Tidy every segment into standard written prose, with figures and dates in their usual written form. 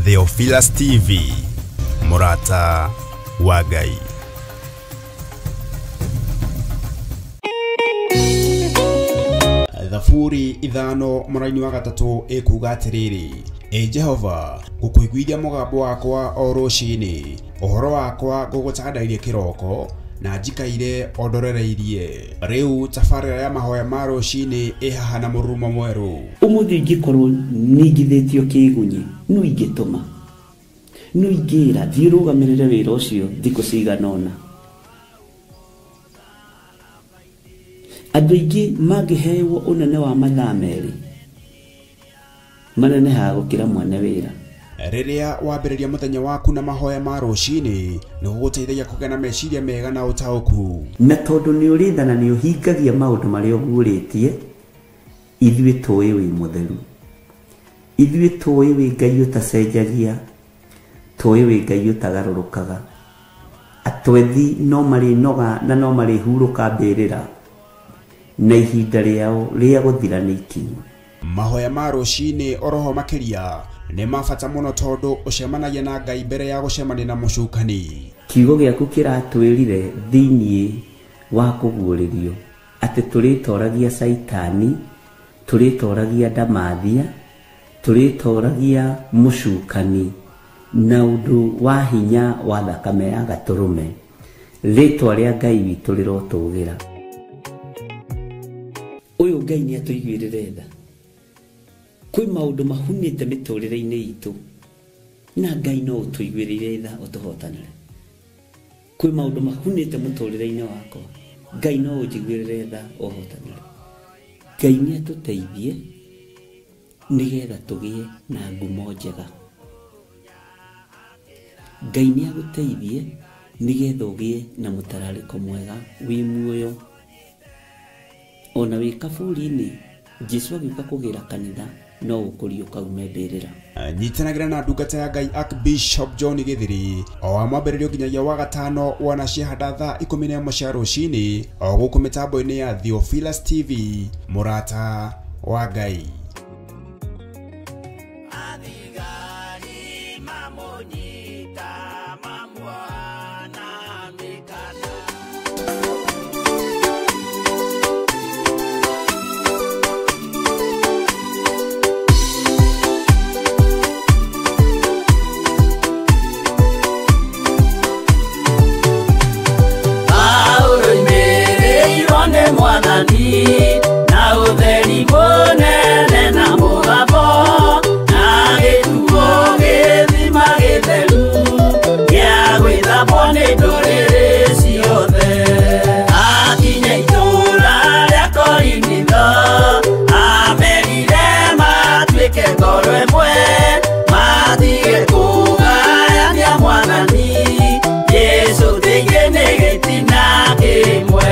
Theophilus TV, Mũrata wa Ngai. Thaburi 5 mũraini wa 3 ĩkuga atĩrĩrĩ, Ĩ Jehova, ngũkũiguithia mũgambo wakwa o rũcinĩ, ũhoro wakwa ngũgũtandairie kĩroko, na njikaire o ndorereirie. Rĩu tabarĩra ya mahoya ma rũcinĩ ĩ haha na mũrurumo mwerũ. Ũmũthĩ ingĩkorwo ningithĩtio kĩgunyi, no ingĩtũma, no ingĩra thiĩ rũgamĩrĩre wĩra ũcio thikũ cigana ũna. Andũ aingĩ mangĩheo ũnene wa mathaa 2 manenehaga gũkĩra mwene wĩra. Rĩrĩa wambĩrĩria mũthenya waku na mahoya ma rũcinĩ, nĩ gũgũteithagia kũgĩa na meciria mega na ũtaũku. Na tondũ nĩ ũrĩ tha na nĩ ũhingagia maũndũ marĩa ũguũrĩtie, ithuĩ tũĩ wĩ mũtheru, ithuĩ tũĩ wĩ Ngai ũtacenjagia, tũĩ wĩ Ngai ũtagarũrũkaga. Atwethi no marĩnoga na no marĩhurũka mbĩrĩra, na ihinda rĩao rĩa gũthira nĩ ikinyu. Mahoya ma rũcinĩ oroho makĩria nĩ ma bata mũno tondũ ũcemanagia na Ngai mbere ya gũcemania na mũcukani. Kiugo gĩaku kĩratwĩrire thĩinĩ wa kũguũrĩrio atĩ tũrĩtoragia Caitani, tũrĩtoragia ndamathia, tũrĩtoragia mũcukani na ũndũ wa hinya wa thakame ya gatũrũme. Rĩtwa rĩa Ngai witũ rĩrotũgĩra. Ũyũ Ngai nĩ atũiguĩrĩre tha. Kwĩ maũndũ mahunĩte mĩtũrĩre-inĩ itũ, na Ngai no ũtũiguĩrĩire tha ũtũhotanĩre. Kwĩ maũndũ mahunĩte mũtũrĩre-inĩ wakwa, Ngai no ũnjiguĩrĩre tha ũhotanĩre. Ngai nĩ atũteithie nĩgetha tũgĩe na ngumo njega. Ngai nĩ agũteithie nĩgetha ũgĩe na mũtararĩko mwega wĩ muoyo. Ona wĩ kaburi-inĩ, Jesũ agĩũka kũgĩra kanitha no ũkũrio kaume mbĩrĩra. Nyitanagĩra na ndungata ya Ngai Archbishop John Githiri o wa mwambĩrĩrio nginyagia wa gatano wana ciahanda thaa 11 cia rũcinĩ o gũkũ mĩtambo-inĩ ya Theophilus TV, Mũrata wa Ngai. Na ũtheri mũnene na mũgambo, na gĩtuo gĩthima gĩtheru gĩa gwĩthambwo nĩ ndũrĩrĩ ciothe. Akinya itũũra rĩa Korinitho, amerire matuĩke ngoro ĩmwe, matige kũgayania Mwathani Jesũ thĩinĩ nĩ gĩtina kĩmwe.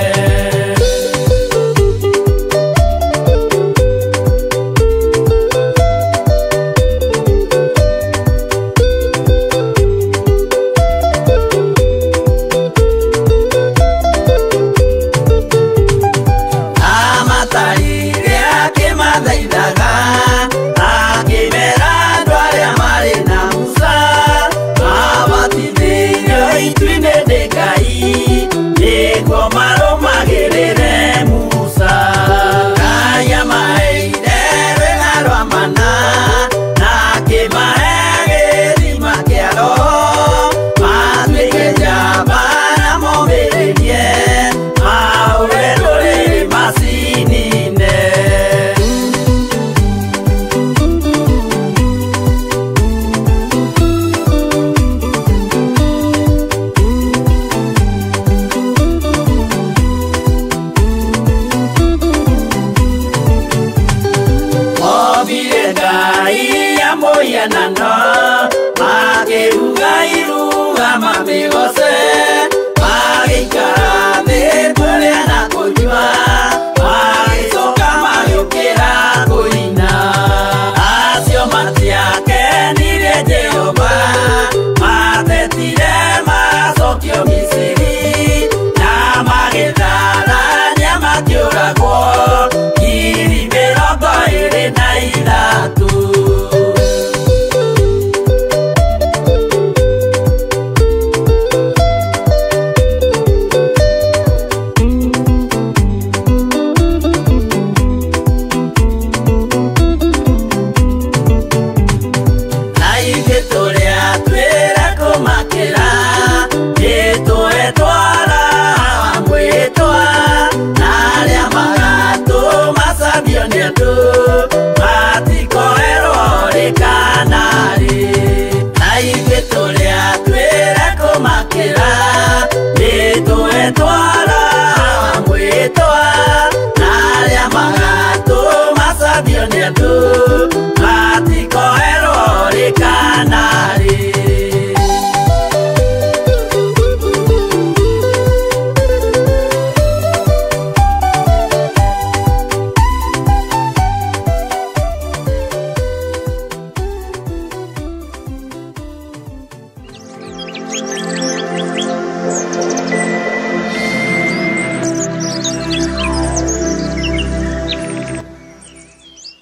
23.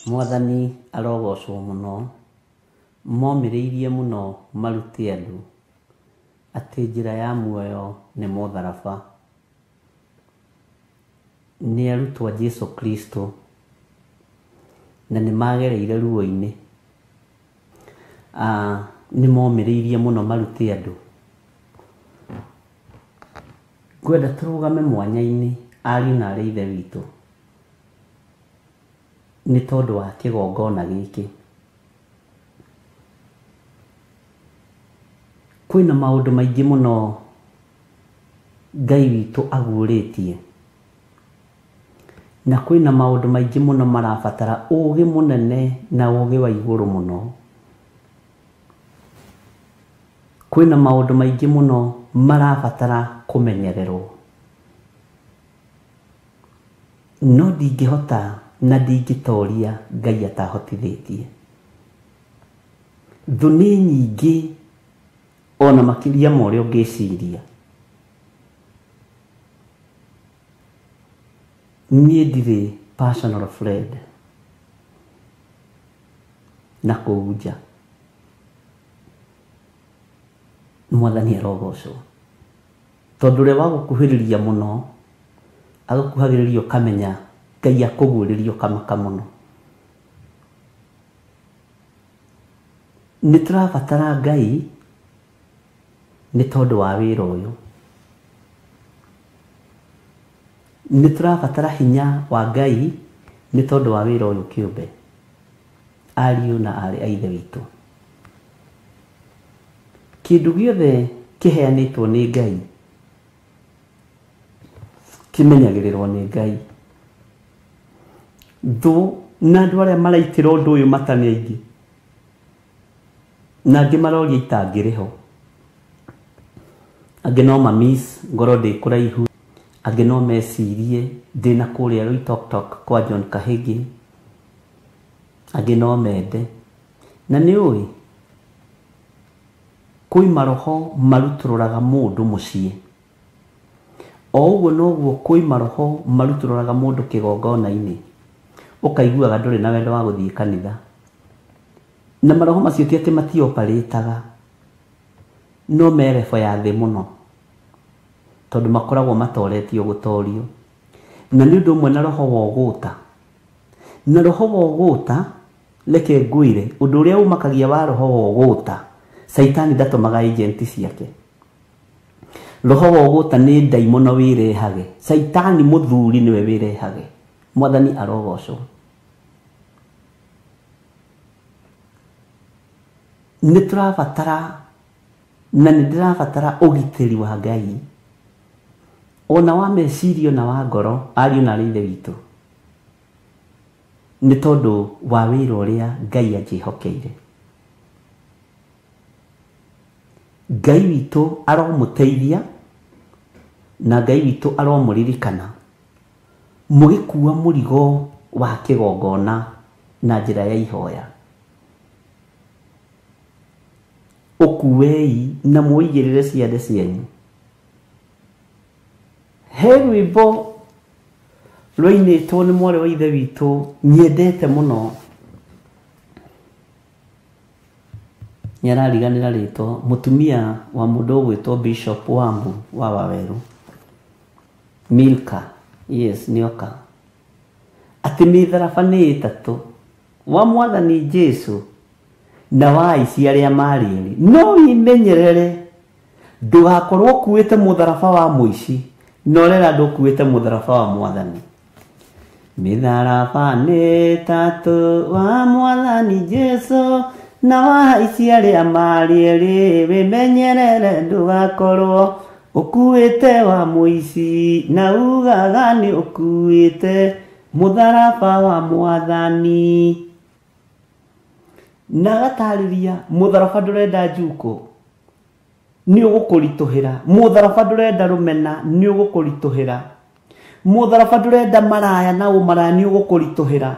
Mwathani arogocwo mũno, momĩrĩirie mũno marute andũ atĩ njĩra ya muoyo nĩ mũtharaba. Nĩ arutwo a Jesu Kristo na nĩ magereire ruo-inĩ. Nĩ momĩrĩirie mũno marute andũ. Ngwenda tũrũgame mwanya-inĩ ariũ na arĩ ithe witũ nĩ tondũ wa kĩgongona gĩkĩ. Kwĩna maũndũ maingĩ mũno Ngai witũ aguũrĩtie, na kwĩna maũndũ maingĩ mũno marabatara ũgĩ mũnene na ũgĩ wa igũrũ mũno. Kwĩna maũndũ maingĩ mũno marabatara kũmenyererwo. No ndingĩhota na ndingĩtoria Ngai atahotithĩtie. Thũ nĩ nyingĩ ona makĩria ma ũrĩa ũngĩciria. Niĩ ndirĩ personal friend na kũu nja. Mwathani arogocwo. Tondũ ũrĩa wagũkuhĩrĩria mũno agũkuhagĩrĩria ũkamenya Ngai akũguũrĩria ũkamaka mũno. Nĩ tũrabatara Ngai nĩ tondũ wa wĩra ũyũ. Nĩ tũrabatara hinya wa Ngai nĩ tondũ wa wĩra ũyũ kĩũmbe, ariũ na aarĩ a ithe witũ. Kĩndũ gĩothe kĩheanĩtwo nĩ Ngai kĩmenyagĩrĩrwo nĩ Ngai. Thũ na andũ arĩa maraitĩra ũndũ ũyũ mata nĩ aingĩ, na angĩ maroria itangĩrĩ ho. Angĩ no ma miss ngorwo ndĩ kũraihu, angĩ no mecirie ndĩna kũrĩa Loitoktok kwa John Kahĩgi, angĩ no mende. Na nĩ ũĩ kwĩ maroho marutũrũraga mũndũ mũciĩ, o ũguo noguo kwĩ maroho marutũrũraga mũndũ kĩgongona-inĩ, ũkaiguaga ndũrĩ na wendo wa gũthiĩ kanitha. Na maroho macio ti atĩ matioparĩtaga, no me level ya thĩ mũno, tondũ makoragwo matoretio gũtorio. Na nĩ ũndũ ũmwe na roho wa ũgũta. Na roho wa ũgũta, reke ngwĩre, ũndũ ũrĩa ũmakagia wa roho wa ũgũta, Caitani ndatũmaga agent ciake. Roho wa ũgũta nĩ ndaimono wĩrehage. Caitani mũthuri nĩwe wĩrehage. Mwathani arogocwo. Nĩ tũrabatara na nĩ ndĩrabatara ũgitĩri wa Ngai ona wa meciria na wa ngoro, ariũ na arĩ ithe witũ, nĩ tondũ wa wĩra ũrĩa Ngai anjĩhokeire. Ngai witũ aromũteithia na Ngai witũ aromũririkana mũgĩkua mũrigo wa kĩgongona na njĩra ya ihoya. Ũkuei na mũigĩrĩre ciande cianyu. He rwĩmbo rwainĩtwo nĩ mwarĩ wa ithe witũ nyendete mũno, nĩ arariganĩra rĩtwa, mũtumia wa mũndũ ũgwĩtwo Bishop Wambu wa Waweru, Milka, yes, nĩoka, atĩ mĩtharaba nĩ ĩtatũ, wa Mwathani Jesu na wa aici arĩa marĩ erĩ. No wĩmenyerere ndũgakorwo ũkuĩte mũtharaba wa mũici na ũrera ndũkuĩte mũtharaba wa Mwathani. Mĩtharaba nĩ ĩtatũ, wa Mwathani Jesu na wa aici arĩa marĩ erĩ, wĩmenyerere ndũgakorwo ũkuĩte wa mũici na ugaga nĩ ũkuĩte mũtharaba wa Mwathani. Na agatarĩria mũtharaba ndũrenda njuko, nĩ ũgũkũritũhĩra. Mũtharaba ndũrenda rũmena, nĩ ũgũkũritũhĩra. Mũtharaba ndũrenda maraya na ũmaraya, nĩ ũgũkũritũhĩra.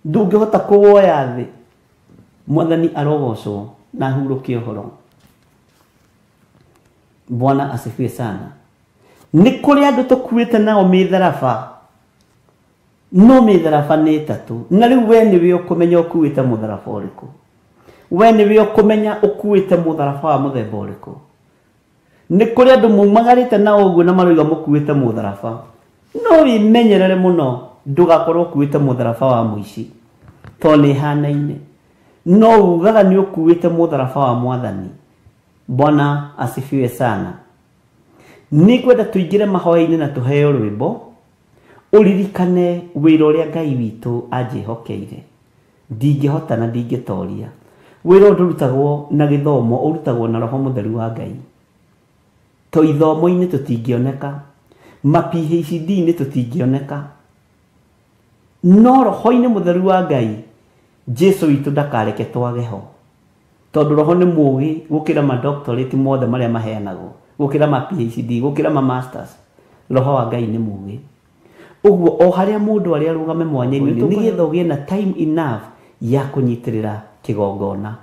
Ndũngĩhota kũwoya thĩ. Mwathani arogocwo na hurũke ũhoro. Bwana asifiwe sana. Nĩ kũrĩ andũ tũkuĩte nao mĩtharaba, no mĩtharaba nĩ ĩtatũ, na rĩu we nĩwe ũkũmenya ũkuĩte mũtharaba ũrĩkũ. We nĩwe ũkũmenya ũkuĩte mũtharaba wa mũthemba ũrĩkũ. Nĩ kũrĩ andũ mumagarĩte na ũguo na maroiga mũkuĩte mũtharaba, no wĩmenyerere mũno ndũgakorwo ũkuĩte mũtharaba wa mũici, tondũ nĩ ĩhanaine. No ugaga nĩ ũkuĩte mũtharaba wa mwathani. Bwana asifiwe sana. Nĩngwenda tũingĩre mahoya-inĩ na tũheo rwĩmbo, ũririkane wĩra ũrĩa Ngai witũ anjĩhokeire. Ndingĩhota na ndingĩtoria. Wĩra ũyũ ndũrutagwo na gĩthomo, ũrutagwo na Roho Mũtheru wa Ngai. To ithomo-inĩ tũtingĩoneka, ma PhD-inĩ tũtingĩoneka, no Roho-inĩ Mũtheru wa Ngai Jesu witũ ndakareke twage ho, tondũ Roho nĩ mũũgĩ gũkĩra ma doctorate mothe marĩa maheanagwo, gũkĩra ma PhD, gũkĩra ma masters. Roho wa Ngai nĩ mũũgĩ. Ũguo o harĩa mũndũ arĩa arũgame mwanya-inĩ, nĩgetha ũgĩe na time enough ya kũnyitĩrĩra kĩgongona.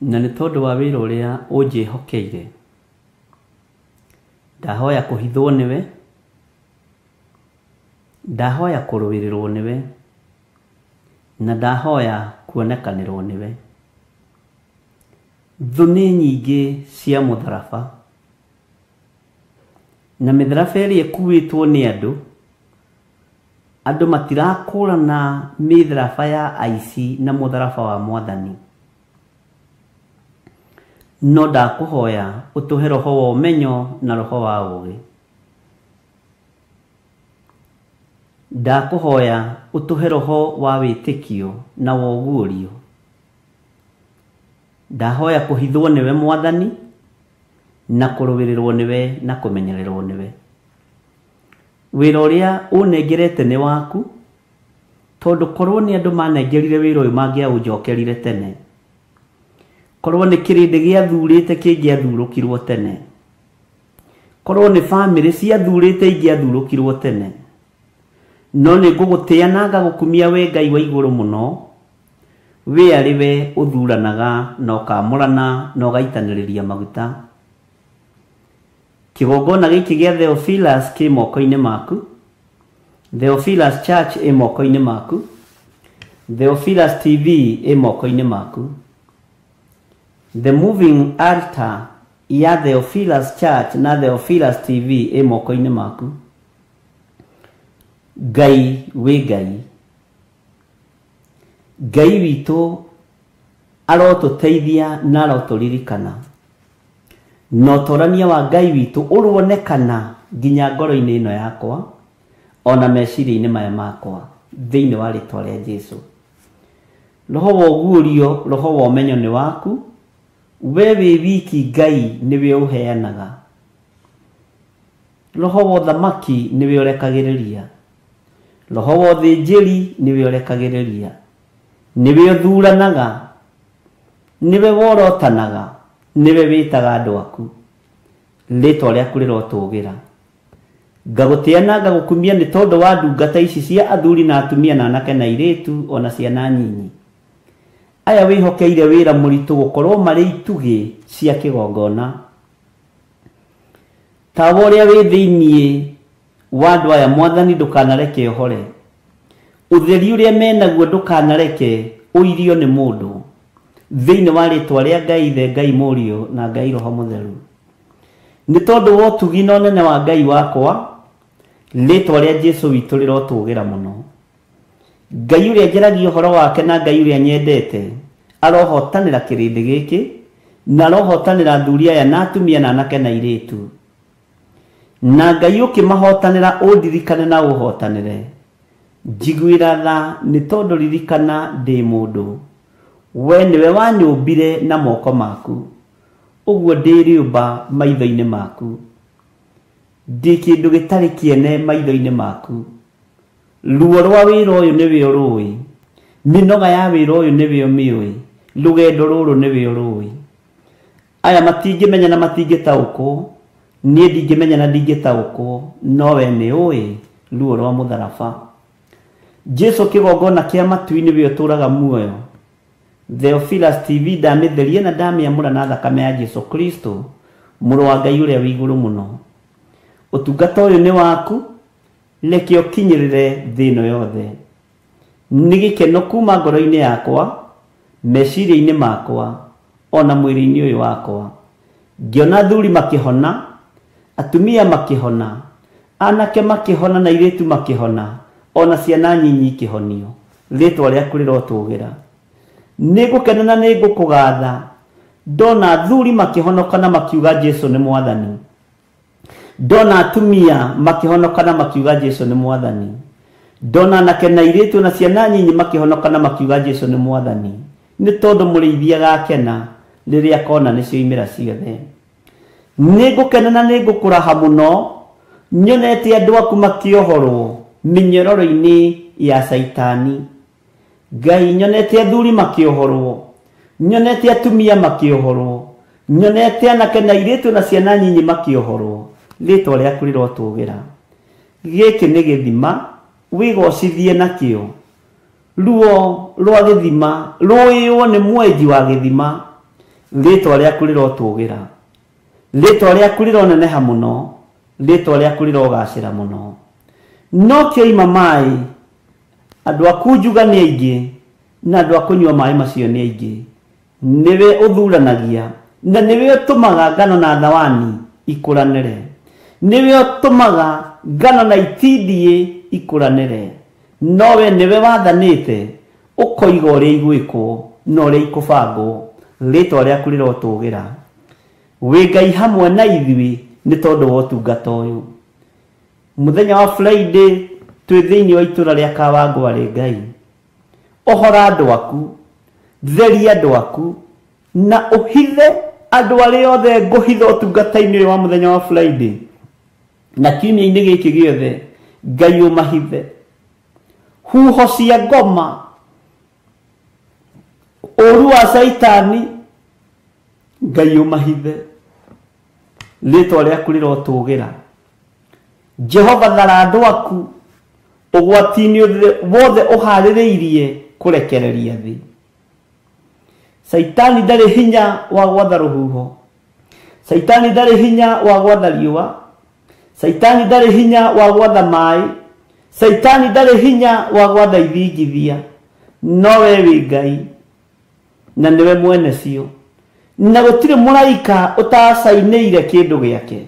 Na nĩ tondũ wa wĩra ũrĩa ũnjĩhokeire, ndahoya kũhithwo nĩwe, ndahoya kũrũĩrĩrwo nĩwe, na ndahoya kuonekanĩrwo nĩwe. Thũ nĩ nyingĩ cia mũtharaba, na mĩtharaba ĩrĩa ĩkuĩtwo nĩ andũ, andũ matirakũrana mĩtharaba ya aici na mũtharaba wa mwathani. No ndakũhoya ũtũhe roho wa ũmenyo na roho wa ũũgĩ. Ndakũhoya ũtũhe roho wa wĩtĩkio na wa ũguũrio. Ndahoya kũhithwo nĩwe mwathani, na kũrũĩrĩrwo nĩwe na kũmenyererwo nĩwe. Wĩra ũrĩa ũnengerete nĩ waku, tondũ korwo nĩ andũ manengerire wĩra ũyũ mangĩaũnjokerire tene. Korwo nĩ kĩrĩndĩ gĩathurĩte kĩngĩathurũkirwo tene. Korwo nĩ bamĩrĩ ciathurĩte ingĩathurũkirwo tene. No nĩ ngũgũtĩa na ngagũkumia we Ngai wa igũrũ mũno, we arĩ we ũthuranaga na ũkamũrana na ũgaitanĩrĩria maguta. Kĩgongona gĩkĩ gĩa Theophilus kĩ moko-inĩ maku, Theophilus Church ĩ moko-inĩ maku, Theophilus TV ĩ moko-inĩ maku. The Moving Altar ya Theophilus Church na Theophilus TV ĩ moko-inĩ maku. Ngai wĩ Ngai. Ngai witũ arotũteithia na arotũririkana. Na ũtorania wa Ngai witũ ũruonekana nginya ngoro-inĩ ĩno yakwa, ona meciria-inĩ maya makwa, thĩinĩ wa rĩtwa rĩa Jesu. Roho wa ũguũrio, roho wa ũmenyo nĩ waku, we wĩ wiki Ngai nĩwe ũheanaga. Roho wa ũthamaki nĩwe ũrekagĩrĩria. Roho wa ũthĩnjĩri nĩwe ũrekagĩrĩria. Nĩwe ũthuranaga, nĩwe worotanaga, nĩwe wĩtaga andũ aku. Rĩtwa rĩaku rĩrotũgĩra. Ngagũtĩa na ngagũkumia nĩ tondũ wa ndungata ici cia athuri na atumia na anake na airĩtu ona ciana nyinyi. Aya wĩhokeire wĩra mũritũ gũkorwo marĩ itugĩ cia kĩgongona. Tawa ũrĩa wĩ thĩiniĩ wa andũ aya mwathani ndũkanareke ũhore. Ũtheri ũrĩa menaguo ndũkanareke ũirio nĩ mũndũ. Thĩinĩ wa rĩtwa rĩa Ngai Ithe, Ngai Mũriũ na Ngai Roho Mũtheru. Nĩ tondũ wa ũtugi na ũnene wa Ngai wakwa, rĩtwa rĩa Jesu witũ rĩrotũgĩra mũno. Ngai ũrĩa njaragia ũhoro wake na Ngai ũrĩa nyendete arohotanĩra kĩrĩndĩ gĩkĩ, na arohotanĩra athuri aya na atumia na anake na airĩtu. Na Ngai ũkĩmahotanĩra ũndirikane na ũhotanĩre. Njiguĩra tha nĩ tondũ ririkana ndĩ mũndũ. We nĩwe wanyũmbire na moko maku, ũguo ndĩ rĩũmba maitho-inĩ maku. Ndĩ kĩndũ gĩtarĩ kĩene maitho-inĩ maku. Ruo rwa wĩra ũyũ nĩwe ũrũĩ, mĩnoga ya wĩra ũyũ nĩwe ũmĩũĩ, rũgendo rũrũ nĩwe ũrũĩ. Aya matingĩmenya na matingĩtaũkwo, niĩ ndingĩmenya na ndingĩtaũkwo, no we nĩ ũĩ ruo rwa mũtharaba. Jesu kĩgongona kĩa matu-inĩ nĩwe ũtũũraga muoyo. Theophilus TV ndamĩtheria na ndamĩamũra na thakame ya Jesu Kristo. Mũrũ wa Ngai ũrĩa wĩ igũrũ mũno, ũtungata ũyũ nĩ waku, reke ũkinyĩrĩre thĩ ĩno yothe. Nĩ gĩkeno kuma ngoro-inĩ yakwa, meciria-inĩ makwa, ona mwĩrĩ-inĩ ũyũ wakwa. Ngĩona athuri makĩhona, atumia makĩhona, anake makĩhona na airĩtu makĩhona, ona ciana nyinyi ikĩhonio. Rĩtwa rĩaku rĩrotũgĩra. Nĩngũkena na nĩngũkũgatha ndona athuri makĩhonoka na makiuga Jesu nĩ mwathani. Ndona atumia makĩhonoka na makiuga Jesu nĩ mwathani. Ndona anake na airĩtu na ciana nyinyi makĩhonoka na makiuga Jesu nĩ mwathani. Nĩ tondũ mũrĩithi agakena rĩrĩa akona nĩcio imera ciothe. Nĩngũkena na nĩngũkũraha mũno nyonete andũ aku makĩohorwo mĩnyororo-inĩ ya Caitani. Ngai, nyonete athuri makĩohorwo, nyonete atumia makĩohorwo, nyonete anake na airĩtu na ciana nyinyi makĩohorwo. Rĩtwa rĩaku rĩrotũgĩra. Gĩkĩ nĩ gĩthima wĩgocithie nakĩo. Ruo rwa gĩthima rũĩywo nĩ mwenji wa gĩthima. Rĩtwa rĩaku rĩrotũgĩra. Rĩtwa rĩaku rĩroneneha mũno. Rĩtwa rĩaku rĩrogacĩra mũno. No kĩoima maĩ, andũ a kunjuga nĩ aingĩ na andũ a kũnyua maĩ macio nĩ aingĩ. Nĩwe ũthuranagia na nĩwe ũtũmaga ngano na thawani ikũranĩre. Nĩwe ũtũmaga ngano na itindiĩ ikũranĩre. Nowe nĩwe wathanĩte ũkoiga ũrĩa igwĩkwo na ũrĩa ikũbangwo. Rĩtwa rĩaku rĩrotũgĩra. Wĩ Ngai hamwe na ithuĩ nĩ tondũ wa ũtungata ũyũ. Mũthenya wa Friday twĩ thĩinĩ wa itũra rĩa Kawangware. Ngai, ohora andũ aku, theria andũ aku, na ũhithe andũ arĩa othe ngũhitha ũtungata-inĩ ũyũ wa mũthenya wa Friday na kiumia-inĩ gĩkĩ gĩothe. Ngai ũmahithe huho cia ngoma, ũru wa Caitani. Ngai ũmahithe. Rĩtwa rĩaku rĩrotũgĩra. Jehova, thara andũ aku ũgwati-inĩ wothe ũharĩrĩirie kũrekereria thĩ. Caitani ndarĩ hinya wa gwatha rũhuho. Caitani ndarĩ hinya wa gwatha riũa. Caitani ndarĩ hinya wa gwatha maĩ. Caitani ndarĩ hinya wa gwatha ithingithia. No we wĩ Ngai na nĩwe mwene cio, na gũtirĩ mũraika ũtacainĩire kĩndũ gĩake.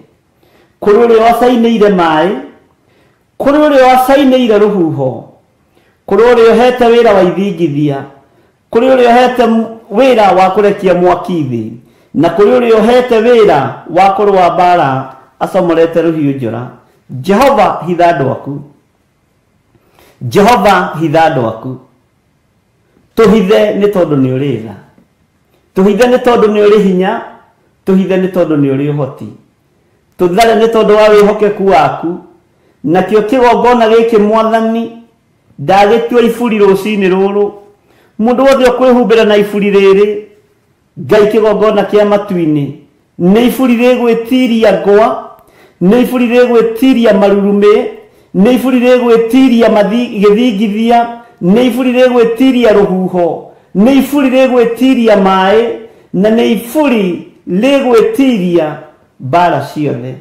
Kũrĩ ũrĩa wacainĩire maĩ, kũrĩ ũrĩa wacainĩire rũhuho, kũrĩ ũrĩa ũhete wĩra wa ithingithia, kũrĩ ũrĩa ũhete wĩra wa kũrekia mwaki thĩ, na kũrĩ ũrĩa ũhete wĩra wa kũrũa mbara acomorete rũhiũ njora. Jehova, hitha andũ aku. Jehova, hitha andũ aku. Tũhithe nĩ tondũ nĩ ũrĩ tha. Tũhithe nĩ tondũ nĩ ũrĩ hinya. Tũhithe nĩ tondũ nĩ ũrĩ ũhoti. Tũthare nĩ tondũ wa wĩhokeku waku. Nakĩo kĩgongona gĩkĩ mwathani ndagĩtua iburi rũcinĩ rũrũ. Mũndũ wothe ũkwĩhumbĩra na iburi rĩrĩ, Ngai, kĩgongona kĩa matu-inĩ nĩ iburi rĩgwĩtiria ngwa, nĩ iburi rĩgwĩtiria marurumĩ, nĩ iburi rĩgwĩtiria gĩthingithia, nĩ iburi rĩgwĩtiria rũhuho, nĩ iburi rĩgwĩtiria maĩ, na nĩ iburi rĩgwĩtiria mbara ciothe,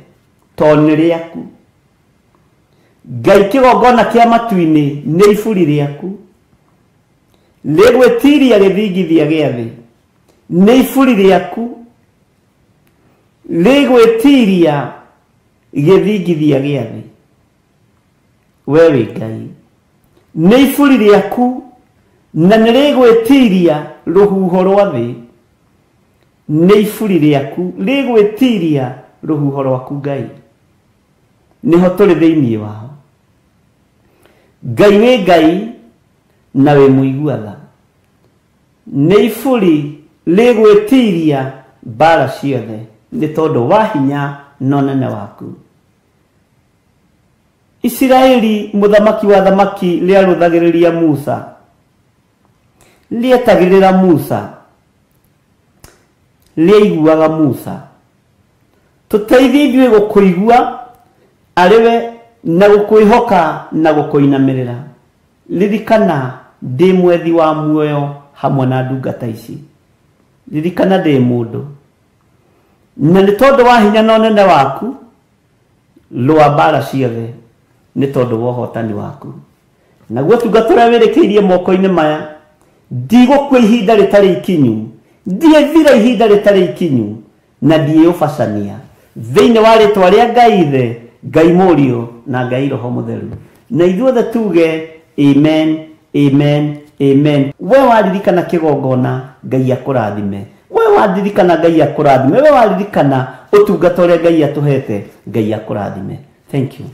tondũ nĩ rĩaku. Ngai, kĩgongona kĩa matu-inĩ nĩ iburi rĩaku rĩgwĩtiria gĩthingithia gĩa thĩ, nĩ iburi rĩaku rĩgwĩtiria gĩthingithia gĩa thĩ. We wĩ Ngai, nĩ iburi rĩaku na nĩ rĩgwĩtiria rũhuho rwa thĩ. Nĩ iburi rĩaku rĩgwĩtiria rũhuho rwaku. Ngai, nĩho tũrĩ thĩinĩ wao. Ngai, wĩ Ngai na wĩ mũigua tha. Nĩ iburi rĩgwĩtiria mbara ciothe nĩ tondũ wa hinya na ũnene waku. Isiraeli, mũthamaki wa thamaki rĩarũthagĩrĩria Musa, rĩetagĩrĩra Musa, rĩaiguaga Musa. Tũteithie ithuĩ gũkũigua arĩwe na gũkwĩhoka na gũkũinamĩrĩra. Ririkana ndĩ mwethi wa muoyo hamwe na ndungata ici. Ririkana ndĩ mũndũ. Na nĩ tondũ wa hinya na ũnene waku, rũa mbara ciothe nĩ tondũ wa ũhotani waku. Naguo ũtungata ũrĩa wĩrĩkĩirie moko-inĩ maya, ndigũkua ihinda rĩtarĩ ikinyu, ndiĩthira ihinda rĩtarĩ ikinyu, na ndiĩũbacania thĩinĩ wa rĩtwa rĩa Ngai Ithe, Ngai Mũriũ na Ngai Roho Mũtheru. Na ithuothe tuge amen, amen, amen. We waririkana kĩgongona, Ngai akũrathime. We waririkana Ngai akũrathime. We waririkana ũtungata ũrĩa Ngai atũhete, Ngai akũrathime. Thank you.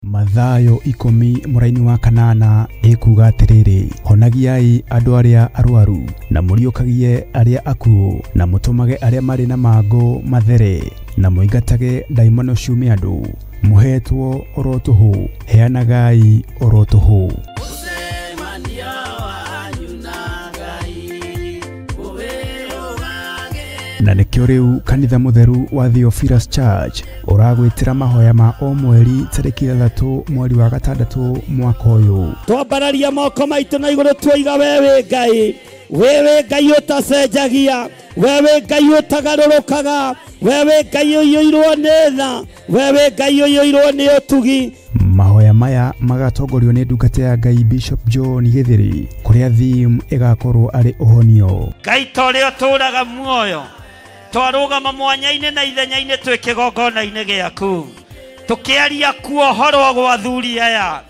Mathayo 10 mũraini wa 8 ĩkuga atĩrĩrĩ, honagiai andũ arĩa arwaru, na mũriũkagie arĩa akuũ, na mũtũmage arĩa marĩ na mangũ mathere, na mũingatage ndaimono ciume andũ. Mũhetwo oro tũhũ, heanagai oro tũhũ. Na nĩkĩo rĩu kanitha mũtheru wa Theophilus Church ũragwĩtĩra mahoya ma o mweri tarĩki 6 mweri wa 6 mwaka ũyũ. Twambararia moko maitũ na igũrũ tuoiga we wĩ Ngai, we wĩ Ngai ũtacenjagia, we wĩ Ngai ũtagarũrũkaga, we wĩ Ngai ũiyũirwo nĩ tha, we wĩ Ngai ũiyũirwo nĩ ũtugi. Mahoya maya magatongorio nĩ ndungata ya Ngai Bishop John Githiri, kũrĩa theme ĩgakorwo arĩ ũhonio. Ngai ta ũrĩa ũtũũraga muoyo, twarũgama mwanya-inĩ na ithenya-inĩ twĩ kĩgongona-inĩ gĩaku, tũkĩaria kuohorwo gwa athuri aya,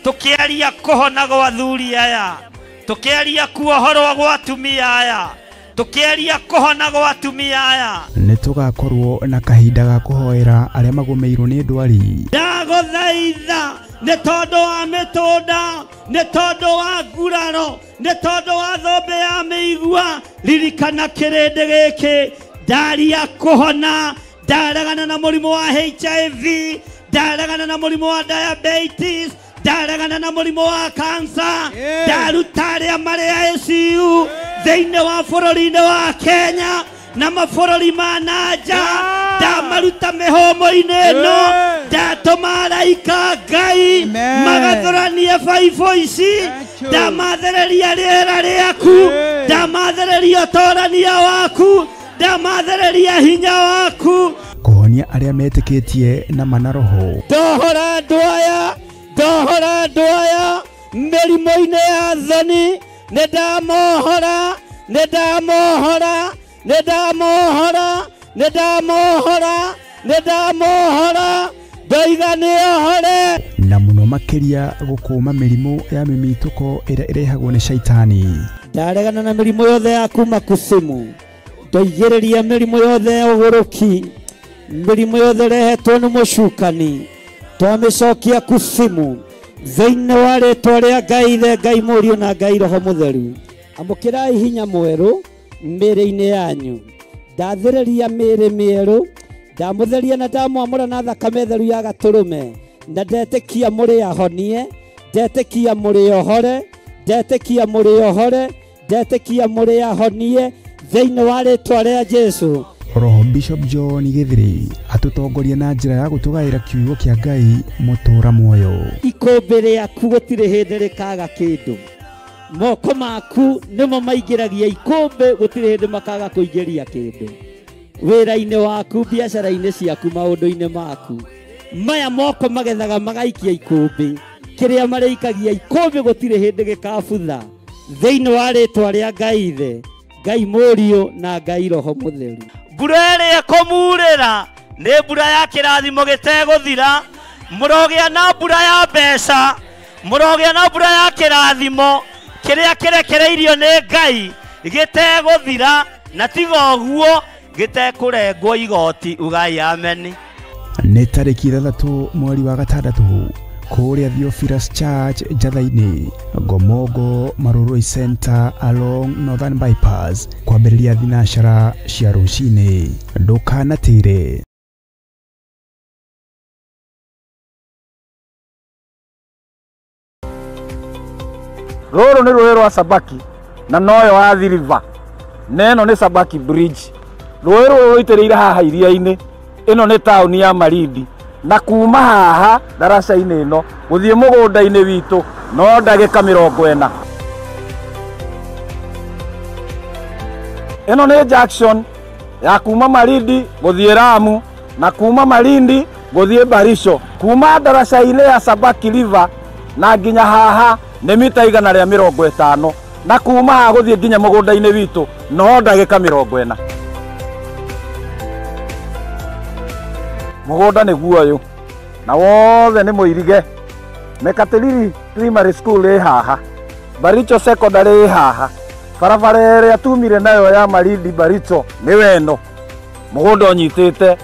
tũkĩaria kũhona gwa athuri aya, tũkĩaria kuohorwo gwa atumia aya, tũkĩaria kũhona gwa atumia aya. Nĩ tũgakorwo na kahinda ga kũhoera arĩa magũmĩirwo nĩ ndwari. Ndagũthaitha nĩ tondũ wa mĩtũnda, nĩ tondũ wa nguraro, nĩ tondũ wa thũmbĩ ya mĩigua, ririkana kĩrĩndĩ gĩkĩ. Ndaria kũhona, ndaregana na mũrimũ wa HIV, ndaregana na mũrimũ wa diabetes, ndaregana na mũrimũ wa cancer, ndaruta arĩa marĩ ICU thĩinĩ wa bũrũri-inĩ wa Kenya na mabũrũri ma na nja, ndamaruta mĩhũmũ-inĩ ĩno, ndatũma araika Ngai magathũranie baibũ ici, ndamathereria rĩera rĩaku, ndamathereria ũtorania waku, ndamathereria hinya waku. Kũhonia arĩa metĩkĩtie na mana roho. Ndohora andũ aya, ndohora andũ aya mĩrimũ-inĩ ya thoni, nĩ ndamohora, nĩ ndamohora, nĩ ndamohora, nĩ ndamohora, nĩ ndamohora, ndoiga nĩohore. Na mũno makĩria gũkũma mĩrimũ ya mĩmitũko ĩrĩa ĩrehagwo nĩ shaitani. Ndaregana na mĩrimũ yothe ya kuma kusimu, ndoigĩrĩria mĩrimũ yothe ya ũgũrũki, mĩrimũ yothe ĩrehetwo nĩ mũcukani, twamĩcokia kusimu thĩinĩ wa rĩtwa rĩa Ngai Ithe, Ngai Mũriũ na Ngai Roho Mũtheru. Amũkĩrai hinya mwerũ mĩĩrĩ-inĩ yanyu. Ndathĩrĩria mĩĩrĩ mĩerũ, ndamũtheria na ndamwamũra na thakame theru ya gatũrũme, na ndetĩkia mũrĩ ahonie, ndetĩkia mũrĩ ohore, ndetĩkia mũrĩ ohore, ndetĩkia mũrĩ ahonie thĩinĩ wa rĩtwa rĩa Jesũ. Roho Bishop John Githiri atũtongoria na njĩra ya gũtũgaĩra kiugo kĩa Ngai mũtũũra muoyo. Ikũmbĩ rĩaku gũtirĩ hĩndĩ rĩkaga kĩndũ, moko maku nĩmo maingĩragia ikũmbĩ, gũtirĩ hĩndĩ makaga kũingĩria kĩndũ. Wĩra-inĩ waku, biacara-inĩ ciaku, maũndũ-inĩ maku, maya moko magethaga magaikia ikũmbĩ, kĩrĩa marĩikagia ikũmbĩ gũtirĩ hĩndĩ gĩkabutha thĩinĩ wa rĩtwa rĩa Ngai Ithe, Ngai Mũriũ na Ngai Roho Mũtheru. Mbura ĩrĩa ĩkũmurĩra nĩ mbura ya kĩrathimo gĩtegũthira, mũrogĩa na mbura ya mbeca, mũrogĩa na mbura ya kĩrathimo kĩrĩa kĩrekereirio nĩ Ngai gĩtegũthira, na tiga ũguo gĩtekũrengwo igoti. Ugai ameni. Nĩ tarĩki 6 mweri wa 6 kũrĩa Theophilus Church Njatha-inĩ, Ngomongo Marurui Center along Northern Bypass, kwambĩrĩria thinacara cia rũcinĩ. Ndũkanatĩre. Rũrũ nĩ rũĩ rwa Sabaki na noyo Athi River, na ĩno nĩ Sabaki Bridge. Rũĩ rũrũ rũitĩrĩire haha iria-inĩ. Ĩno nĩ taũni ya Malindi, na kuma haha ndaraca-inĩ ĩno gũthiĩ mũgũnda-inĩ witũ no ndagĩka 40. Ĩno nĩ junction Ya kuma Malindi gũthiĩ Lamu na kuma Malindi gũthiĩ Baricho, kuma ndaraca-inĩ ya Sabaki River na nginya haha nĩ mita 150, na kuma haha gũthiĩ nginya mũgũnda-inĩ witũ no ndagĩka 40. Mũgũnda nĩguo ũyũ na wothe nĩ mũirige. Mekatilili Primary School ĩ haha, Baricho Secondary ĩ haha, barabara ĩrĩa tumire nayo ya Malindi Baricho nĩ weno, mũgũnda ũnyitĩte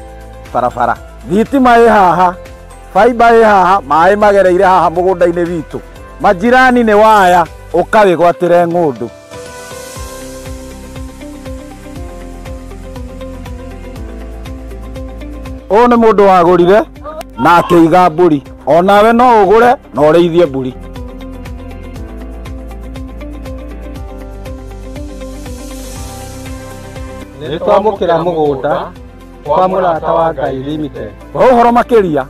barabara, thitima ĩ haha, faiba ĩ haha, maĩ magereire haha mũgũnda-inĩ witũ, majirani nĩ waya, ũkawĩgwatĩre ng'ũndũ. Ũyũ nĩ mũndũ wagũrire na akĩiga mbũri, onawe no ũgũre na ũrĩithie mbũri. Nĩ twamũkĩra mũgũnda kwa Mũrata wa Ngai Limited. Kwa ũhoro makĩria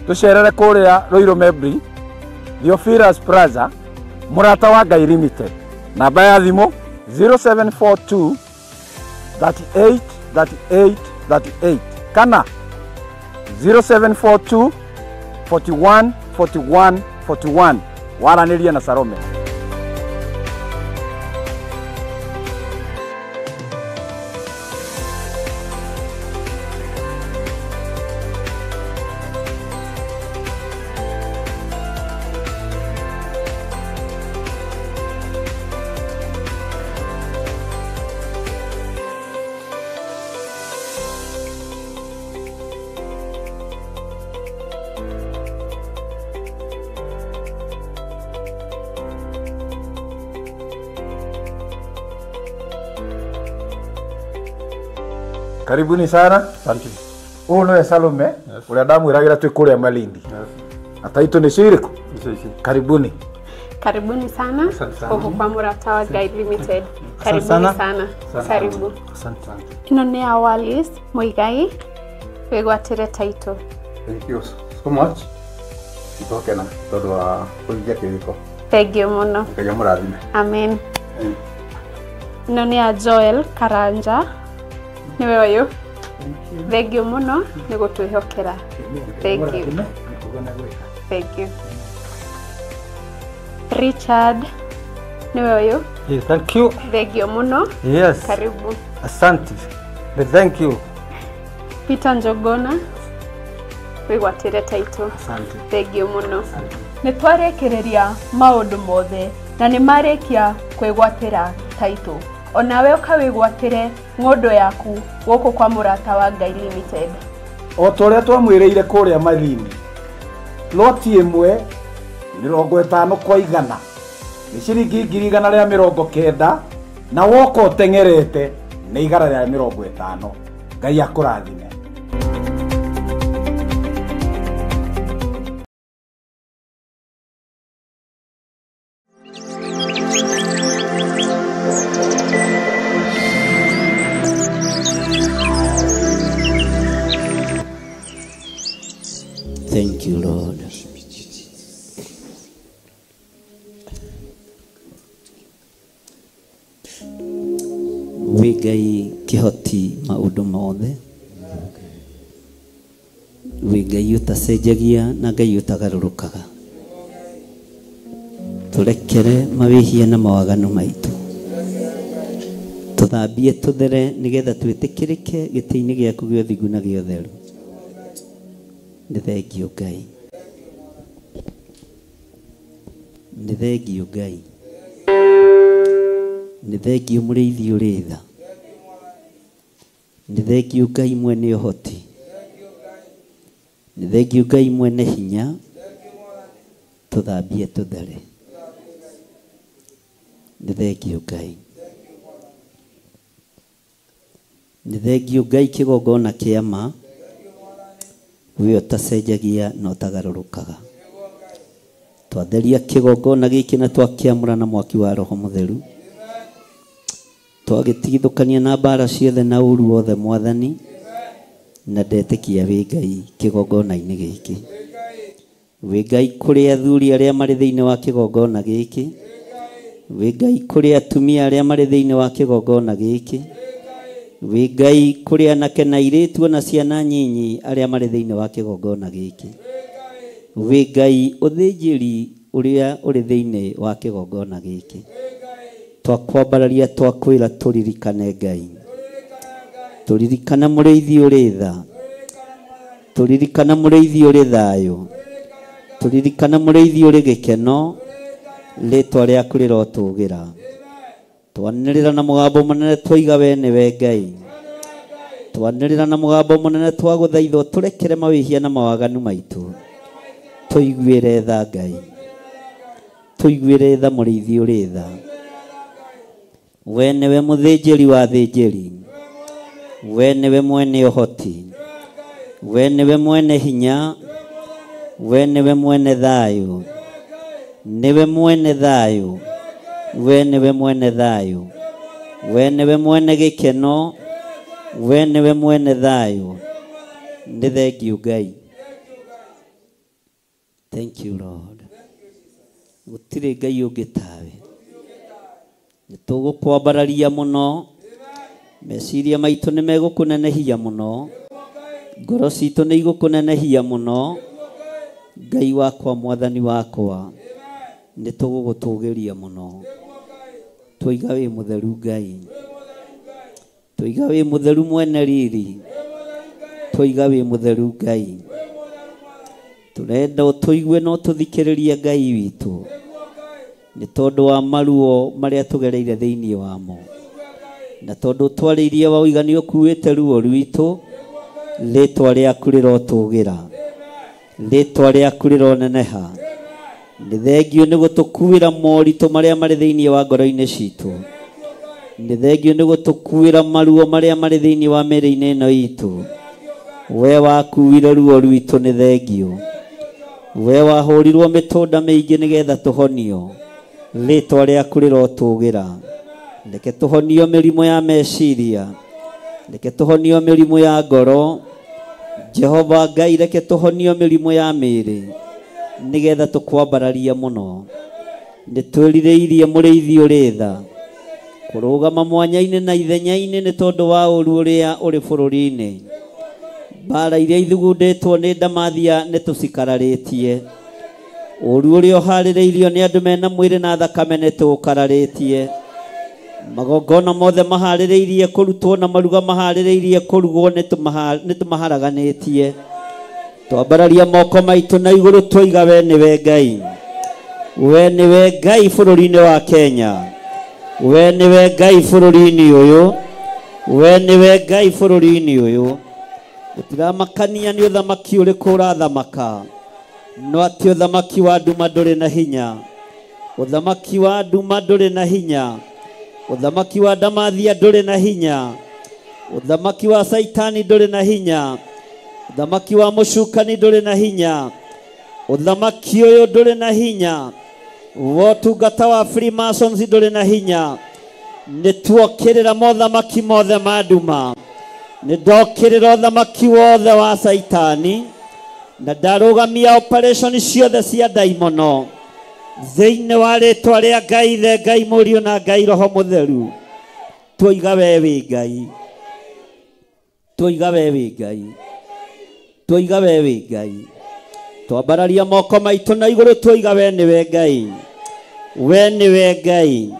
tũcerere kũrĩa Ruiru Membri, Theophilus Plaza, Mũrata wa Ngai Limited. Namba ya thimũ 0742 38 38 38 kana 0742 41 41 41. Waranĩrie na Salome. Karibuni sana. Asante. Ũyũ nĩwe Salome, ũrĩa ndamwĩragĩra twĩ kũrĩa Malindi. Na taitũ nĩcio irĩkũ? Karibuni. Karibuni sana gũkũ kwa Mũrata wa Ngai Limited. Karibuni sana. Karibu. Asante. Ĩno nĩ ya Wallis Muigai, wĩgwatĩre taitũ. Thank you so much. Nĩtwakena tondũ wa kũhingia kĩrĩko. Thank you mũno. Ngai amũrathime. Amen. Ĩno nĩ ya Joel Karanja, nĩwe ũyũ. Thank you mũno nĩ gũtwĩhokera. Thank you. Thank you. Richard, nĩwe ũyũ. Yes, thank you. Thank you mũno. Yes. Karibu. Asante. Thank you. Peter Njogona, wĩgwatĩre taitũ. Asante. Thank you mũno. Nĩ twarĩkĩrĩria maũndũ mothe na nĩ marĩkia kwĩgwatĩra taitũ. Onawe ũkawĩgwatĩre ng'ũndũ yaku gũkũ kwa Mũrata wa Ngai Limited. O ta ũrĩa twamwĩrĩire kũrĩa Malindi, loti ĩmwe 50 kwa 100 nĩ ciringi 190,000, na woka ũteng'erete nĩ 150. Ngai akũrathime. Thank you, Lord. Wĩ Ngai kĩhoti maũndũ mothe, wĩ Ngai ũtacenjagia na Ngai ũtagarũrũkaga. Tũrekere mawĩhia na mawaganu maitũ, tũthambie tũthere nĩgetha twĩtĩkĩrĩke gĩtĩ-inĩ gĩaku gĩa ũthingu na gĩa ũtheru. Nĩ thengio Ngai, nĩ thengio Ngai, nĩ thengio mũrĩithi ũrĩ tha, nĩ thengio Ngai mwene ũhoti, nĩ thengio Ngai mwene hinya, tũthambie tũthere. Nĩ thengio Ngai, nĩ thengio Ngai kĩgongona kĩa ma, we ũtacenjagia na ũtagarũrũkaga. Twatheria kĩgongona gĩkĩ na twakĩamũra na mwaki wa Roho Mũtheru, twagĩtigithũkania na mbara ciothe na ũru wothe Mwathani, na ndetĩkia wĩ Ngai kĩgongona-inĩ gĩkĩ. Wĩ Ngai kũrĩ athuri arĩa marĩ thĩinĩ wa kĩgongona gĩkĩ, wĩ Ngai kũrĩ atumia arĩa marĩ thĩinĩ wa kĩgongona gĩkĩ, Wĩ Ngai kũrĩ anake na airĩtu na ciana nyinyi arĩa marĩ thĩinĩ wa kĩgongona gĩkĩ. Wĩ Ngai ũthĩnjĩri ũrĩa ũrĩ thĩinĩ wa kĩgongona gĩkĩ. Twakwambararia twakwĩra tũririkane Ngai. Tũririkane mũrĩithi ũrĩ tha. Tũririkane mũrĩithi ũrĩ thayũ. Tũririkane mũrĩithi ũrĩ gĩkeno. Rĩtwa rĩaku rĩrotũgĩra. Twanĩrĩra na mũgambo mũnene twaiga we nĩwe Ngai. Twanĩrĩra na mũgambo mũnene twagũthaithwo tũrekere mawĩhia na mawaganu maitũ. Tũiguĩre tha Ngai. Tũiguĩre tha mũrĩithi ũrĩ tha. We nĩwe mũthĩnjĩri wa athĩnjĩri. We nĩwe mwene ũhoti. We nĩwe mwene hinya. We nĩwe mwene thayũ. Nĩwe mwene thayũ. We nĩwe mwene thayũ. We nĩwe mwene gĩkeno. We nĩwe mwene thayũ. Nĩ thengiũ Ngai. Thank you Lord. Gũtirĩ Ngai ũngĩ tawe. Nĩ tũgũkwambararia mũno. Meciria maitũ nĩ megũkũnenehia mũno. Ngoro citũ nĩ igũkũnenehia mũno. Ngai wakwa mwathani wakwa nĩ tũgũgũtũgĩria mũno. Twaiga wĩ mũtheru Ngai. Twaiga wĩ mũtheru mwene riri. Twaiga wĩ mũtheru Ngai. Tũrenda ũtũigue no tũthikĩrĩrie Ngai witũ. Nĩ tondũ wa maruo marĩa tũgereire thĩinĩ wamo. Na tondũ twarĩirie wa ũiga nĩ ũkuĩte ruo rwitũ. Rĩtwa rĩaku rĩrotũgĩra. Rĩtwa rĩaku rĩroneneha. Nĩ thengio nĩ gũtũkuĩra moritũ marĩa marĩ thĩinĩ wa ngoro-inĩ citũ. Nĩ thengio nĩ gũtũkuĩra maruo marĩa marĩ thĩinĩ wa mĩĩrĩ-inĩ ĩno itũ. We wakuire ruo rwitũ nĩ thengio. We wahũrirwo mĩtũnda mĩingĩ nĩgetha tũhonio. Rĩtwa rĩaku rĩrotũgĩra. Reke tũhonio mĩrimũ ya meciria. Reke tũhonio mĩrimũ ya ngoro. Jehova Ngai reke tũhonio mĩrimũ ya mĩĩrĩ nĩgetha tũkwambararia mũno. Nĩ twĩrirĩirie mũrĩithi ũrĩ tha. Kũrũgama mwanya-inĩ na ithenya-inĩ nĩ tondũ wa ũru ũrĩa ũrĩ bũrũri-inĩ. Mbara iria ithugundĩtwo nĩ ndamathia nĩ tũcikararĩtie. Ũru ũrĩa ũharĩrĩirio nĩ andũ mena mwĩrĩ na thakame nĩ tũũkararĩtie. Magongona mothe maharĩrĩirie kũrutwo na maruga maharĩrĩirie kũrugwo nĩ tũmaharaganĩtie. Twambararia moko maitũ na igũrũ twaiga we nĩwe Ngai. We nĩwe Ngai bũrũri-inĩ wa Kenya. We nĩwe Ngai bũrũri-inĩ ũyũ. We nĩwe Ngai bũrũri-inĩ ũyũ. Gũtiramakania nĩ ũthamaki ũrĩkũ ũrathamaka. No atĩ ũthamaki wa nduma ndũrĩ na hinya. Ũthamaki wa nduma ndũrĩ na hinya. Ũthamaki wa ndamathia ndũrĩ na hinya. Ũthamaki wa Saitani ndũrĩ na hinya. Ũthamaki wa mũcukani ndũrĩ na hinya. Ũthamaki ũyũ ndũrĩ na hinya. Wotungata wa Freemasons ndũrĩ na hinya. Nĩ tuokĩrĩra mothamaki mothe ma nduma. Nĩ ndokĩrĩra ũthamaki wothe wa Saitani. Na ndarũgamia operation ciothe cia ndaimono. Thĩinĩ wa rĩtwa rĩa Ngai Ithe, Ngai Mũriũ na Ngai Roho Mũtheru. Twaiga we wĩ Ngai. Twaiga we wĩ Ngai. Twaiga we wĩ Ngai. Twambararia moko maitũ na igũrũ twaiga we nĩwe Ngai. We nĩwe Ngai.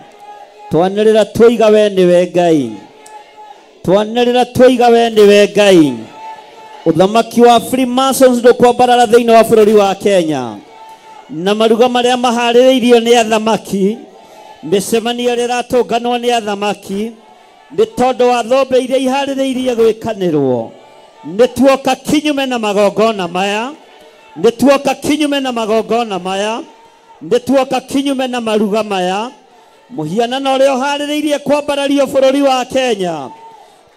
Twanĩrĩra twaiga we nĩwe Ngai. Twanĩrĩra twaiga we nĩwe Ngai. Ũthamaki wa Freemasons ndũkwambarara thĩinĩ wa bũrũri wa Kenya. Na maruga marĩa maharĩrĩirio nĩ athamaki, mĩcemanio ĩrĩa ĩratũnganwo nĩ athamaki, nĩ tondũ wa thũmbĩ iria iharĩrĩirie gwĩkanĩrwo. Nĩ tuoka kinyume na magongona maya. Nĩ tuoka kinyume na magongona maya. Nĩ tuoka kinyume na maruga maya. Mũhianano ũrĩa ũharĩrĩirie kwambarario bũrũri wa Kenya.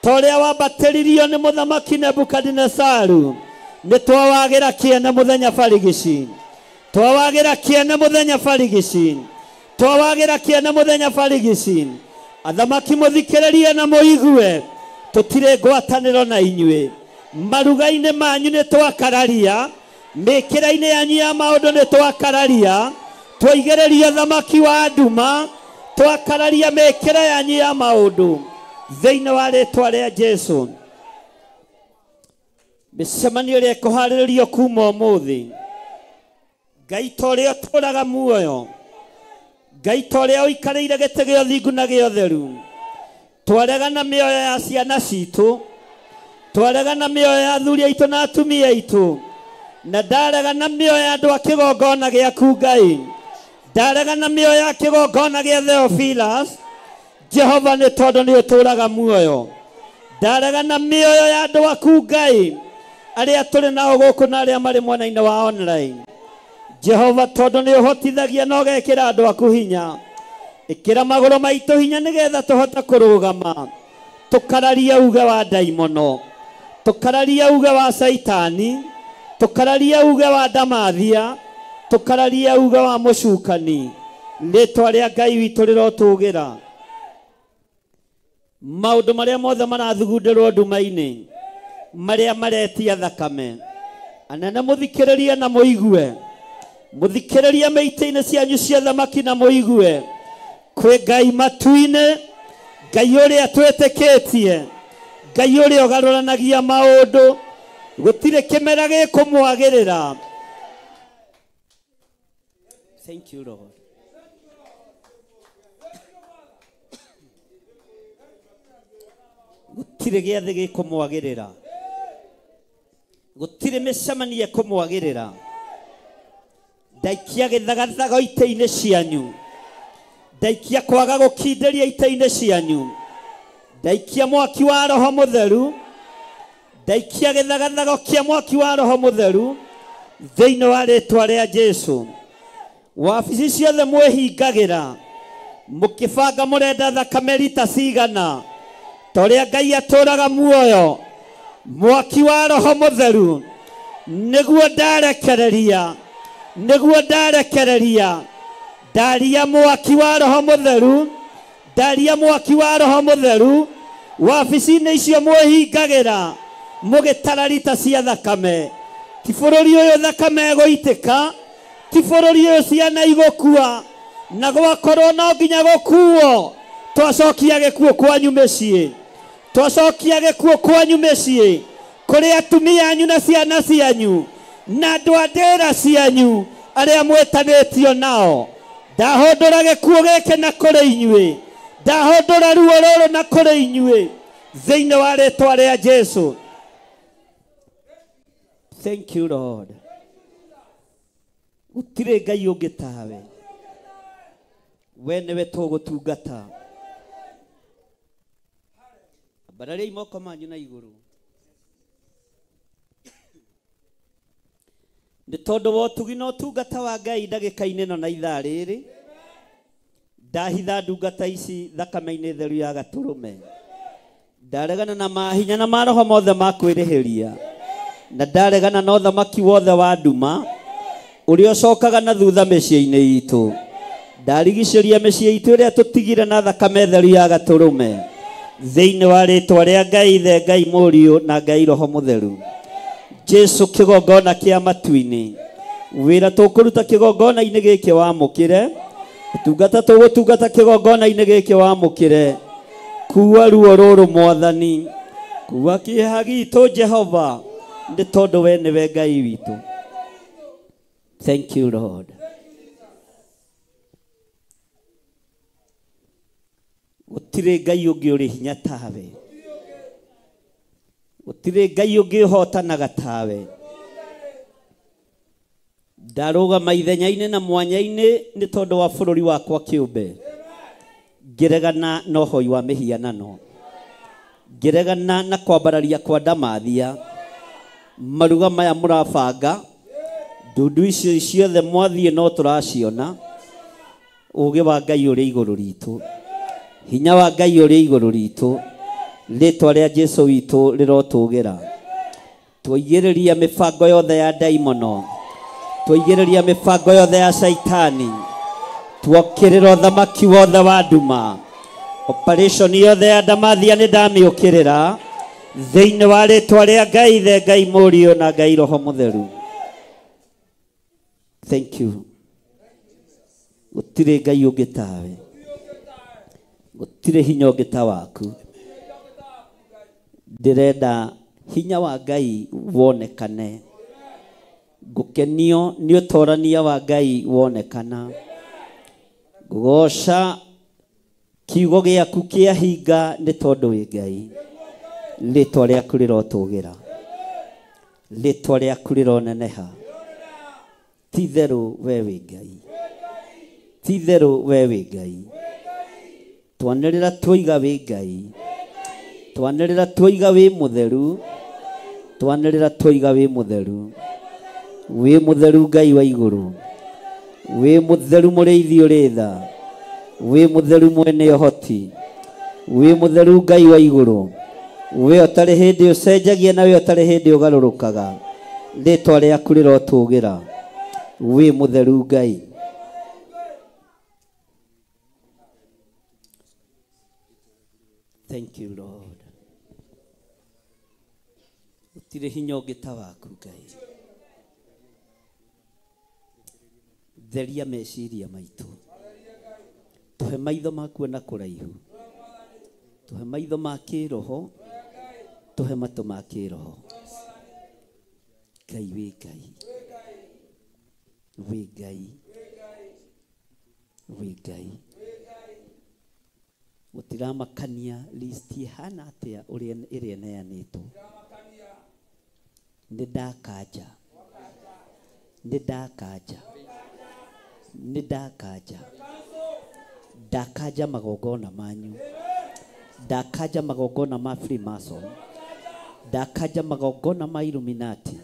Ta ũrĩa wambatĩririo nĩ mũthamaki Nebukadinesaru. Nĩ twawagĩra kĩene mũthenya barigici. Twawagĩra kĩene mũthenya barigici. Twawagĩra kĩene mũthenya barigici. Athamaki mũthikĩrĩrie na mũigue. Tũtirĩ ngwatanĩro na inyuĩ. Maruga-inĩ manyu nĩ twakararia. Mĩkĩra-inĩ yanyu ya maũndũ nĩ twakararia. Twaigĩrĩria thamaki wa nduma. Twakararia mĩkĩra yanyu ya maũndũ. Thĩinĩ wa rĩtwa rĩa Jesu. Mĩcemanio ĩrĩa ĩkũharĩrĩrio kuma ũmũthĩ, Ngai ta ũrĩa ũtũũraga muoyo, Ngai ta ũrĩa ũikarĩire gĩtĩ gĩa ũthingu na gĩa ũtheru, twaregana mĩoyo ya ciana citũ, twaregana mĩoyo ya athuri aitũ na atumia aitũ, na ndaregana mĩoyo ya andũ a kĩgongona gĩaku Ngai, ndaregana mĩoyo ya kĩgongona gĩa Theophilus. Jehova nĩ tondũ nĩ ũtũũraga muoyo, ndaregana mĩoyo ya andũ aku Ngai arĩa tũrĩ nao gũkũ na arĩa marĩ mwena-inĩ wa online. Jehova tondũ nĩ ũhotithagia na ũgekĩra andũ aku hinya, ĩkĩra magũrũ maitũ hinya nĩgetha tũhote kũrũgama, tũkararie uge wa ndaimono, tũkararie uge wa Caitani, tũkararie uge wa ndamathia, tũkararie uge wa mũcukani. Rĩtwa rĩa Ngai witũ rĩrotũgĩra. Maũndũ marĩa mothe marathugundĩrwo nduma-inĩ, marĩa maretia thakame, anene mũthikĩrĩrie na mũigue, mũthikĩrĩrie mĩitĩ-inĩ cianyu cia thamaki na mũigue, kwĩ Ngai matu-inĩ, Ngai ũrĩa twĩtĩkĩtie, Ngai ũrĩa ũgarũranagia maũndũ, gũtirĩ kĩmera gĩkũmwagĩrĩra. Thank you, Lord. Gũtirĩ gĩathĩ gĩkũmwagĩrĩra, gũtirĩ mĩcemanio ĩkũmwagĩrĩra. Ndaikia gĩthagathago itĩ-inĩ cianyu, ndaikia kwaga gũkindĩria itĩ-inĩ cianyu, ndaikia mwaki wa Roho Mũtheru, ndaikia gĩthagathago kĩa mwaki wa Roho Mũtheru thĩinĩ wa rĩtwa rĩa Jesu. Wabici ciothe mwĩhingagĩra mũkĩbanga mũrenda thakame rita cigana, ta ũrĩa Ngai atũũraga muoyo, mwaki wa Roho Mũtheru nĩguo ndarekereria, nĩguo ndarekereria. Ndaria mwaki wa Roho Mũtheru, ndaria mwaki wa Roho Mũtheru wabici-inĩ icio mwĩhingagĩra mũgĩtara rita cia thakame. Ti bũrũri ũyũ thakame ĩgũitĩka, ti bũrũri ũyũ ciana igũkua, na gwakorwo no nginya gũkuo, twacokia gĩkuũ kwanyu mĩciĩ, twacokia gĩkuũ kwanyu mĩciĩ, kũrĩ atumia anyu na ciana cianyu na andũ a ndĩra cianyu arĩa mwĩtanĩtio nao. Ndahũndũra gĩkuũ gĩkĩ na kũrĩ inyuĩ, ndahũndũra ruo rũrũ na kũrĩ inyuĩ thĩinĩ wa rĩtwa rĩa Jesu. Thank you, Lord. Gũtirĩ Ngai ũngĩ tawe, we nĩwe tũgũtungata. Ambarariai moko manyu na igũrũ. Nĩ tondũ wa ũtugi na ũtungata wa Ngai ndagĩka-inĩ ĩno na ithaa rĩrĩ, ndahitha ndungata ici thakame-inĩ theru ya gatũrũme, ndaregana na mahinya na maroho mothe ma kwĩrĩhĩria, na ndaregana na ũthamaki wothe wa nduma ũrĩa ũcokaga na thutha mĩciĩ-inĩ itũ. Ndarigicĩria mĩciĩ itũ ĩrĩa tũtigire na thakame theru ya gatũrũme thĩinĩ wa rĩtwa rĩa Ngai Ithe, Ngai Mũriũ na Ngai Roho Mũtheru. Jesu kĩgongona kĩa matu-inĩ, wĩra tũkũruta kĩgongona-inĩ gĩkĩ wamũkĩre, ũtungata tũgũtungata kĩgongona-inĩ gĩkĩ wamũkĩre, kuua ruo rũrũ Mwathani, kuua kĩeha gitũ Jehova, nĩ tondũ we nĩwe Ngai witũ. Thank you, Lord. Gũtirĩ Ngai ũngĩ ũrĩ hinya tawe, gũtirĩ Ngai ũngĩ ũhotanaga tawe. Ndarũgama ithenya-inĩ na mwanya-inĩ nĩ tondũ wa bũrũri wakwa kĩũmbe, ngĩregana na ũhoi wa mĩhianano, ngĩregana na kwambararia kwa ndamathia, maruga maya mũrabanga, ndundu icio ciothe mwathiĩ no tũraciona. Ũũgĩ wa Ngai ũrĩ igũrũ ritũ, hinya wa Ngai ũrĩ igũrũ ritũ, rĩtwa rĩa Jesu witũ rĩrotũgĩra. Twaigĩrĩria mĩbango yothe ya ndaimono, twaigĩrĩria mĩbango yothe ya Caitani, tuokĩrĩra ũthamaki wothe wa nduma, operation yothe ya ndamathia nĩ ndamĩũkĩrĩra thĩinĩ wa rĩtwa rĩa Ngai Ithe, Ngai Mũriũ na Ngai Roho Mũtheru. Thank you. Gũtirĩ Ngai ũngĩ tawe, gũtirĩ hinya ũngĩ ta waku. Ndĩrenda hinya wa Ngai wonekane. Ngũkenio nĩ ũtorania wa Ngai wonekana. Ngũgoca kiugo gĩaku kĩahinga nĩ tondũ wĩ Ngai. Rĩtwa rĩaku rĩrotũgĩra. Rĩtwa rĩaku rĩroneneha. Ti itherũ we wĩ Ngai. Ti itherũ we wĩ Ngai. Twanĩrĩra twoiga wĩ Ngai. Twanĩrĩra twoiga wĩ mũtheru. Twanĩrĩra twoiga wĩ mũtheru. Wĩ mũtheru Ngai wa igũrũ. Wĩ mũtheru mũrĩithi ũrĩ tha. Wĩ mũtheru mwene ũhoti. Wĩ mũtheru Ngai wa igũrũ. We ũtarĩ hĩndĩ ũcenjagia na we ũtarĩ hĩndĩ ũgarũrũkaga. Rĩtwa rĩaku rĩrotũgĩra. Wĩ mũtheru Ngai. Thank you, Lord. Gũtirĩ hinya ũngĩ ta waku Ngai. Theria meciria maitũ. Tũhe maitho ma kuona kũraihu. Tũhe maitho ma kĩroho. Tũhe matũ ma kĩroho. Ngai wĩ Ngai. Wĩ Ngai. Wĩ Ngai. Gũtiramakania list ĩhana atĩa ũrĩa ĩrĩa ĩneanĩtwo. Nĩ ndakanja. Nĩ ndakanja. Nĩ ndakanja. Ndakanja magongona manyu. Ndakanja magongona ma Freemason. Ndakanja magongona ma Illuminati.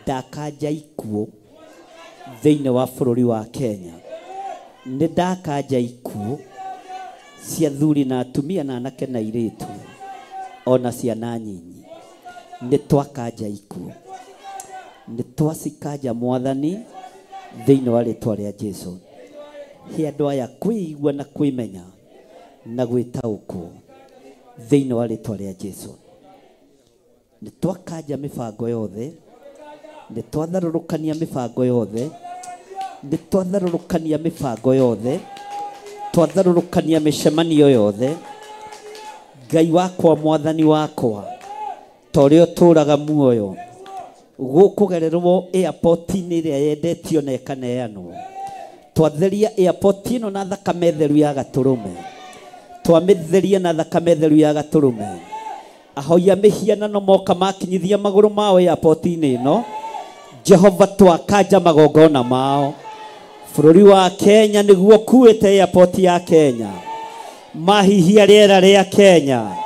Ndakanja ikuũ thĩinĩ wa bũrũri wa Kenya. Nĩ ndakanja ikuũ cia thuri na atumia na anake na airĩtu ona ciana nyinyi. Nĩ twakanja ikuũ. Nĩ twacikanja Mwathani thĩinĩ wa rĩtwa rĩa Jesu. He andũ aya kwĩigua na kwĩmenya na gwĩtaũkwo thĩinĩ wa rĩtwa rĩa Jesu. Nĩ twakanja mĩbango yothe. Nĩ twatharũrũkania mĩbango yothe. Nĩ twatharũrũkania mĩbango yothe. Twatharũrũkania mĩcemanio yothe. Ngai wakwa Mwathani wakwa, ta ũrĩa ũtũũraga muoyo, gũkũgererwo airport-inĩ ĩrĩa yendetio na ĩkaneanwo. Twatheria airport ĩno na thakame theru ya gatũrũme. Twamĩtheria na thakame theru ya gatũrũme. Ahoya mĩhianano moka makinyithia magũrũ mao airport-inĩ ĩno. Jehova twakanja magongona mao. Bũrũri wa Kenya nĩguo kuĩte airport ya Kenya. Mahihia rĩera rĩa Kenya.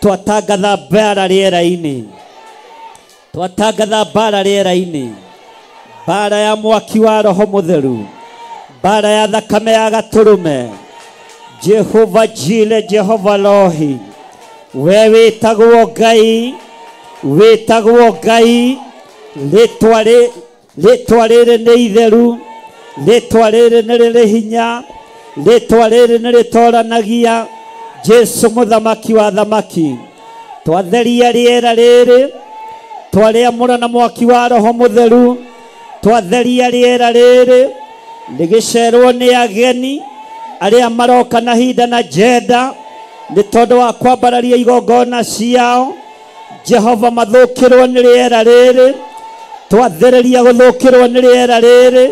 Twatangatha mbara rĩera-inĩ. Twatangatha mbara rĩera-inĩ. Mbara ya mwaki wa Roho Mũtheru. Mbara ya thakame ya gatũrũme. Jehova Jire, Jehova Rohi. We wĩtagwo Ngai. Wĩtagwo Ngai. Rĩtwa rĩrĩ nĩ itheru. Rĩtwa rĩrĩ nĩ rĩrĩ hinya. Rĩtwa rĩrĩ nĩ rĩtoranagia. Jesu mũthamaki wa thamaki. Twatheria rĩera rĩrĩ. Twarĩamũra na mwaki wa Roho Mũtheru. Twatheria rĩera rĩrĩ. Rĩgĩcerwo nĩ ageni arĩa maroka na hinda na njenda nĩ tondũ wa kwambararia igongona ciao. Jehova mathũkĩrwo nĩ rĩera rĩrĩ. Twathereria gũthũkĩrwo nĩ rĩera rĩrĩ.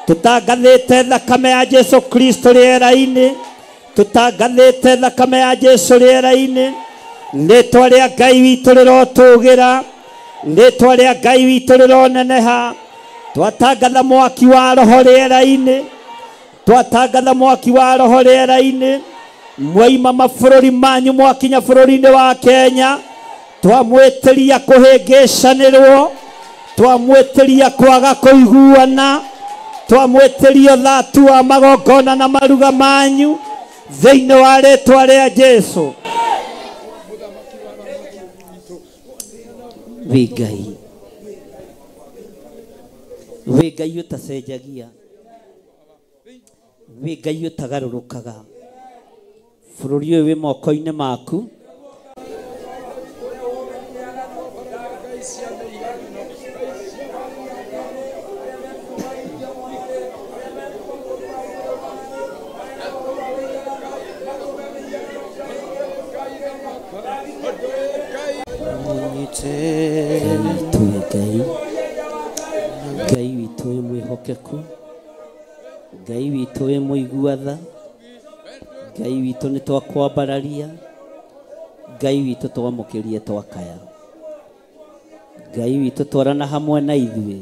Tũtangathĩte thakame ya Jesu Kristo rĩera-inĩ. Tũtangathĩte thakame ya Jesu rĩera-inĩ. Rĩtwa rĩa Ngai witũ rĩrotũgĩra. Rĩtwa rĩa Ngai witũ rĩroneneha. Twatangatha mwaki wa Roho rĩera-inĩ. Twatangatha mwaki wa Roho rĩera-inĩ. Mwaima mabũrũri manyu mwakinya bũrũri-inĩ wa Kenya. Twamwĩtĩria kũhĩngĩcanĩrwo. Twamwĩtĩria kwaga kũiguana. Twamwĩtĩria ũthatu wa magongona na maruga manyu thĩinĩ wa rĩtwa rĩa Jesu. Wĩ Ngai. Wĩ Ngai ũtacenjagia. Wĩ Ngai ũtagarũrũkaga. Bũrũri ũyũ wĩ moko-inĩ maku. Ngai witũ wĩ Ngai, Ngai witũ wĩ mwĩhokeku, Ngai witũ wĩ mũigua tha, Ngai witũ nĩ twakwambararia, Ngai witũ twamũkĩrie twakaya, Ngai witũ twarana hamwe na ithuĩ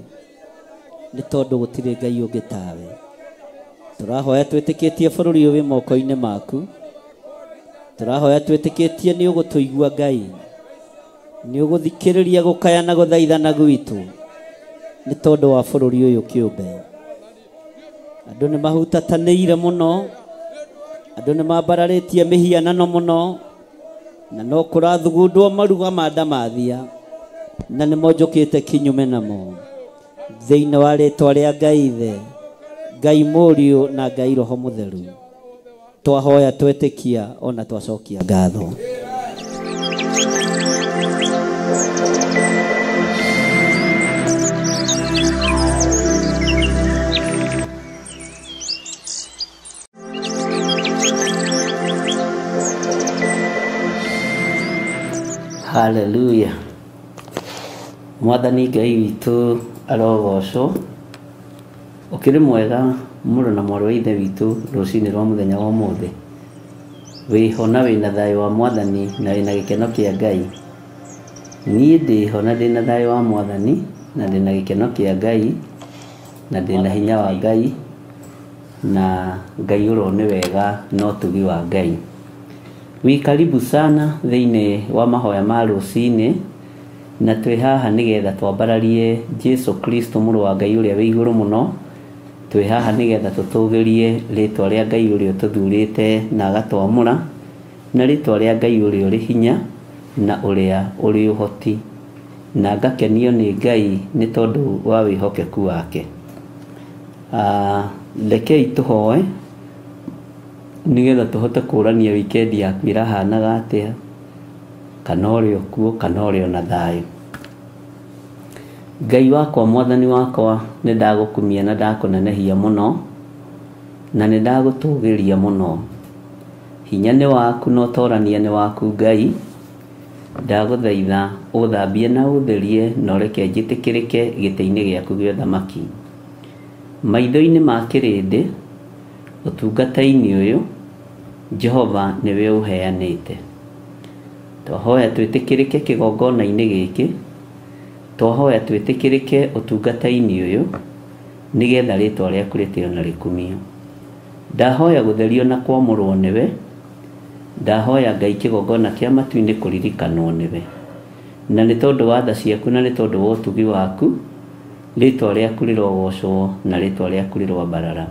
nĩ tondũ gũtirĩ Ngai ũngĩ tawe. Tũrahoya twĩtĩkĩtie bũrũri ũyũ wĩ moko-inĩ maku, tũrahoya twĩtĩkĩtie nĩ ũgũtũigua Ngai, nĩ ũgũthikĩrĩria gũkaya na gũthaithana gwitũ nĩ tondũ wa bũrũri ũyũ kĩũmbe. Andũ nĩ mahutatanĩire mũno, andũ nĩ mambararĩtie mĩhianano mũno, na no kũrathugundwo maruga ma ndamathia, na nĩ monjũkĩte kinyume namo. Thĩinĩ wa rĩtwa rĩa Ngai Ithe, Ngai Mũriũ na Ngai Roho Mũtheru, twahoya twetĩkia ona twacokia ngatho. Hallelujah. Mwathani Ngai witũ arogocwo. Ũkĩrĩ mwega mũrũ na mwarĩ wa ithe witũ rũcinĩ rwa mũthenya wa ũmũthĩ. Wĩho na wĩna thayũ wa Mwathani na wĩna gĩkeno kĩa Ngai. Niĩ ndĩho na ndĩna thayũ wa Mwathani na ndĩna gĩkeno kĩa Ngai na ndĩna hinya wa Ngai na Ngai ũro nĩ wega na ũtugi wa Ngai. Wĩ karibu sana thĩinĩ wa mahoya ma rũcinĩ, na twĩ haha nĩgetha twambararie Jesu Kristo mũrũ wa Ngai ũrĩa wĩ igũrũ mũno. Twĩ haha nĩgetha tũtũgĩrie rĩtwa rĩa Ngai ũrĩa ũtũthurĩte na agatwamũra, na rĩtwa rĩa Ngai ũrĩa ũrĩ hinya na ũrĩa ũrĩ ũhoti, na ngakenio nĩ Ngai nĩ tondũ wa wĩhokeku wake. Rekei tũhoe nĩgetha tũhote kũrania wikendi yaku ĩrahanaga atĩa, kana ũrĩ okuo kana ũrĩ ona thayũ. Ngai wakwa, Mwathani wakwa, nĩ ndagũkumia na ndakũnenehia mũno, na nĩ ndagũtũgĩria mũno. Hinya nĩ waku na ũtorania nĩ waku Ngai. Ndagũthaitha ũthambie na ũtherie na ũreke njĩtĩkĩrĩke gĩtĩ-inĩ gĩaku gĩa ũthamaki. Maitho-inĩ ma kĩrĩndĩ, ũtungata-inĩ ũyũ, Jehova nĩwe ũheanĩte. Twahoya twĩtĩkĩrĩke kĩgongona-inĩ gĩkĩ, twahoya twĩtĩkĩrĩke ũtungata-inĩ ũyũ, nĩgetha rĩtwa rĩaku rĩtĩo na rĩkumio. Ndahoya gũtherio na kwamũrwo nĩwe, ndahoya Ngai kĩgongona kĩa matu-inĩ kũririkanwo nĩwe. Na nĩ tondũ wa tha ciaku na nĩ tondũ wa ũtugi waku, rĩtwa rĩaku rĩrogocwo na rĩtwa rĩaku rĩroambarara.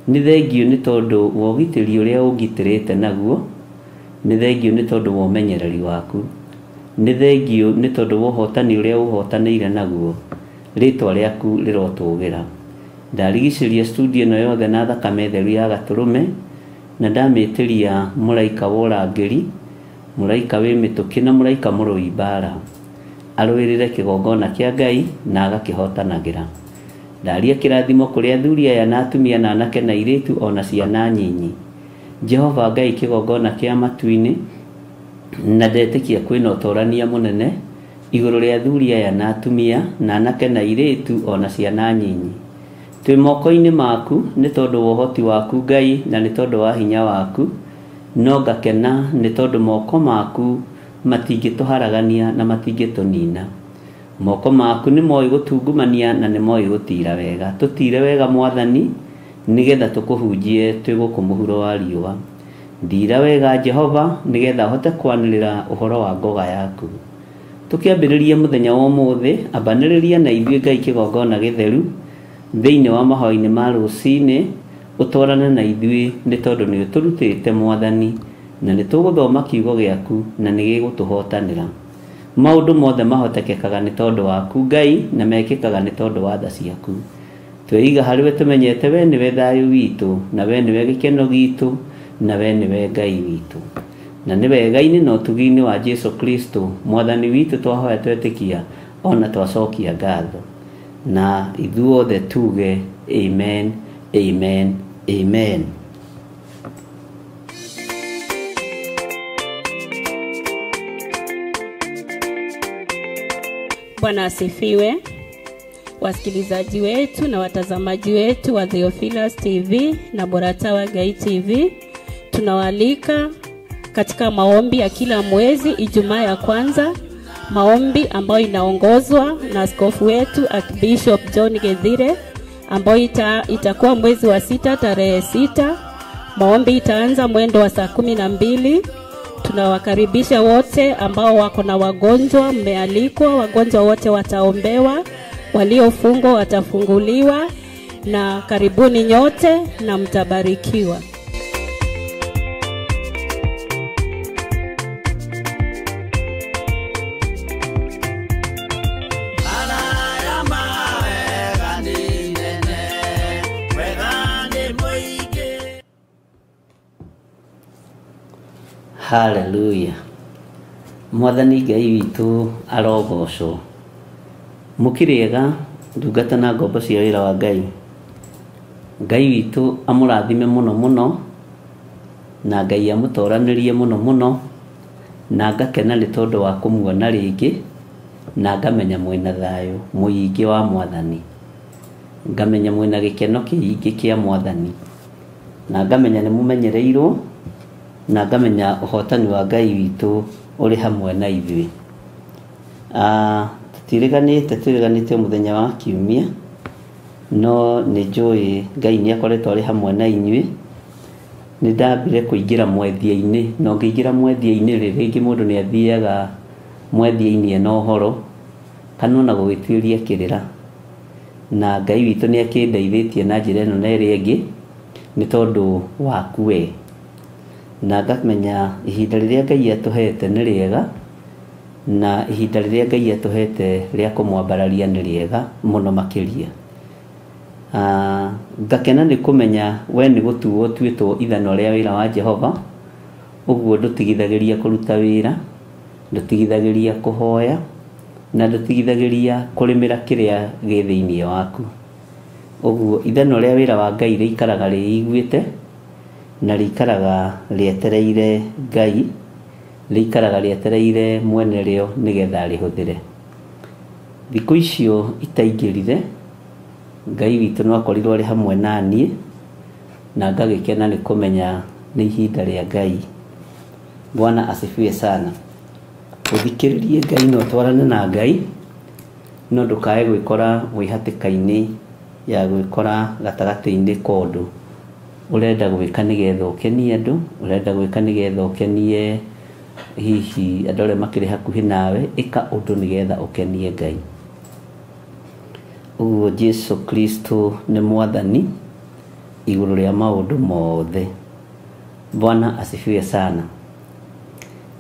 Nĩ thengio nĩ tondũ wa ũgitĩri ũrĩa ũngitĩrĩte naguo, nĩ thengio nĩ tondũ wa ũmenyereri waku, nĩ thengio nĩ tondũ wa ũhotani ũrĩa ũhotanĩire naguo, rĩtwa rĩaku rĩrotũgĩra. Ndarigicĩria studio ĩno yothe na thakame theru ya gatũrũme, na ndamĩtĩria mũraika wa ũrangĩri, mũraika wĩ mĩtũkĩ na mũraika mũrũi mbara, arũĩrĩre kĩgongona kĩa Ngai na agakĩhotanagĩra. Ndaria kĩrathimo kũrĩ athuri aya na atumia na anake na airĩtu ona ciana nyinyi. Jehova Ngai kĩgongona kĩa matu-inĩ, na ndetĩkia kwĩna ũtorania mũnene igũrũ rĩa athuri aya na atumia na anake na airĩtu ona ciana nyinyi. Twĩ moko-inĩ maku nĩ tondũ wa ũhoti waku Ngai na nĩ tondũ wa hinya waku, no ngakena nĩ tondũ moko maku matingĩtũharagania na matingĩtũnina. Moko maku nĩ moĩ gũtungumania na nĩ moĩ gũtira wega. Tũtire wega Mwathani nĩgetha tũkũhunjie twĩ gũkũ mũhuro wa riũa. Ndira wega Jehova nĩgetha hote kwanĩrĩra ũhoro wa ngoga yaku. Tũkĩambĩrĩria mũthenya wa ũmũthĩ, ambanĩrĩria na ithuĩ Ngai kĩgongona gĩtheru thĩinĩ wa mahoya-inĩ ma rũcinĩ, ũtwarane na ithuĩ nĩ tondũ nĩ ũtũrutĩte Mwathani, na nĩ tũgũthoma kiugo gĩaku na nĩ gĩgũtũhotanĩra. Maũndũ mothe mahotekekaga nĩ tondũ waku Ngai na mekĩkaga nĩ tondũ wa tha ciaku. Tweiga harĩ we tũmenyete we nĩwe thayũ witũ, na we nĩwe gĩkeno gitũ, na we nĩwe Ngai witũ. Na nĩ wega-inĩ na ũtugi-inĩ wa Jesu Kristo Mwathani witũ twahoya twetĩkia ona twacokia ngatho. Na ithuothe tuge amen, amen, amen. Bwana asifiwe. Wasikilizaji wetu na watazamaji wetu wa Theophilus TV na Mũrata wa Ngai TV, tunawaalika katika maombi ya kila mwezi Ijumaa ya kwanza, maombi ambayo inaongozwa na askofu wetu Archbishop John Githire, ambayo itakuwa mwezi wa 6 tarehe 6. Maombi itaanza mwendo wa saa 12. Tunawakaribisha wote ambao wako na wagonjwa, mmealikwa, wagonjwa wote wataombewa, waliofungwa watafunguliwa, na karibuni nyote na mtabarikiwa. Hallelujah. Mwathani Ngai witũ arogocwo. Mũkĩrĩega ndungata na ngombo cia wĩra wa Ngai. Ngai witũ amũrathime mũno mũno, na Ngai amũtoranĩrie mũno mũno, na ngakena nĩ tondũ wa kũmuona rĩngĩ, na ngamenya mwĩna thayũ mũingĩ wa Mwathani, ngamenya mwĩna gĩkeno kĩingĩ kĩa Mwathani, na ngamenya nĩ mũmenyereirwo, na ngamenya ũhotani wa Ngai witũ ũrĩ hamwe na ithuĩ. Tũtiriganĩte twĩriganĩte mũthenya wa kiumia, no nĩ njũĩ Ngai nĩ akoretwo arĩ hamwe na inyuĩ. Nĩ ndambire kũingĩra mwethia-inĩ, na ũngĩingĩra mwethia-inĩ rĩ, rĩngĩ mũndũ nĩ athiaga mwethia-inĩ ena ũhoro kana ona gũgĩtuĩria kĩrĩra, na Ngai witũ nĩ akĩndeithĩtie na njĩra ĩno na ĩrĩa ĩngĩ nĩ tondũ waku we, na ngamenya ihinda rĩrĩa Ngai atũhete nĩ rĩega, na ihinda rĩrĩa Ngai atũhete rĩa kũmwambararia nĩ rĩega mũno makĩria. Ngakena nĩ kũmenya we nĩ gũtuo ũtuĩtwo ithanwa rĩa wĩra wa Jehova, ũguo ndũtigithagĩria kũruta wĩra, ndũtigithagĩria kũhoya, na ndũtigithagĩria kũrĩmĩra kĩrĩa gĩ thĩinĩ waku. Ũguo ithanwa rĩa wĩra wa Ngai rĩikaraga rĩiguĩte, na rĩikaraga rĩetereire Ngai, rĩikaraga rĩetereire mwene rĩo nĩgetha rĩhũthĩre. Thikũ icio itaingĩrire, Ngai witũ no akorirwo arĩ hamwe na niĩ, na ngagĩkena nĩ kũmenya nĩ ihinda rĩa Ngai. Bwana asifiwe sana. Ũthikĩrĩrie Ngai na ũtwarane na Ngai, no ndũkae gwĩkora wĩ hatĩka-inĩ ya gwĩkora gatagatĩ-inĩ ka ũndũ ũrenda gwĩka nĩgetha ũkenie andũ, ũrenda gwĩka nĩgetha ũkenie hihi andũ arĩa makĩrĩ hakuhĩ nawe. Ĩka ũndũ nĩgetha ũkenie Ngai. Ũguo Jesu Kristo nĩ Mwathani igũrũ rĩa maũndũ mothe. Bwana asifiwe sana.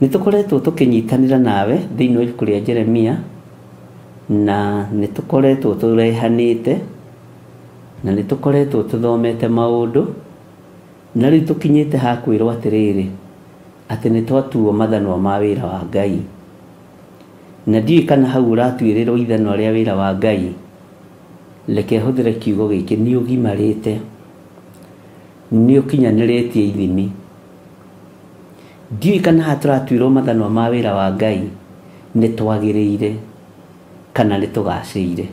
Nĩ tũkoretwo tũkĩnyitanĩra nawe thĩinĩ wa ibuku rĩa Jeremia, na nĩ tũkoretwo tũrehanĩte, na nĩ tũkoretwo tũthomete maũndũ, na rĩu tũkinyĩte ha kwĩrwo atĩrĩrĩ, atĩ nĩ twatuo mathanwa ma wĩra wa Ngai. Na ndiũĩ kana hau ũratuĩrĩrwo ithanwa rĩa wĩra wa Ngai, reke hũthĩre kiugo gĩkĩ, nĩ ũgimarĩte, nĩ ũkinyanĩrĩtie ithimi. Ndiũĩ kana haha tũratuĩrwo mathanwa ma wĩra wa Ngai nĩ twagĩrĩire kana nĩ tũgacĩire.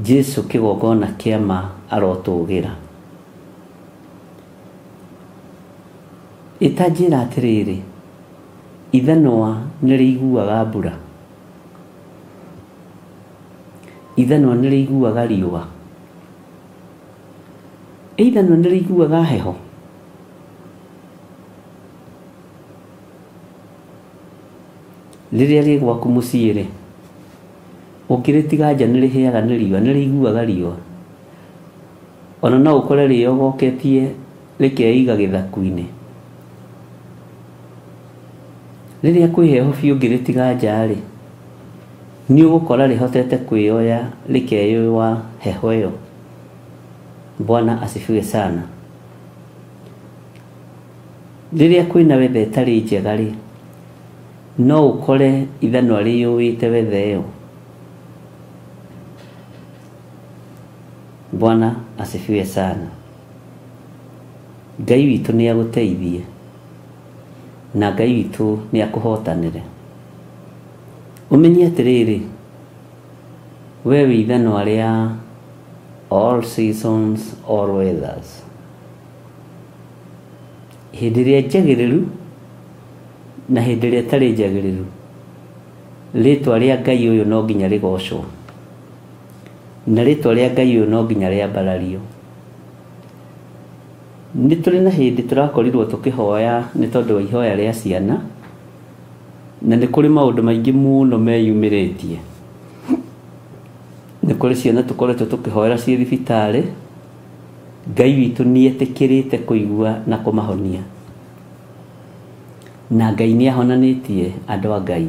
Jesu kĩgongona kĩa ma arotũgĩra. Ĩtanjĩra atĩrĩrĩ, ithanwa nĩ rĩiguaga mbura, ithanwa nĩ rĩiguaga riũa, ithanwa nĩ rĩiguaga heho. Rĩrĩa rĩ gwaku mũciĩ rĩ, ũngĩrĩtiga nja nĩ rĩhĩaga nĩ riũa, nĩ rĩiguaga riũa. Ona no ũkore rĩogoketie rĩkeiga gĩthaku-inĩ. Rĩrĩa kwĩ heho biũ ũngĩrĩtiga nja rĩ, nĩ ũgũkora rĩhotete kwĩoya rĩkeyũa heho ĩyo. Bwana asifiwe sana. Rĩrĩa kwĩna wetha ĩtarĩ njega rĩ, no ũkore ithanwa rĩyũĩte wetha ĩyo. Bwana asifiwe sana. Ngai witũ nĩ agũteithie, na Ngai witũ nĩ akũhotanĩre. Ũmenye atĩrĩrĩ, we wĩ ithanwa rĩa all seasons, all weathers. Hĩndĩ ĩrĩa njagĩrĩru na hĩndĩ ĩrĩa ĩtarĩ njagĩrĩru, rĩtwa rĩa Ngai ũyũ no nginya rĩgocwo, na rĩtwa rĩa Ngai ũyũ no nginya rĩambarario. Nĩ tũrĩ na hĩndĩ tũrakorirwo tũkĩhoya nĩ tondũ wa ihoya rĩa ciana, na nĩ kũrĩ maũndũ maingĩ mũno meyumĩrĩtie. Nĩ kũrĩ ciana tũkoretwo tũkĩhoera ciĩ thibitarĩ, Ngai witũ nĩ etĩkĩrĩte kũigua na kũmahonia, na Ngai nĩ ahonanĩtie andũ a Ngai.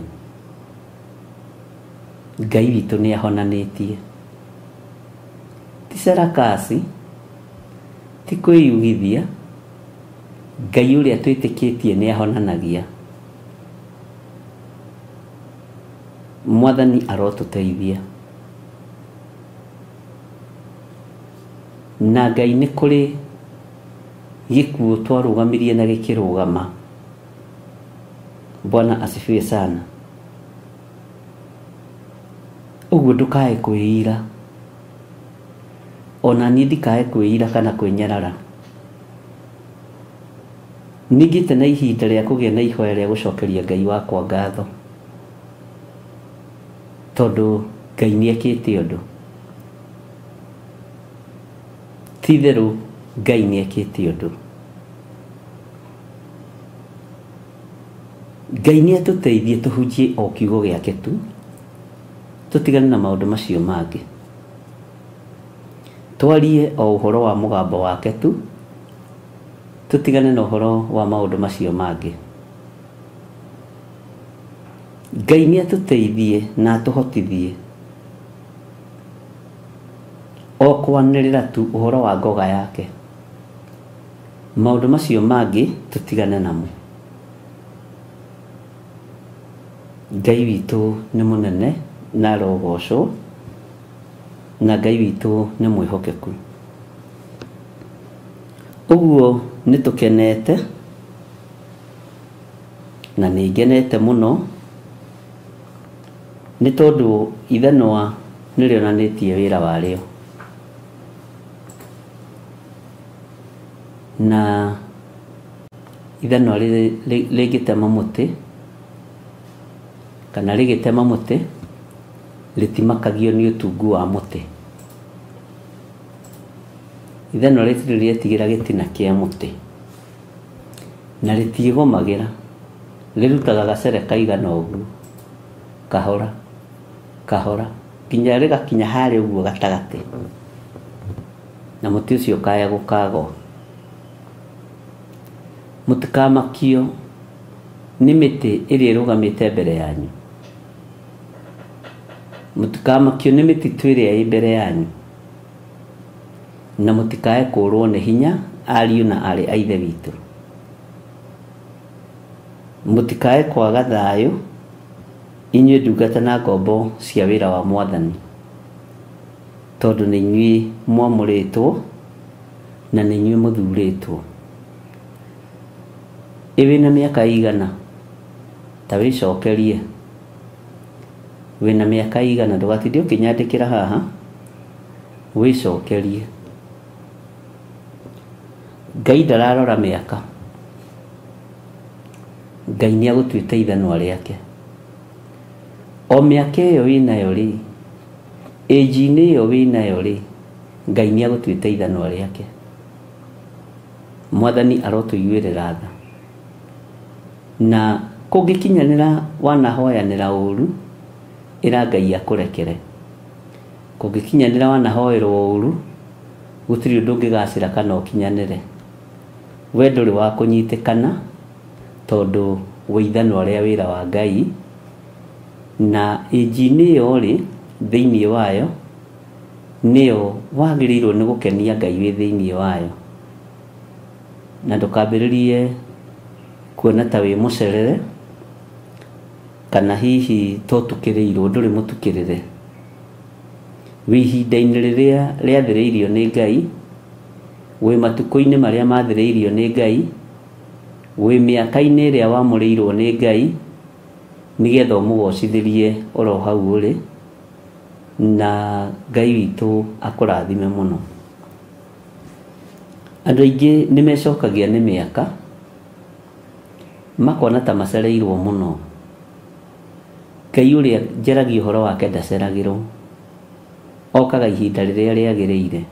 Ngai witũ nĩ ahonanĩtie. Ti sarakasi, ti kwĩyugithia, Ngai ũrĩa twĩtĩkĩtie nĩ ahonanagia. Mwathani arotũteithia. Na Ngai nĩ kũrĩ gĩkuũ twarũgamirie na gĩkĩrũgama. Bwana asifiwe sana. Ũguo ndũkae kwĩira, ona niĩ ndikae kwĩira kana kwĩnyarara. Ningĩte na ihinda rĩa kũgĩa na ihoya rĩa gũcokeria Ngai wakwa ngatho, tondũ Ngai nĩ ekĩte ũndũ. Ti itherũ Ngai nĩ ekĩte ũndũ. Ngai nĩ atũteithie tũhunjie o kiugo gĩake tu, tũtigane na maũndũ macio mangĩ. Twarie o ũhoro wa mũgambo wake tu, tũtigane na ũhoro wa maũndũ macio mangĩ. Ngai nĩ atũteithie na atũhotithie o kwanĩrĩra tu ũhoro wa ngoga yake. Maũndũ macio mangĩ tũtigane namo. Ngai witũ nĩ mũnene na arogocwo, na Ngai witũ nĩ mwĩhokeku. Ũguo nĩ tũkenete, na nĩ ngenete mũno, nĩ tondũ ithanwa nĩ rĩonanĩtie wĩra warĩo. Na ithanwa rĩngĩtema mũtĩ, kana rĩgĩtema mũtĩ, rĩtimakagio nĩ ũtungu wa mũtĩ. Ithanwa rĩtirĩ rĩetigĩra gĩtina kĩa mũtĩ, na rĩtiĩgomagĩra, rĩrutaga gacere kaigana ũguo, kahora kahora, nginya rĩgakinya harĩa ũguo gatagatĩ, na mũtĩ ũcio ũkaya gũkagwa. Mũtikamakio nĩ mĩtĩ ĩrĩa ĩrũgamĩte mbere yanyu, mũtikamakio nĩ mĩtitũ ĩrĩa ĩ mbere yanyu, na mũtikae kũũrwo nĩ hinya ariũ na aarĩ a Ithe witũ. Mũtikae kwaga thayũ inyuĩ ndungata na ngombo cia wĩra wa Mwathani, tondũ nĩ inyuĩ mwamũrĩtwo na nĩ inyuĩ mũthurĩtwo. Ĩ wĩna mĩaka igana? Ta wĩcokerie. Wĩna mĩaka igana? Ndũgatinde ũkĩnyandĩkĩra haha, wĩcokerie. Ngai ndararora mĩaka, Ngai nĩ agũtuĩte ithanwa rĩake. O mĩaka ĩyo wĩnayo rĩ, ĩnji-inĩ ĩyo wĩnayo rĩ, Ngai nĩ agũtuĩte ithanwa rĩake. Mwathani arotũiguĩrĩra tha. Na kũngĩkinyanĩra wanahoyanĩra ũru, ĩra Ngai akũrekere. Kũngĩkinyanĩra wanahoerwo ũru, gũtirĩ ũndũ ũngĩgacĩra kana ũkinyanĩre. We ndũrĩ wa kũnyitĩkana, tondũ wĩ ithanwa rĩa wĩra wa Ngai, na ĩnji-inĩ ĩyo rĩ, thĩinĩ wayo, nĩyo wagĩrĩirwo nĩ gũkenia Ngai wĩ thĩinĩ wayo. Na ndũkambĩrĩrie kuona ta wĩ mũcerere, kana hihi to ũtukĩrĩirwo, ndũrĩ mũtukĩrĩre. Wĩ ihinda-inĩ rĩrĩa rĩathĩrĩirio nĩ Ngai, wĩ matukũ-inĩ marĩa mathĩrĩirio nĩ Ngai, wĩ mĩaka-inĩ ĩrĩa wamũrĩirwo nĩ Ngai, Nĩgetha ũmũgocithĩrie oro hau ũrĩ, na Ngai witũ akũrathime mũno. Andũ aingĩ nĩ mecokagia nĩ mĩaka, makona ta macereirwo mũno. Ngai ũrĩa njaragia ũhoro wake ndaceragĩrwo, okaga ihinda rĩrĩa rĩagĩrĩire.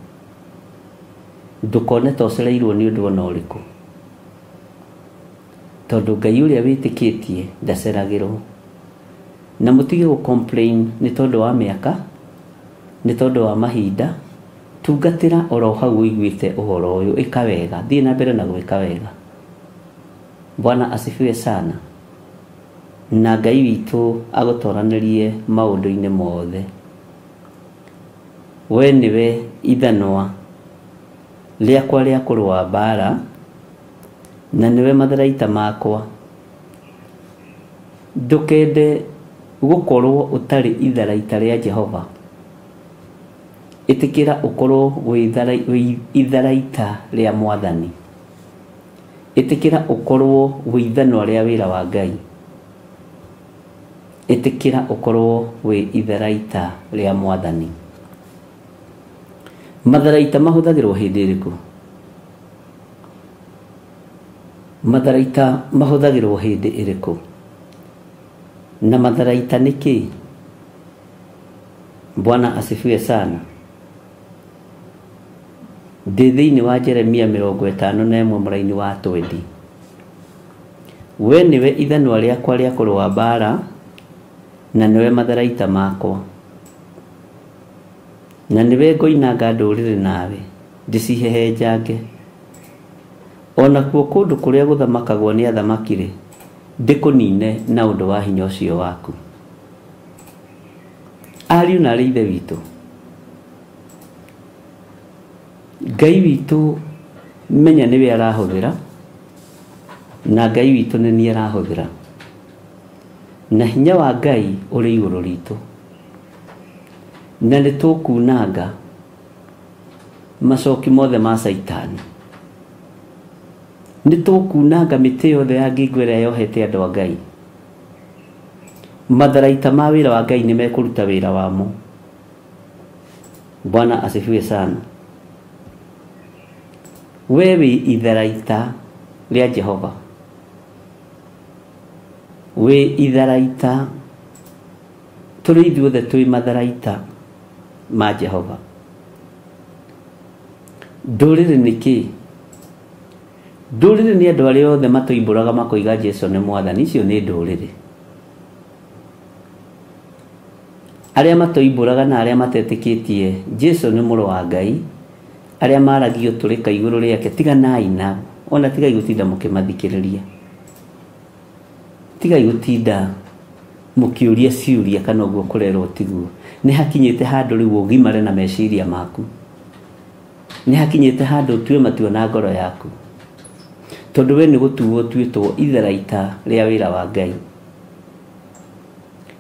Ndũkone ta ũcereirwo nĩ ũndũ ona ũrĩkũ, tondũ Ngai ũrĩa wĩtĩkĩtie ndaceragĩrwo. Na mũtige gũ complain nĩ tondũ wa mĩaka, nĩ tondũ wa mahinda. Tungatĩra oro hau ũiguĩte ũhoro ũyũ, ĩka wega, thiĩ na mbere na gwĩka wega. Bwana asifiwe sana. Na Ngai witũ agũtoranĩrie maũndũ-inĩ mothe. We nĩwe ithanwa rĩakwa rĩa kũrũa mbara, na nĩwe matharaita makwa. Ndũkende gũkorwo ũtarĩ itharaita rĩa Jehova. Ĩtĩkĩra ũkorwo wĩ itharaita rĩa Mwathani. Ĩtĩkĩra ũkorwo wĩ ithanwa rĩa wĩra wa Ngai. Ĩtĩkĩra ũkorwo wĩ itharaita rĩa Mwathani. Matharaita mahũthagĩrwo hĩndĩ ĩrĩkũ? Matharaita mahũthagĩrwo hĩndĩ ĩrĩkũ? Na matharaita nĩ kĩĩ? Bwana asifiwe sana. Ndĩ thĩinĩ wa Jeremia 51 mũraini wa 20. We nĩwe ithanwa rĩakwa rĩa kũrũa mbara, na nĩwe matharaita makwa. Na nĩwe ngoinanga ndũrĩrĩ nawe, ndĩcihehenjange. Ona kuo kũndũ kũrĩa gũthamakagwo nĩ athamaki-rĩ, ndĩkũnine na ũndũ wa hinya ũcio waku. Ariũ na arĩ ithe witũ, Ngai witũ menya nĩwe arahũthĩra, na Ngai witũ nĩ niĩ arahũthĩra. Na hinya wa Ngai ũrĩ igũrũ ritũ. Na nĩ tũkunanga macoki mothe ma Caitani. Nĩ tũkunanga mĩtĩ yothe ya ngingo ĩrĩa yohete andũ a Ngai. Matharaita ma wĩra wa Ngai nĩ mekũruta wĩra wamo. Bwana asifiwe sana. We wĩ itharaita rĩa Jehova. Wĩ itharaita, tũrĩ ithuothe twĩ matharaita ma Jehova. Ndũrĩrĩ nĩ kĩĩ? Ndũrĩrĩ nĩ andũ arĩa othe matũimbũraga makoiga Jesu nĩ Mwathani. Icio nĩ ndũrĩrĩ. Arĩa matũimbũraga na arĩa matetĩkĩtie Jesu nĩ mũrũ wa Ngai, arĩa maragio tũrĩka igũrũ rĩake, tiganai nao. Ona tigai gũtinda mũkĩmathikĩrĩria. Tigai gũtinda mũkĩũria ciũria kana ũguo kũrerwo tiguo. Nĩ hakinyĩte handũ rĩu ũgimare na meciria maku. Nĩ hakinyĩte handũ ũtue matua na ngoro yaku. Tondũ we nĩ gũtuo ũtuĩtwo itharaita rĩa wĩra wa Ngai.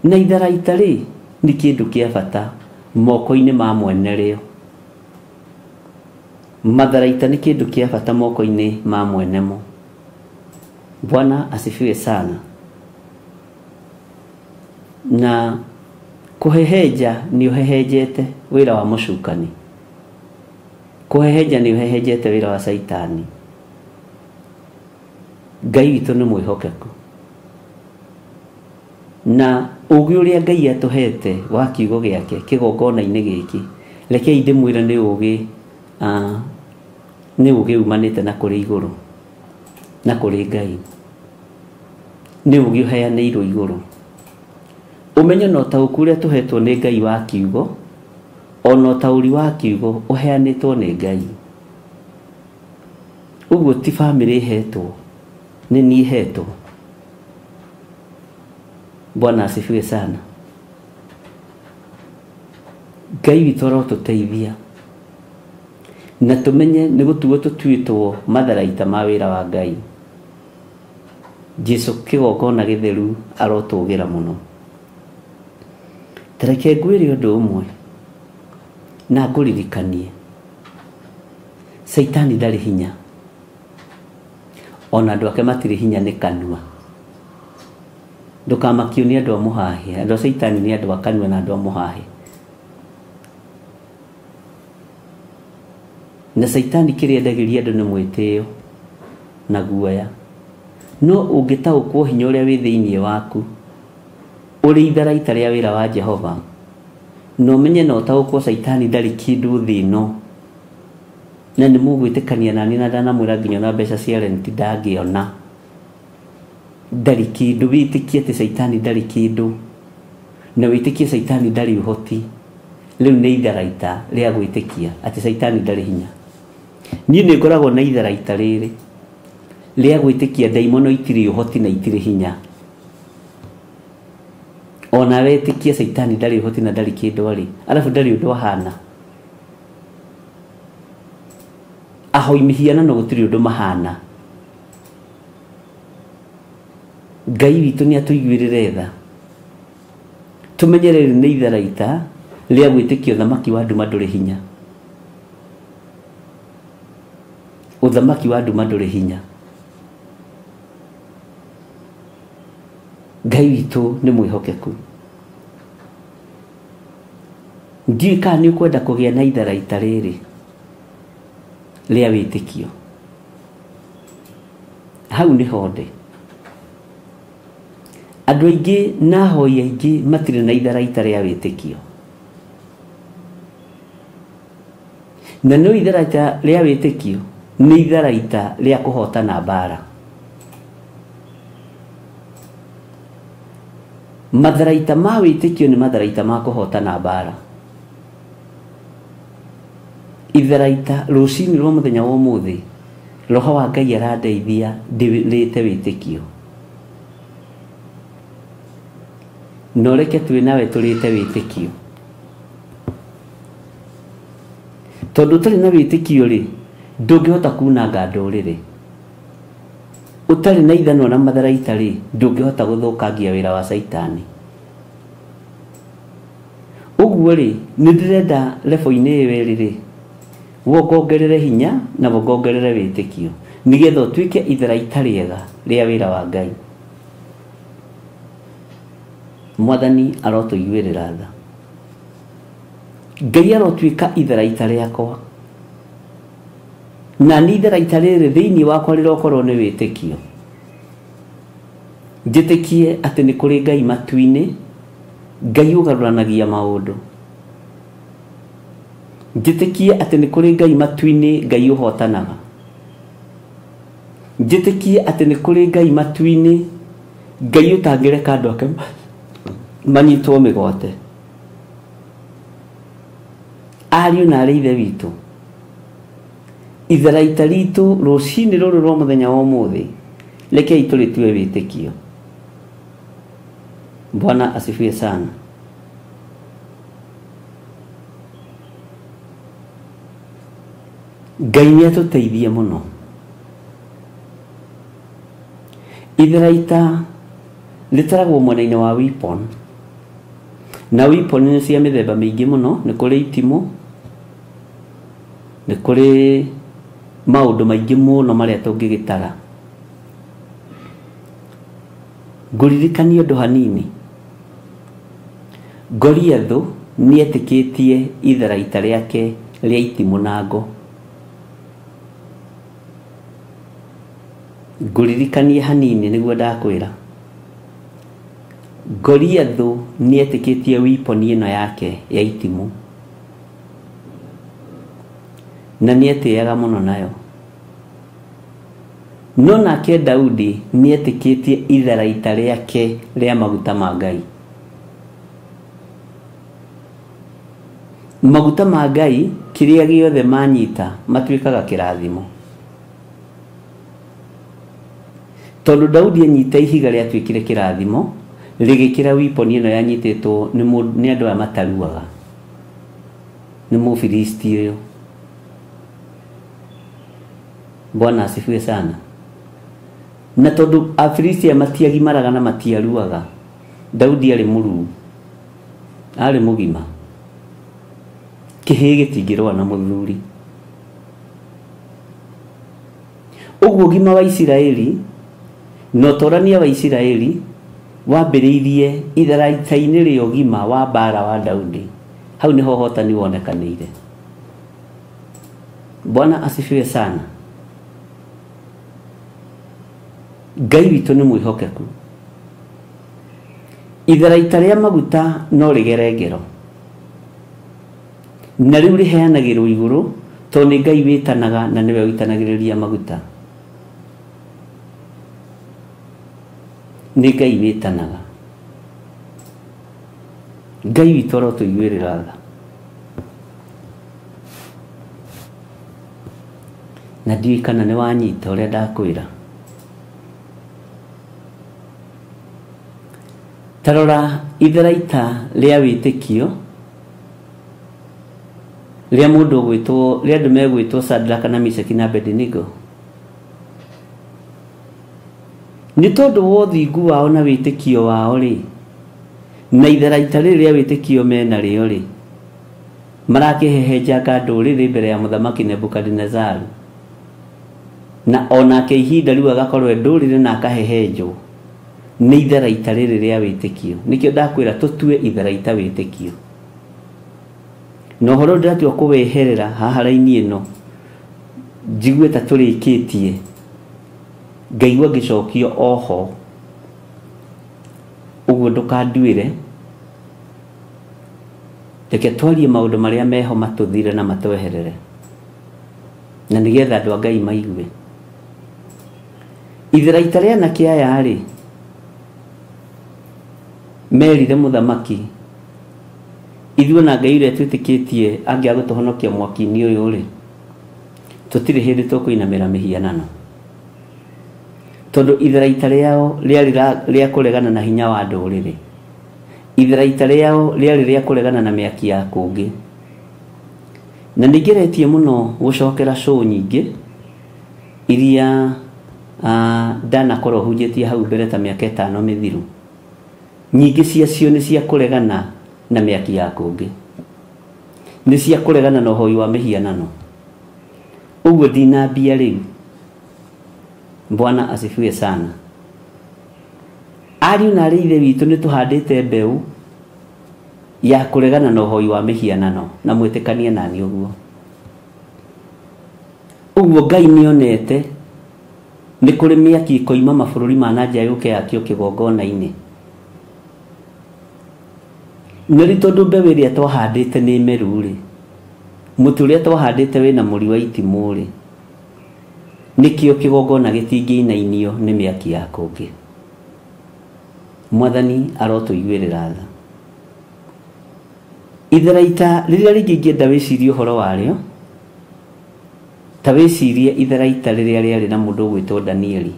Na itharaita rĩ nĩ kĩndũ kĩa bata moko-inĩ ma mwene rĩo. Matharaita nĩ kĩndũ kĩa bata moko-inĩ ma mwene mo. Bwana asifiwe sana. Na kũhehenja nĩ ũhehenjete wĩra wa mũcukani. Kũhehenja nĩ ũhehenjete wĩra wa Caitani. Ngai witũ nĩ mwĩhokeku. Na ũũgĩ ũrĩa Ngai atũhete wa kiugo gĩake kĩgongona-inĩ gĩkĩ, rekei ndĩmwĩre nĩ ũũgĩ, nĩ ũũgĩ umanĩte na kũrĩ igũrũ, na kũrĩ Ngai. Nĩ ũũgĩ ũheanĩirwo igũrũ. Ũmenyo na ũtaũku ũrĩa tũhetwo nĩ Ngai wa kiugo, ona ũtaũri wa kiugo ũheanĩtwo nĩ Ngai. Ũguo ti bamĩrĩ ĩhetwo, nĩ niĩ hetwo. Bwana asifiwe sana. Ngai witũ arotũteithia na tũmenye nĩ gũtuo tũtuĩtwo matharaita ma wĩra wa Ngai. Jesu kĩgongona gĩtheru arotũgĩra mũno. Ta reke ngwĩre ũndũ ũmwe na ngũririkanie. Caitani ndarĩ hinya, ona andũ ake matirĩ hinya nĩ kanua. Ndũkamakio nĩ andũ a mũhahe. Andũ a caitani nĩ andũ a kanua na andũ a mũhahe. Na caitani kĩrĩa endagĩria andũ nĩ mwĩtĩo na guoya. No ũngĩtaũkwo hinya ũrĩa wĩ thĩinĩ waku ũrĩ itharaita rĩa wĩra wa Jehova, na ũmenye na ũtaũkwo caitani ndarĩ kĩndũ thĩ ĩno, na nĩ mũgwĩtĩkania nani na ndanamwĩra nginya ona mbeca cia rent ndangĩona. Ndarĩ kĩndũ. Wĩtĩkie atĩ caitani ndarĩ kĩndũ, na wĩtĩkie caitani ndarĩ ũhoti. Rĩu nĩ itharaita rĩa gwĩtĩkia atĩ caitani ndarĩ hinya. Niĩ nĩ ngoragwo na itharaita rĩrĩ rĩa gwĩtĩkia ndaimono itirĩ ũhoti na itirĩ hinya. Ona wetĩkia caitani ndarĩ ũhoti na ndarĩ kĩndũ rĩ, arabu ndarĩ ũndũ ahana. Ahoi mĩhianano gũtirĩ ũndũ mahana. Ngai witũ nĩ atũiguĩrĩre tha. Tũmenye rĩrĩ nĩ itharaita rĩa gwĩtĩkia ũthamaki wa nduma ndũrĩ hinya. Ũthamaki wa nduma ndũrĩ hinya. Ngai witũ nĩ mwĩhokeku. Ndiũĩ kana nĩ ũkwenda kũgĩa na itharaita rĩrĩ rĩa wĩtĩkio. Hau nĩho ndĩ. Andũ aingĩ na ahoi aingĩ matirĩ na itharaita rĩa wĩtĩkio. Na no itharaita rĩa wĩtĩkio nĩ itharaita rĩa kũhotana mbara. Matharaita ma wĩtĩkio nĩ matharaita ma kũhotana mbara. Itharaita rũcinĩ rwa mũthenya wa ũmũthĩ, roho wa Ngai arandeithia ndĩrĩte wĩtĩkio. No reke twĩ nawe tũrĩte wĩtĩkio. Tondũ ũtarĩ na wĩtĩkio rĩ, ndũngĩhota kunanga ndũrĩrĩ. Ũtarĩ na ithanwa na matharaita rĩ, ndũngĩhota gũthũkangia wĩra wa caitani. Ũguo rĩ, nĩ ndĩrenda lebo-inĩ ĩyo ĩrĩ rĩ, wongongerere hinya na wongongerere wĩtĩkio nĩgetha ũtuĩke itharaita rĩega rĩa wĩra wa Ngai. Mwathani arotũiguĩrĩra tha. Ngai arotuĩka itharaita rĩakwa. Na nĩ itharaita rĩrĩ thĩinĩ wakwa rĩrokorwo nĩ wĩtĩkio. Njĩtĩkie atĩ nĩ kũrĩ Ngai matu-inĩ, Ngai ũgarũranagia maũndũ. Njĩtĩkie atĩ nĩ kũrĩ Ngai matu-inĩ, Ngai ũhotanaga. Njĩtĩkie atĩ nĩ kũrĩ Ngai matu-inĩ, Ngai ũtangĩreka andũ ake manyitwo mĩgwate. Ariũ na arĩ ithe witũ, itharaita ritũ rũcinĩ rũrũ rwa mũthenya wa ũmũthĩ, rekei tũrĩtue wĩtĩkio. Bwana asifiwe sana. Ngai nĩ atũteithie mũno. Itharaita rĩtaragwo mwena-inĩ wa weapon. Na weapon nĩ cia mĩthemba mĩingĩ mũno. Nĩ kũrĩ itimũ, nĩ kũrĩ maũndũ maingĩ mũno marĩa tũngĩgĩtara. Ngũririkanie ũndũ hanini. Goliathũ nĩ etĩkĩtie itharaita rĩake rĩa itimũ na ngo. Ngũririkanie hanini nĩguo ndakwĩra. Goliathũ nĩ etĩkĩtie weapon ĩno yake ya itimũ, na nĩ etĩaga mũno nayo. No nake Daudi nĩ etĩkĩtie itharaita rĩake rĩa maguta ma Ngai. Maguta ma Ngai kĩrĩa gĩothe manyita matuĩkaga kĩrathimo. Tondũ Daudi anyita ihiga rĩatuĩkire kĩrathimo, rĩgĩkĩra weapon ĩno yanyitĩtwo nĩ andũ aya mataruaga, nĩ Mũfilisti ũyũ. Bwana asifiwe sana. Na tondũ Afilisti aya matiagimaraga na matiaruaga, Daudi arĩ mũruu, arĩ mũgima. Kĩhĩĩ gĩtingĩrũa na mũthuri. Ũguo ũgima wa Isiraeli na ũtorania wa Isiraeli Wambĩrĩirie itharaita-inĩ rĩa ũgima wa mbara wa Daudi. Hau nĩho ũhotani wonekanĩire. Bwana asifiwe sana. Ngai witũ nĩ mwĩhokeku. Itharaita rĩa maguta no rĩgere ngero. Na rĩu rĩheanagĩrwo igũrũ tondũ nĩ Ngai wĩtanaga na nĩwe ũitanagĩrĩria maguta. Nĩ Ngai wĩtanaga. Ngai witũ arotũiguĩrĩra tha. Na ndiũĩ kana nĩ wanyita ũrĩa ndakwĩra. Ta rora itharaita rĩa wĩtĩkio rĩa mũndũ ũgwĩtwo rĩa andũ megwĩtwo Shadraka na Meshaki na Abednego. Nĩ tondũ wa ũthingu wao na wĩtĩkio wao rĩ, na itharaita rĩrĩ rĩa wĩtĩkio mena rĩo rĩ, marakĩhehenjanga ndũrĩrĩ mbere ya mũthamaki Nebukadinezaru. Na onake ihinda rĩu agakorwo e ndũrĩrĩ na akahehenjwo nĩ itharaita rĩrĩ rĩa wĩtĩkio. Nĩkĩo ndakwĩra tũtue itharaita wĩtĩkio. Na ũhoro ndĩratua kũweherera haha raini ĩno njigue ta tũrĩkĩtie, ngaigua ngĩcokio oho. Ũguo ndũkanduĩre, reke twarie maũndũ marĩa meho matũthire na matweherere, na nĩgetha andũ a Ngai maigue. Itharaita rĩa anake aya rĩ, merire mũthamaki, ithuĩ na Ngai ũrĩa twĩtĩkĩtie angĩaga gũtũhonokia mwaki-inĩ ũyũ rĩ, tũtirĩ hĩndĩ tũkũinamĩra mĩhianano. Tondũ itharaita rĩao rĩarĩ rĩa kũregana na hinya wa ndũrĩrĩ. Itharaita rĩao rĩarĩ rĩa kũregana na mĩaki ya kũngĩ. Na nĩngeretie mũno gũcokera show nyingĩ iria ndanakorwo hunjĩtie hau mbere ta mĩaka 5 mĩthiru. Nyingĩ ciacio nĩ cia kũregana na mĩaki ya kũngĩ, nĩ cia kũregana na ũhoi wa mĩhianano. Ũguo ndinambia rĩu. Bwana asifiwe sana. Ariũ na arĩ ithe witũ nĩ tũhandĩte mbeũ ya kũregana na ũhoi wa mĩhianano, na mwĩtĩkanie nani ũguo. Ũguo Ngai nĩonete nĩ kũrĩ mĩaki ĩkoima mabũrũri ma na nja yũke yakio kĩgongona-inĩ. Na rĩu tondũ mbeũ ĩrĩa twahandĩte nĩ meru rĩ, mũtĩ ũrĩa twahandĩte wĩna mũri wa itimũ rĩ, nĩkĩo kĩgongona gĩtingĩinainio nĩ mĩaki ya kũngĩ. Mwathani arotũiguĩrĩra tha. Itharaita rĩrĩa rĩngĩ ingĩenda wĩcirie ũhoro warĩo, ta wĩcirie itharaita rĩrĩa rĩarĩ na mũndũ ũgwĩtwo Danieli.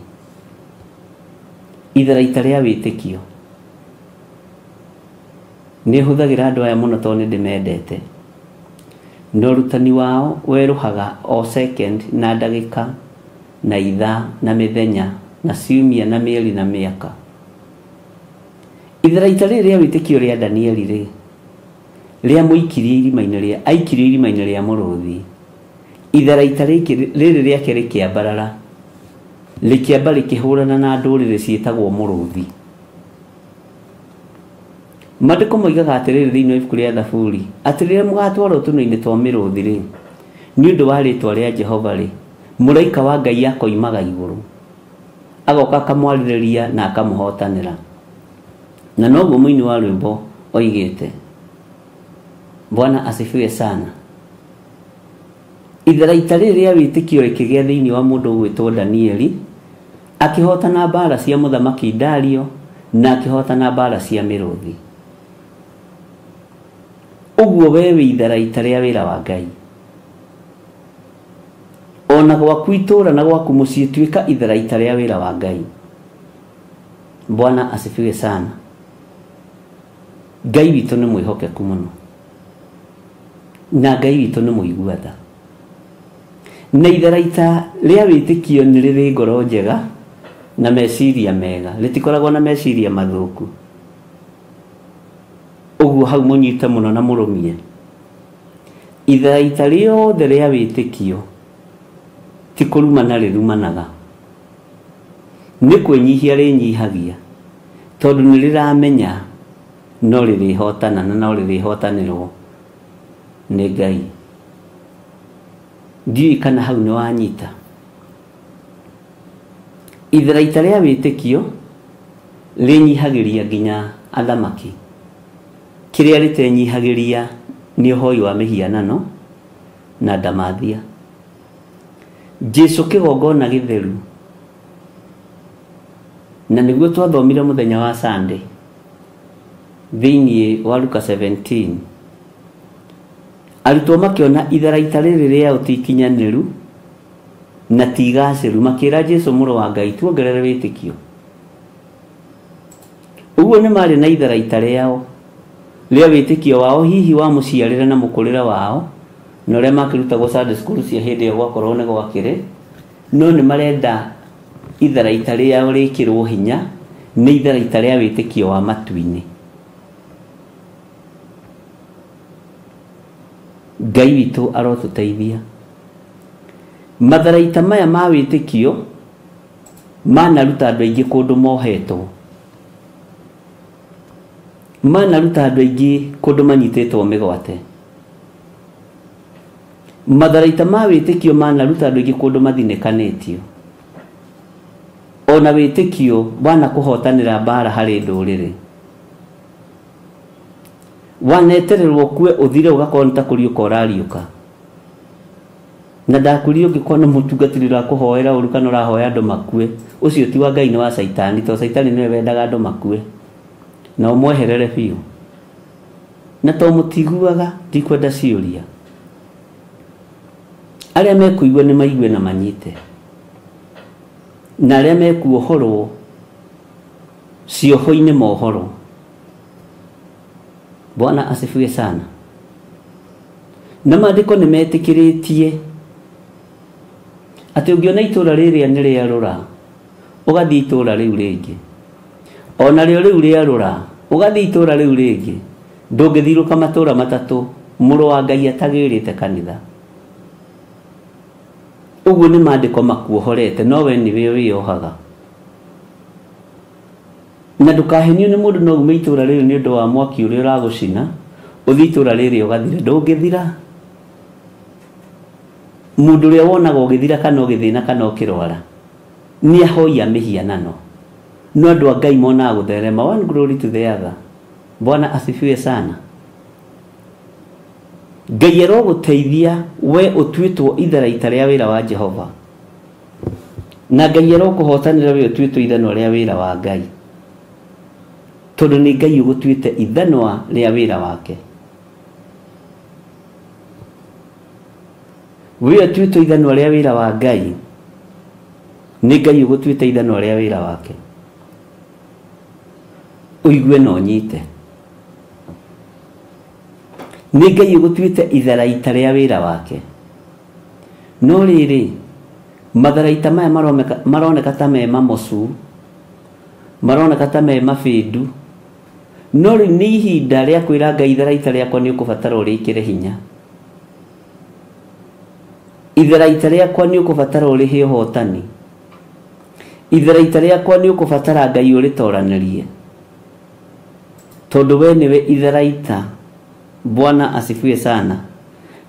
Itharaita rĩa wĩtĩkio. Nĩ hũthagĩra andũ aya mũno tondũ nĩ ndĩmendete. Na ũrutani wao werũhaga o second na ndagĩka na ithaa na mĩthenya na ciumia na mĩeri na mĩaka. Itharaita rĩrĩ rĩa wĩtĩkio rĩa Danieli rĩ, rĩamũikirie irima-inĩ rĩa, aikirio irima-inĩ rĩa mũrũthi. Itharaita rĩrĩ rĩake rĩkĩambarara, rĩkĩamba rĩkĩhũrana na ndũrĩrĩ ciĩtagwo mũrũthi. Maandĩko moigaga atĩrĩrĩ thĩinĩ wa ibuku rĩa Thaburi, atĩ rĩrĩa mũgatwarwo tũnua-inĩ twa mĩrũthi rĩ, nĩ ũndũ wa rĩtwa rĩa Jehova rĩ, mũraika wa Ngai akoimaga igũrũ, agoka akamwarĩrĩria na akamũhotanĩra. Na noguo mũini wa rwĩmbo oigĩte. Bwana asifiwe sana. Itharaita rĩrĩ rĩa wĩtĩkio rĩkĩgĩa thĩinĩ wa mũndũ ũgwĩtwo Danieli, akĩhotana mbara cia mũthamaki Dario na akĩhotana mbara cia mĩrũthi. Ũguo we wĩ itharaita rĩa wĩra wa Ngai. Ona gwaku itũũra na gwaku mũciĩ tuĩka itharaita rĩa wĩra wa Ngai. Bwana asifiwe sana. Ngai witũ nĩ mwĩhokeku mũno, na Ngai witũ nĩ mũigua tha. Na itharaita rĩa wĩtĩkio nĩ rĩrĩ ngoro njega na meciria mega, rĩtikoragwo na meciria mathũku. Ũguo hau mũnyite mũno na mũrũmie. Itharaita rĩothe rĩa wĩtĩkio ti kũrumana rĩrumanaga, nĩ kwĩnyihia rĩnyihagia, Tondũ nĩ rĩramenya no rĩrĩhotana na no rĩrĩhotanĩrwo nĩ Ngai. Ndiũĩ kana hau nĩ wanyita. Itharaita rĩa wĩtĩkio rĩnyihagĩria nginya athamaki. Kĩrĩa rĩtenyihagĩria nĩ ũhoi wa mĩhianano na ndamathia. Jesu kĩgongona gĩtheru, na nĩguo twathomire mũthenya wa Sunday thĩinĩ wa Luka 17, arutwo makĩona itharaita rĩrĩ rĩao ti ikinyanĩru na ti igacĩru, makĩra Jesu mũrũ wa Ngai tuongerere wĩtĩkio. Ũguo nĩ marĩ na itharaita rĩao rĩa wĩtĩkio wao, hihi wa mũciarĩre na mũkũrĩre wao na ũrĩa makĩrutagwo Sunday school cia hĩndĩ ĩyo gwakorwo nĩ gwakĩrĩ, no nĩ marenda itharaita rĩao rĩkĩrwo hinya nĩ itharaita rĩa wĩtĩkio wa matu-inĩ. Ngai witũ arotũteithia. Matharaita maya ma wĩtĩkio manaruta andũ aingĩ kũndũ mohetwo, manaruta andũ aingĩ kũndũ manyitĩtwo mĩgwate. Matharaita ma wĩtĩkio manaruta andũ aingĩ kũndũ mathinĩkanĩtio. Ona wĩtĩkio wanakũhotanĩra mbara harĩ ndũrĩrĩ. Wanetererwo kue ũthire ũgakorwo nĩ ta kũriũka ũrariũka. Na ndakwĩrire ũngĩkorwo nĩ mũtungatĩri ũrakũhoera ũru kana ũrahoya andũ makue, ũcio ti wa Ngai nĩ wa Caitani, tondũ Caitani nĩwe wendaga andũ makue na ũmweherere biũ. Na to mũtiguaga, ndikwenda ciũria. Arĩa mekũigua nĩ maigue na manyite, na arĩa mekuohorwo cioho-inĩ mohorwo. Bwana asifiwe sana. Na maandĩko nĩ metĩkĩrĩtie atĩ ũngĩona itũra rĩrĩa nĩ rĩarũra, ũgathiĩ itũra rĩu rĩngĩ, ona rĩo rĩu rĩarũra, ũgathiĩ itũra rĩu rĩngĩ. Ndũngĩthirũka matũra matatũ mũrũ wa Ngai atagĩrĩte kanitha. Ũguo nĩ maandĩko makuohorete, no we nĩwe wĩyohaga. Na ndũkahenio nĩ mũndũ no ume itũra rĩrĩ nĩ ũndũ wa mwaki ũrĩa ũragũcina, ũthiĩ itũra rĩrĩ ũgathira. Ndũngĩthira. Mũndũ ũrĩa wonaga ũgĩthira kana ũgĩthĩna kana ũkĩrwara nĩ ahoia mĩhianano, no andũ a Ngai monaga gũtherema. One glory to the other. Bwana asifiwe sana. Ngai arogũteithia we ũtuĩtwo itharaita rĩa wĩra wa Jehova, na Ngai arokũhotanĩra we ũtuĩtwo ithanwa rĩa wĩra wa Ngai, tondũ nĩ Ngai ũgũtuĩte ithanwa rĩa wĩra wake. We ũtuĩtwo ithanwa rĩa wĩra wa Ngai, nĩ Ngai ũgũtuĩte ithanwa rĩa wĩra wake. Ũigue na ũnyite. Nĩ Ngai ũgũtuĩte itharaita rĩa wĩra wake. No rĩrĩ, matharaita maya maroneka ta me mamocu, maroneka ta me mabĩndu, no rĩu nĩ ihinda rĩa kwĩra Ngai itharaita rĩakwa nĩ ũkũbatara ũrĩkĩre hinya. Itharaita rĩakwa nĩ ũkũbatara ũrĩhe ũhotani. Itharaita rĩakwa nĩ ũkũbatara Ngai ũrĩtoranĩrie, tondũ we nĩwe itharaita. Bwana asifiwe sana.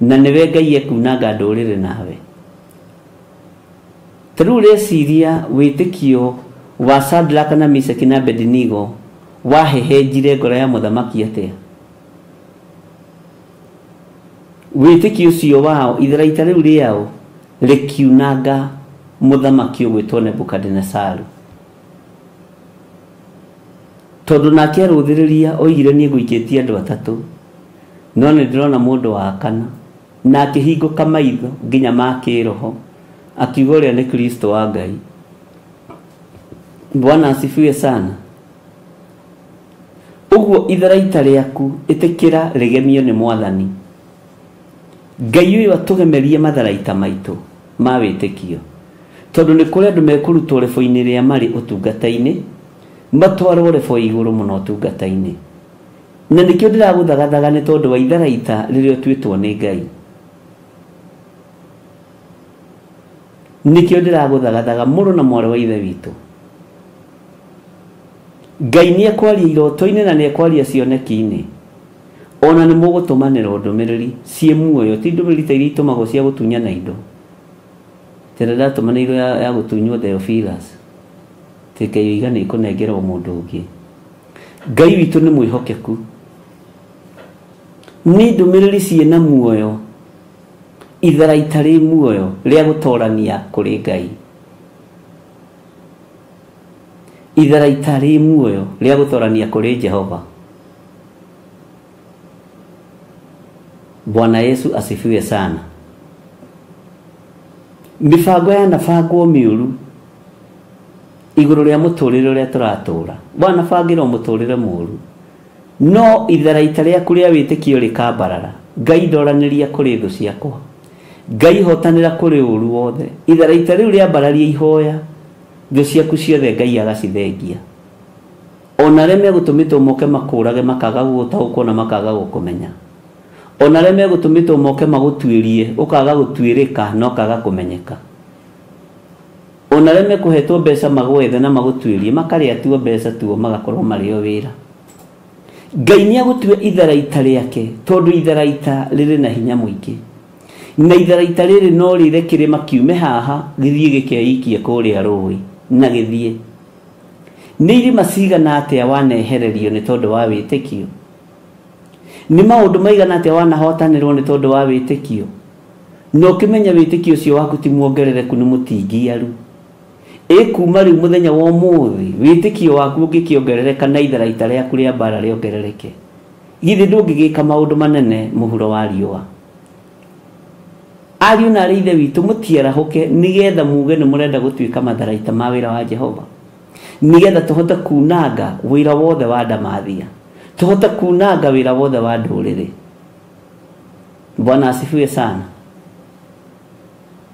Na nĩwe Ngai ekunanga ndũrĩrĩ nawe. Ta rĩu ũreciria wĩtĩkio wa Shadraka na Meshaki na Abednego wahehenjire ngoro ya mũthamaki atĩa? Wĩtĩkio ũcio wao, itharaita rĩu rĩao rĩkiunanga mũthamaki ũgwĩtwo Nebukadinesaru, tondũ nake arũthĩrĩria oigire niĩ ngũikĩtie andũ atatũ, no nĩ ndĩrona mũndũ wa kana, na akĩhingũka maitho nginya ma kĩroho, akiuga ũrĩa nĩ Kristo wa Ngai. Bwana asifiwe sana. Ũguo itharaita rĩaku ĩtĩkĩra rĩgemio nĩ Mwathani. Ngai ũyũ atũgemerie matharaita maitũ ma wĩtĩkio, tondũ nĩ kũrĩ andũ mekũrutwo rebo-inĩ rĩa marĩ ũtungata-inĩ, matwarwo rebo igũrũ mũno ũtungata-inĩ. Na nĩkĩo ndĩragũthagathaga nĩ tondũ wa itharaita rĩrĩa ũtuĩtwo nĩ Ngai. Nĩkĩo ndĩragũthagathaga mũrũ na mwarĩ wa Ithe witũ. Ngai nĩ ekwaria iroto-inĩ na nĩ ekwaria cioneki-inĩ. Ona nĩ mũgũtũmanĩrwo ndũmĩrĩri ciĩ muoyo, ti ndũmĩrĩri ta iria itũmagwo cia gũtunyana indo. Tene ndatũmanĩirwo ya gũtunywo Theophilus. Tĩngai oiga nĩ ĩkũnengerwo mũndũ ũngĩ. Ngai witũ nĩ mwĩhokeku. Nĩ ndũmĩrĩri ciĩna muoyo, itharaita rĩ muoyo rĩa gũtorania kũrĩ Ngai. Itharaita rĩ muoyo rĩa gũtorania kũrĩ Jehova. Bwana Yesu asifiwe sana. Mibango yanabangwo mĩũru igũrũ rĩa mũtũrĩre ũrĩa tũratũra, wanabangĩrwo mũtũrĩre mũũru, no itharaita rĩaku rĩa wĩtĩkio rĩkambarara. Ngai ndoranĩria kũrĩ thũ ciakwa, Ngai hotanĩra kũrĩ ũru wothe. Itharaita rĩu rĩambararia ihoya, thũ ciaku ciothe Ngai agacithengia. Ona arĩa megũtũmĩtwo moke makũrage makaga gũgũtaũkwo na makaga gũkũmenya. Ona arĩa megũtũmĩtwo moke magũtuĩrie ũkaga gũtuĩrĩka na ũkaga kũmenyeka. Ona arĩa mekũhetwo mbeca magwethe na magũtuĩrie makarĩa tuo mbeca tuo magakorwo marĩ o wĩra. Ngai nĩ agũtue itharaita rĩake, tondũ itharaita rĩrĩ na hinya mũingĩ. Na itharaita rĩrĩ no rĩre kĩrĩma kiume haha gĩthiĩ gĩkeikie kũrĩa rũĩ na gĩthiĩ. Nĩ irĩma cigana atĩa wanehererio nĩ tondũ wa wĩtĩkio? Nĩ maũndũ maigana atĩa wanahotanĩrwo nĩ tondũ wa wĩtĩkio? Na ũkĩmenya wĩtĩkio ũcio waku ti muongerereku, nĩ mũtingiaru. Ĩ kuma rĩu mũthenya wa ũmũthĩ wĩtĩkio waku ũngĩkĩongerereka na itharaita rĩaku rĩa mbara rĩongerereke, githĩ ndũngĩgĩka maũndũ manene mũhuro wa riũa? Ariũ na arĩ ithe witũ, mũtiarahũke nĩgetha muge nĩ mũrenda gũtuĩka matharaita ma wĩra wa Jehova, nĩgetha tũhote kunanga wĩra wothe wa ndamathia, tũhote kunanga wĩra wothe wa ndũrĩrĩ. Bwana asifiwe sana.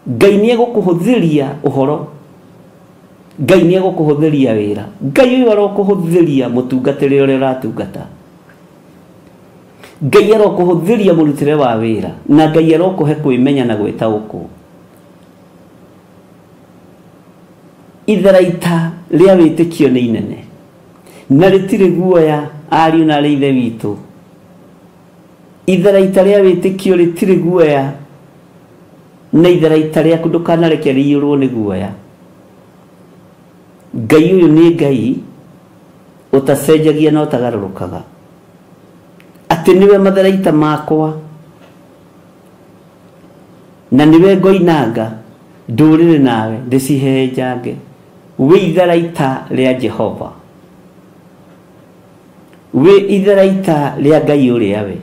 Ngai nĩ egũkũhũthĩria ũhoro, Ngai nĩ egũkũhũthĩria wĩra, Ngai ũyũ arokũhũthĩria mũtungatĩre ũrĩa ũratungata, Ngai arokũhũthĩria mũrutĩre wa wĩra, na Ngai arokũhe kwĩmenya na gwĩtaũkwo. Itharaita rĩa wĩtĩkio nĩ inene na rĩtirĩ guoya, ariũ na arĩ ithe witũ. Itharaita rĩa wĩtĩkio rĩtirĩ guoya, na itharaita rĩaku ndũkanareke rĩiyũrwo nĩ guoya. Ngai ũyũ nĩ Ngai ũtacenjagia na ũtagarũrũkaga, atĩ nĩwe matharaita makwa na nĩwe ngoinanga ndũrĩrĩ nawe ndĩcihehenjange. Wĩ itharaita rĩa Jehova, wĩ itharaita rĩa Ngai ũrĩa we.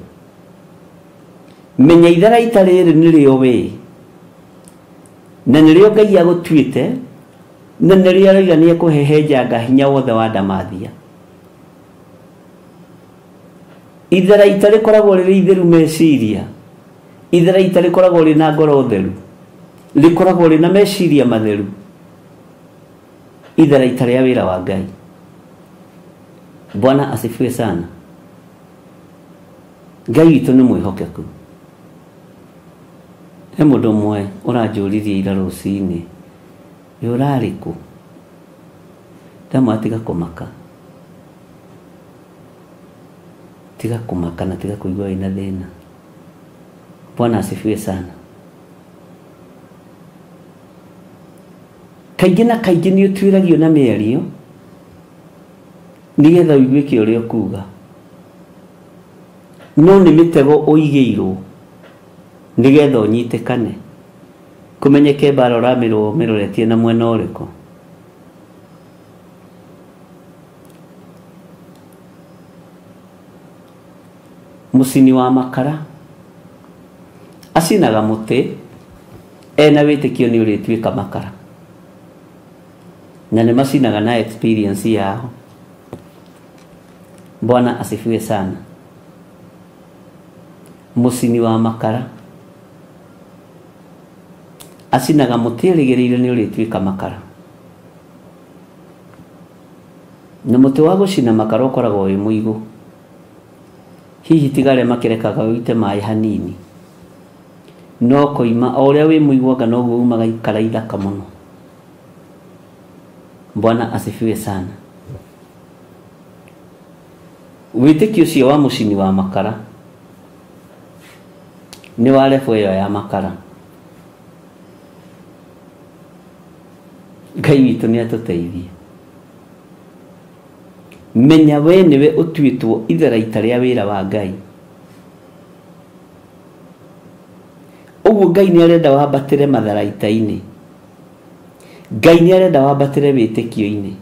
Menya itharaita rĩrĩ nĩrĩo wĩ, na nĩrĩo Ngai agũtuĩte, na nĩrĩo aroiga nĩ ekũhehenjanga hinya wothe wa ndamathia. Itharaita rĩkoragwo rĩrĩ itheru meciria, itharaita rĩkoragwo rĩna ngoro theru, rĩkoragwo rĩna meciria matheru. Itharaita rĩa wĩra wa Ngai. Bwana asifiwe sana. Ngai witũ nĩ mwĩhokeku. He mũndũ ũmwe ũranjũririe ira rũcinĩ, ĩ ũrarĩ kũ? Ndamwĩra tiga kũmaka, tiga kũmaka na tiga kũigua wĩna thĩna. Bwana asifiwe sana. Kaingĩ na kaingĩ nĩ ũtuĩragio na mĩario nĩgetha ũiguĩke ũrĩa ũkuga, no nĩ mĩtego ũigĩirwo nĩgetha ũnyitĩkane, kũmenyeke mbara ũramĩrwo mĩroretie na mwena ũrĩkũ. Mũcini wa makara acinaga mũtĩ ena wĩtĩkio nĩ ũrĩtuĩka makara, na nĩ macinaga na experience yao. Bwana asifiwe sana. Mũcini wa makara acinaga mũtĩ erĩgĩrĩire nĩ ũrĩtuĩka makara, na mũtĩ wa gũcina makara ũkoragwo wĩ mũigũ, hihi tiga arĩa makĩrekaga ũite maĩ hanini, no koima o ũrĩa wĩ mũigũ anga noguo umaga ikara ithaka mũno. Bwana asifiwe sana. Wĩtĩkio ũcio wa mũcini wa makara nĩ wa level ĩyo ya makara. Ngai witũ nĩ atũteithie. Menya we nĩwe ũtuĩtwo itharaita rĩa wĩra wa Ngai. Ũguo Ngai nĩ arenda wambatĩre matharaita-inĩ. Ngai nĩ arenda wambatĩre wĩtĩkio-inĩ.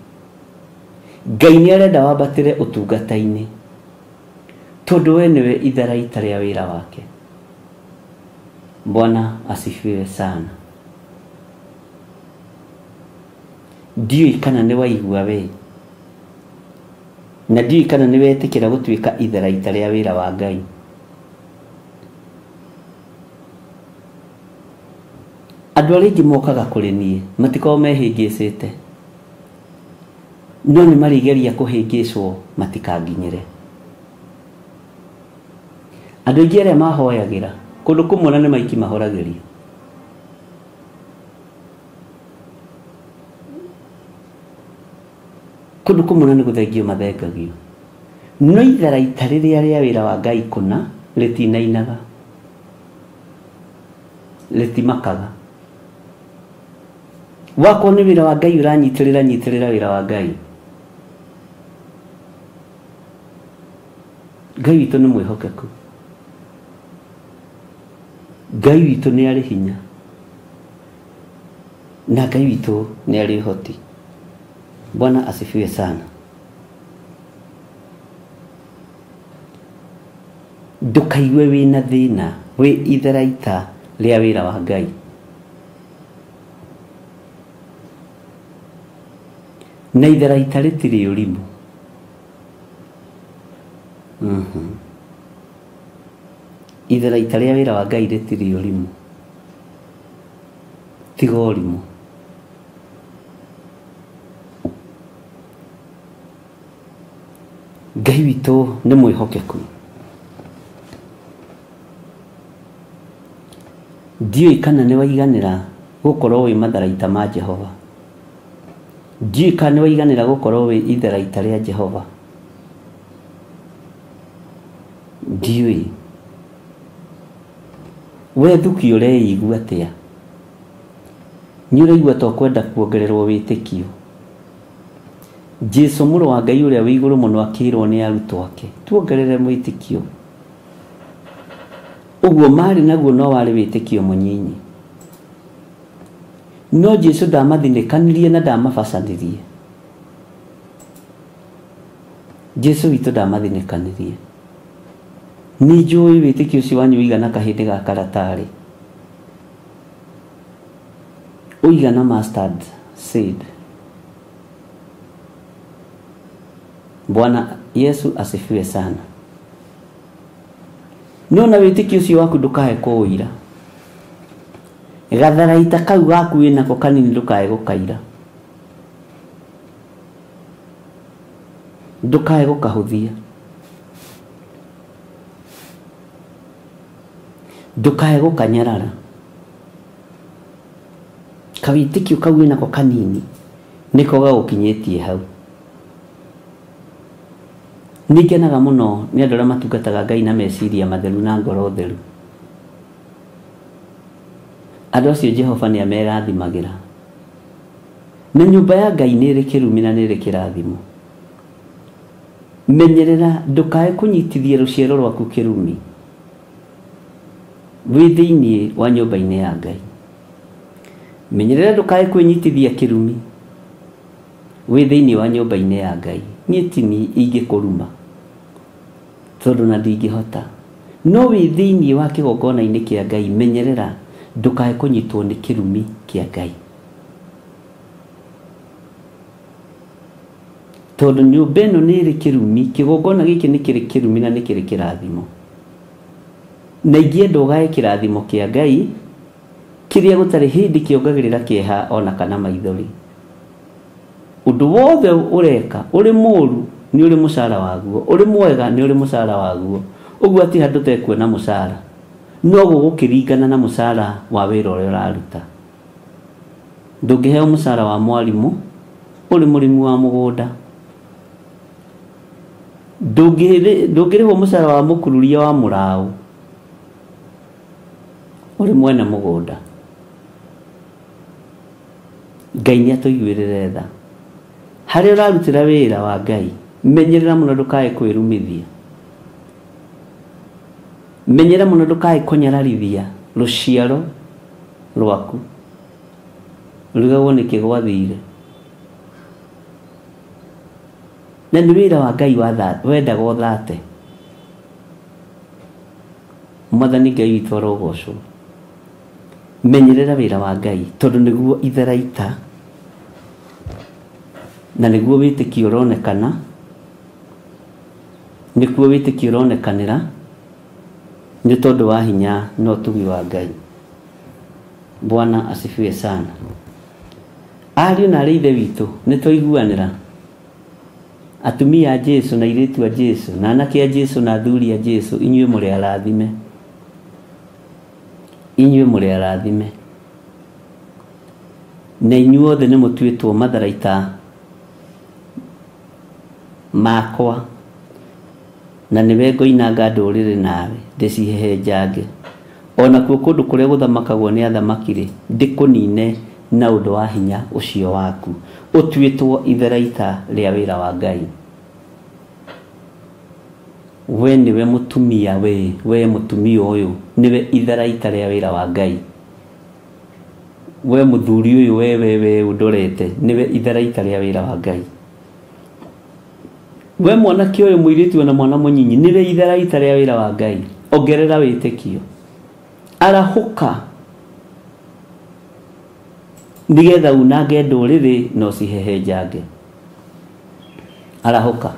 Ngai nĩ arenda wambatĩre ũtungata-inĩ. Tondũ we nĩwe itharaita rĩa wĩra wake. Bwana asifiwe sana. Ndiũĩ kana nĩ waigua we, na ndiũĩ kana nĩ wetĩkĩra gũtuĩka itharaita rĩa wĩra wa Ngai. Andũ arĩa aingĩ mokaga kũrĩ niĩ matikoragwo mehĩngĩcĩte, no nĩ marĩgeria kũhĩngĩcwo matikanginyĩre. Andũ aingĩ arĩa mahoyagĩra kũndũ kũmwe na nĩ maiki mahoragĩrio. Kũndũ kũmwe na nĩ gũthengio mathengagio. No itharaita rĩrĩa rĩa wĩra wa Ngai kũna rĩtinainaga, rĩtimakaga. Wakorwo nĩ wĩra wa Ngai ũranyitĩrĩra, nyitĩrĩra wĩra wa Ngai. Ngai witũ nĩ mwĩhokeku. Ngai witũ nĩ arĩ hinya. Na Ngai witũ nĩ arĩ ũhoti. Bwana asifiwe sana. Ndũkaigue wĩna thĩna wĩ itharaita rĩa wĩra wa Ngai. Na itharaita rĩtirĩ ũrimũ. Itharaita rĩa wĩra wa Ngai rĩtirĩ ũrimũ. Tiga ũrimũ. Ngai witũ nĩ mwĩhokeku. Ndiũĩ kana nĩ waiganĩra gũkorwo wĩ matharaita ma Jehova. Ndiũĩ kana nĩ waiganĩra gũkorwo wĩ itharaita rĩa Jehova. Ndiũĩ. We thuki ũreigua atĩa? Nĩ ũraigua ta ũkwenda kuongererwo wĩtĩkio? Jesu mũrũ wa Ngai ũrĩa wĩ igũrũ mũno akĩrwo nĩ arutwo ake, tuongerere mwĩtĩkio. Ũguo marĩ naguo no warĩ wĩtĩkio mũnyinyi. No Jesu ndamathinĩkanirie na ndamabacanirie. Jesu witũ ndamathinĩkanirie. Nĩ njũĩ wĩtĩkio ũcio wanyu ũigana kahĩndĩ ga karatarĩ, ũigana mustard seed. Bwana Yesu asifiwe sana. No na wĩtĩkio ũcio waku ndũkae kũũira. Gatharaita kau gaku wĩnako kanini ndũkae gũkaira. Ndũkae gũkahũthia. Ndũkae gũkanyarara. Kawĩtĩkio kau wĩnako kanini nĩko gagũkinyĩtie hau. Nĩ ngenaga mũno nĩ andũ arĩa matungataga Ngai na meciria matheru na ngoro theru. Andũ acio Jehova nĩ amerathimagĩra. Na nyũmba ya Ngai nĩ ĩrĩ kĩrumi na nĩ ĩrĩ kĩrathimo. Menyerera ndũkae kũnyitithia rũciaro rwaku kĩrumi wĩ thĩinĩ wa nyũmba-inĩ ya Ngai. Menyerera ndũkae kwĩnyitithia kĩrumi wĩ thĩinĩ wa nyũmba-inĩ ya Ngai. Niĩ ti niĩ ingĩkũruma tondũ na ndingĩhota. No wĩ thĩinĩ wa kĩgongona-inĩ kĩa Ngai, menyerera ndũkae kũnyitwo nĩ kĩrumi kĩa Ngai. Tondũ nyũmba ĩno nĩ ĩrĩ kĩrumi, kĩgongona gĩkĩ nĩ kĩrĩ kĩrumi na nĩ kĩrĩ kĩrathimo. Na ingĩenda ũgae kĩrathimo kĩa Ngai kĩrĩa gũtarĩ hĩndĩ kĩongagĩrĩra kĩeha ona kana maithori. Ũndũ wothe ũreka ũrĩ mũũru nĩ ũrĩ mũcara waguo, ũrĩ mwega nĩ ũrĩ mũcara waguo. Ũguo atĩ handũ ũtekuona mũcara, no gũgũkĩringana na mũcara wa wĩra ũrĩa ũraruta. Ndũngĩheo mũcara wa mwarimũ ũrĩ mũrĩmi wa mũgũnda. Ndũngĩrĩhwo mũcara wa mũkururia wa mũraũ ũrĩ mwene mũgũnda. Ngai nĩ atũiguĩrĩre tha. Harĩa ũrarutĩra wĩra wa Ngai, menyerera mũno ndũkae kwĩrumithia. Menyerera mũno ndũkae kũnyararithia rũciaro rwaku rugagwo nĩkĩ gwathire. Na nĩ wĩra wa Ngai wendaga ũthate. Mwathani Ngai witũ arogocwo. Menyerera wĩra wa Ngai tondũ nĩguo itharaita na nĩguo wĩtĩkio ũronekana, nĩkuo wĩtĩkio ũronekanĩra nĩ tondũ wa hinya na ũtugi wa Ngai. Bwana asifiwe sana. Ariũ na arĩ ithe witũ nĩ twaiguanĩra. Atumia a Jesu na airĩtu a Jesu na anake a Jesu na athuri a Jesu, inyuĩ mũrĩ arathime. Inyuĩ mũrĩ arathime. Na inyuothe nĩ mũtuĩtwo matharaita makwa, na nĩwe ngoinanga ndũrĩrĩ nawe ndĩcihehenjange. Ona kuo kũndũ kũrĩa gũthamakagwo nĩ athamaki-rĩ, ndĩkũnine na ũndũ wa hinya ũcio waku. Ũtuĩtwo itharaita rĩa wĩra wa Ngai. We nĩwe mũtumia, we mũtumia ũyũ nĩwe itharaita rĩa wĩra wa Ngai. We mũthuri ũyũ, we ũndorete nĩwe itharaita rĩa wĩra wa Ngai. We mwanake ũyũ mũirĩtu na mwana mũnyinyi nĩwe itharaita rĩa wĩra wa Ngai. Ongerera wĩtĩkio, arahũka nĩgetha unange ndũrĩrĩ na ũcihehenjange. Arahũka.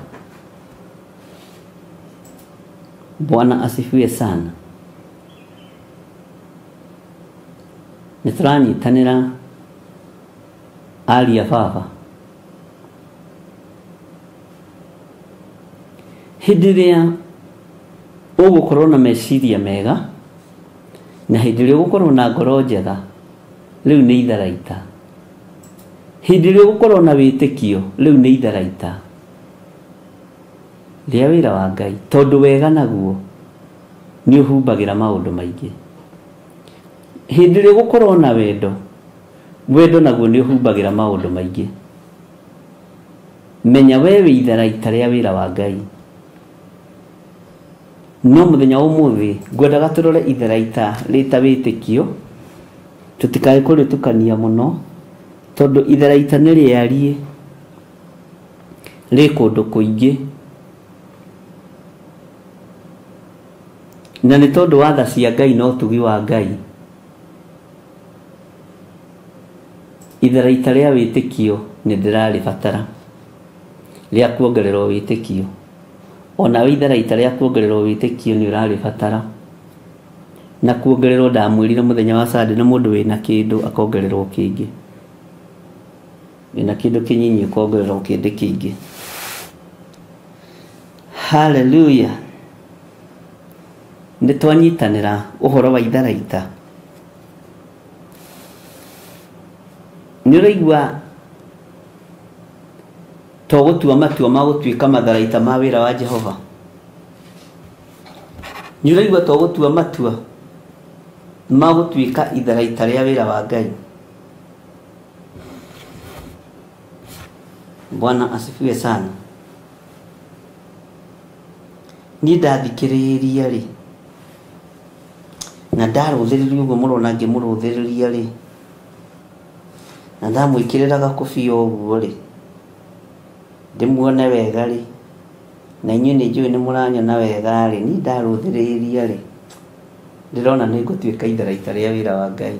Bwana asifiwe sana. Nĩ tũranyitanĩra aria baba. Hĩndĩ ĩrĩa ũgũkorwo na meciria mega na hĩndĩ ĩrĩa ũgũkorwo na ngoro njega, rĩu nĩ itharaita. Hĩndĩ ĩrĩa ũgũkorwo na wĩtĩkio, rĩu nĩ itharaita rĩa wĩra wa Ngai, tondũ wega naguo nĩ ũhumbagĩra maũndũ maingĩ. Hĩndĩ ĩrĩa ũgũkorwo na wendo, wendo naguo nĩ ũhumbagĩra maũndũ maingĩ. Menya we wĩ itharaita rĩa wĩra wa Ngai. No mũthenya wa ũmũthĩ ngwendaga tũrore itharaita rĩta wĩtĩkio, tũtikae kũrĩtukania mũno, tondũ itharaita nĩ rĩariĩ, rĩ kũndũ kũingĩ, na nĩ tondũ wa tha cia Ngai na ũtugi wa Ngai, itharaita rĩa wĩtĩkio nĩ ndĩrarĩbatara rĩa kuongererwo wĩtĩkio. Onawe itharaita rĩa kuongererwo wĩtĩkio nĩ ũrarĩbatara. Na kuongererwo ndamwĩrire mũthenya wa Sunday, na mũndũ wĩna kĩndũ akongererwo kĩngĩ, wĩna kĩndũ kĩnyinyi ũkongererwo kĩndũ kĩingĩ. Hallelujah. Nĩ twanyitanĩra ũhoro wa itharaita. Nĩ ũraigua to gũtua matua ma gũtuĩka matharaita ma wĩra wa Jehova? Nĩ ũraigua to gũtua matua ma gũtuĩka itharaita rĩa wĩra wa Ngai? Bwana asifiwe sana. Niĩ ndathikĩrĩria rĩ, na ndarũthĩrĩria ũguo mũrona ngĩmũrũthĩrĩria rĩ, na ndamwĩkĩrĩra gakũbia ũguo rĩ, ndĩmuone wega rĩ, na inyuĩ nĩ njũĩ nĩ mũranyona wega rĩ, niĩ ndarũthĩrĩria rĩ, ndĩrona nĩ ngũtuĩka itharaita rĩa wĩra wa Ngai.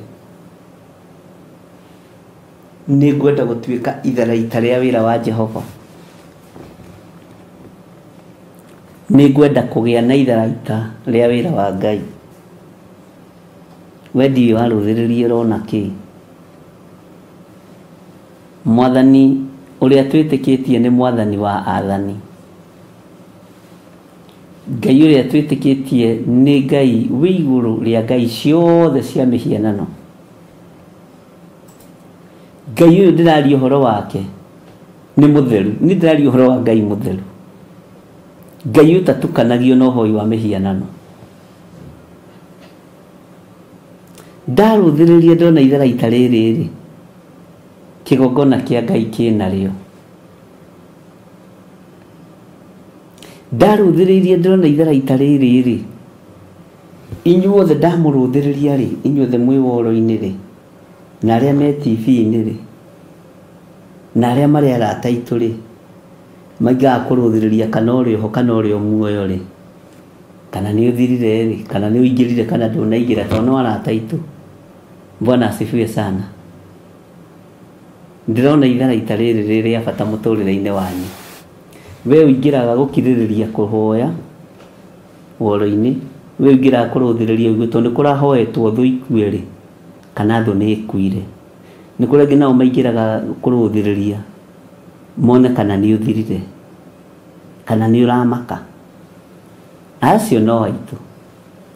Nĩ ngwenda gũtuĩka itharaita rĩa wĩra wa Jehova. Nĩ ngwenda kũgĩa na itharaita rĩa wĩra wa Ngai. We ndiũĩ warũthĩrĩria ũrona kĩ? Mwathani ũrĩa twĩtĩkĩtie nĩ mwathani wa athani. Ngai ũrĩa twĩtĩkĩtie nĩ Ngai wĩ igũrũ rĩa ngai ciothe cia mĩhianano. Ngai ũyũ ndĩraria ũhoro wake nĩ mũtheru. Nĩ ndĩraria ũhoro wa Ngai mũtheru. Ngai ũtatukanagio na ũhoi wa mĩhianano. Ndarũthĩrĩria ndona itharaita rĩrĩ rĩ, kĩgongona kĩa Ngai kĩnarĩo. Ndarũthĩrĩirie ndona itharaita rĩrĩ rĩ, inyuothe ndamũrũthĩrĩria rĩ, inyuothe mwĩ woro-inĩ rĩ, na arĩa me TV-inĩ rĩ, na arĩa marĩ arata aitũ rĩ, maingaga kũrũthĩrĩria kana ũrĩ oho kana ũrĩ o muoyo rĩ, kana nĩ ũthirire rĩ, kana nĩ ũingĩrire kana ndũnaingĩra, tondũ no arata aitũ. Bwana asifiwe sana. Ndĩrona itharaita rĩrĩ rĩ rĩa bata mũtũrĩre-inĩ wanyu. We ũingĩraga gũkirĩrĩria kũhoya woro-inĩ, we ũingĩraga kũrũthĩrĩria ũguo tondũ nĩ kũrahoetwo thũ ikue rĩ, kana thũ nĩ ĩkuire. Nĩ kũrĩ angĩ nao maingĩraga kũrũthĩrĩria mone kana nĩ ũthirire, kana nĩ ũramaka. Acio no aitũ.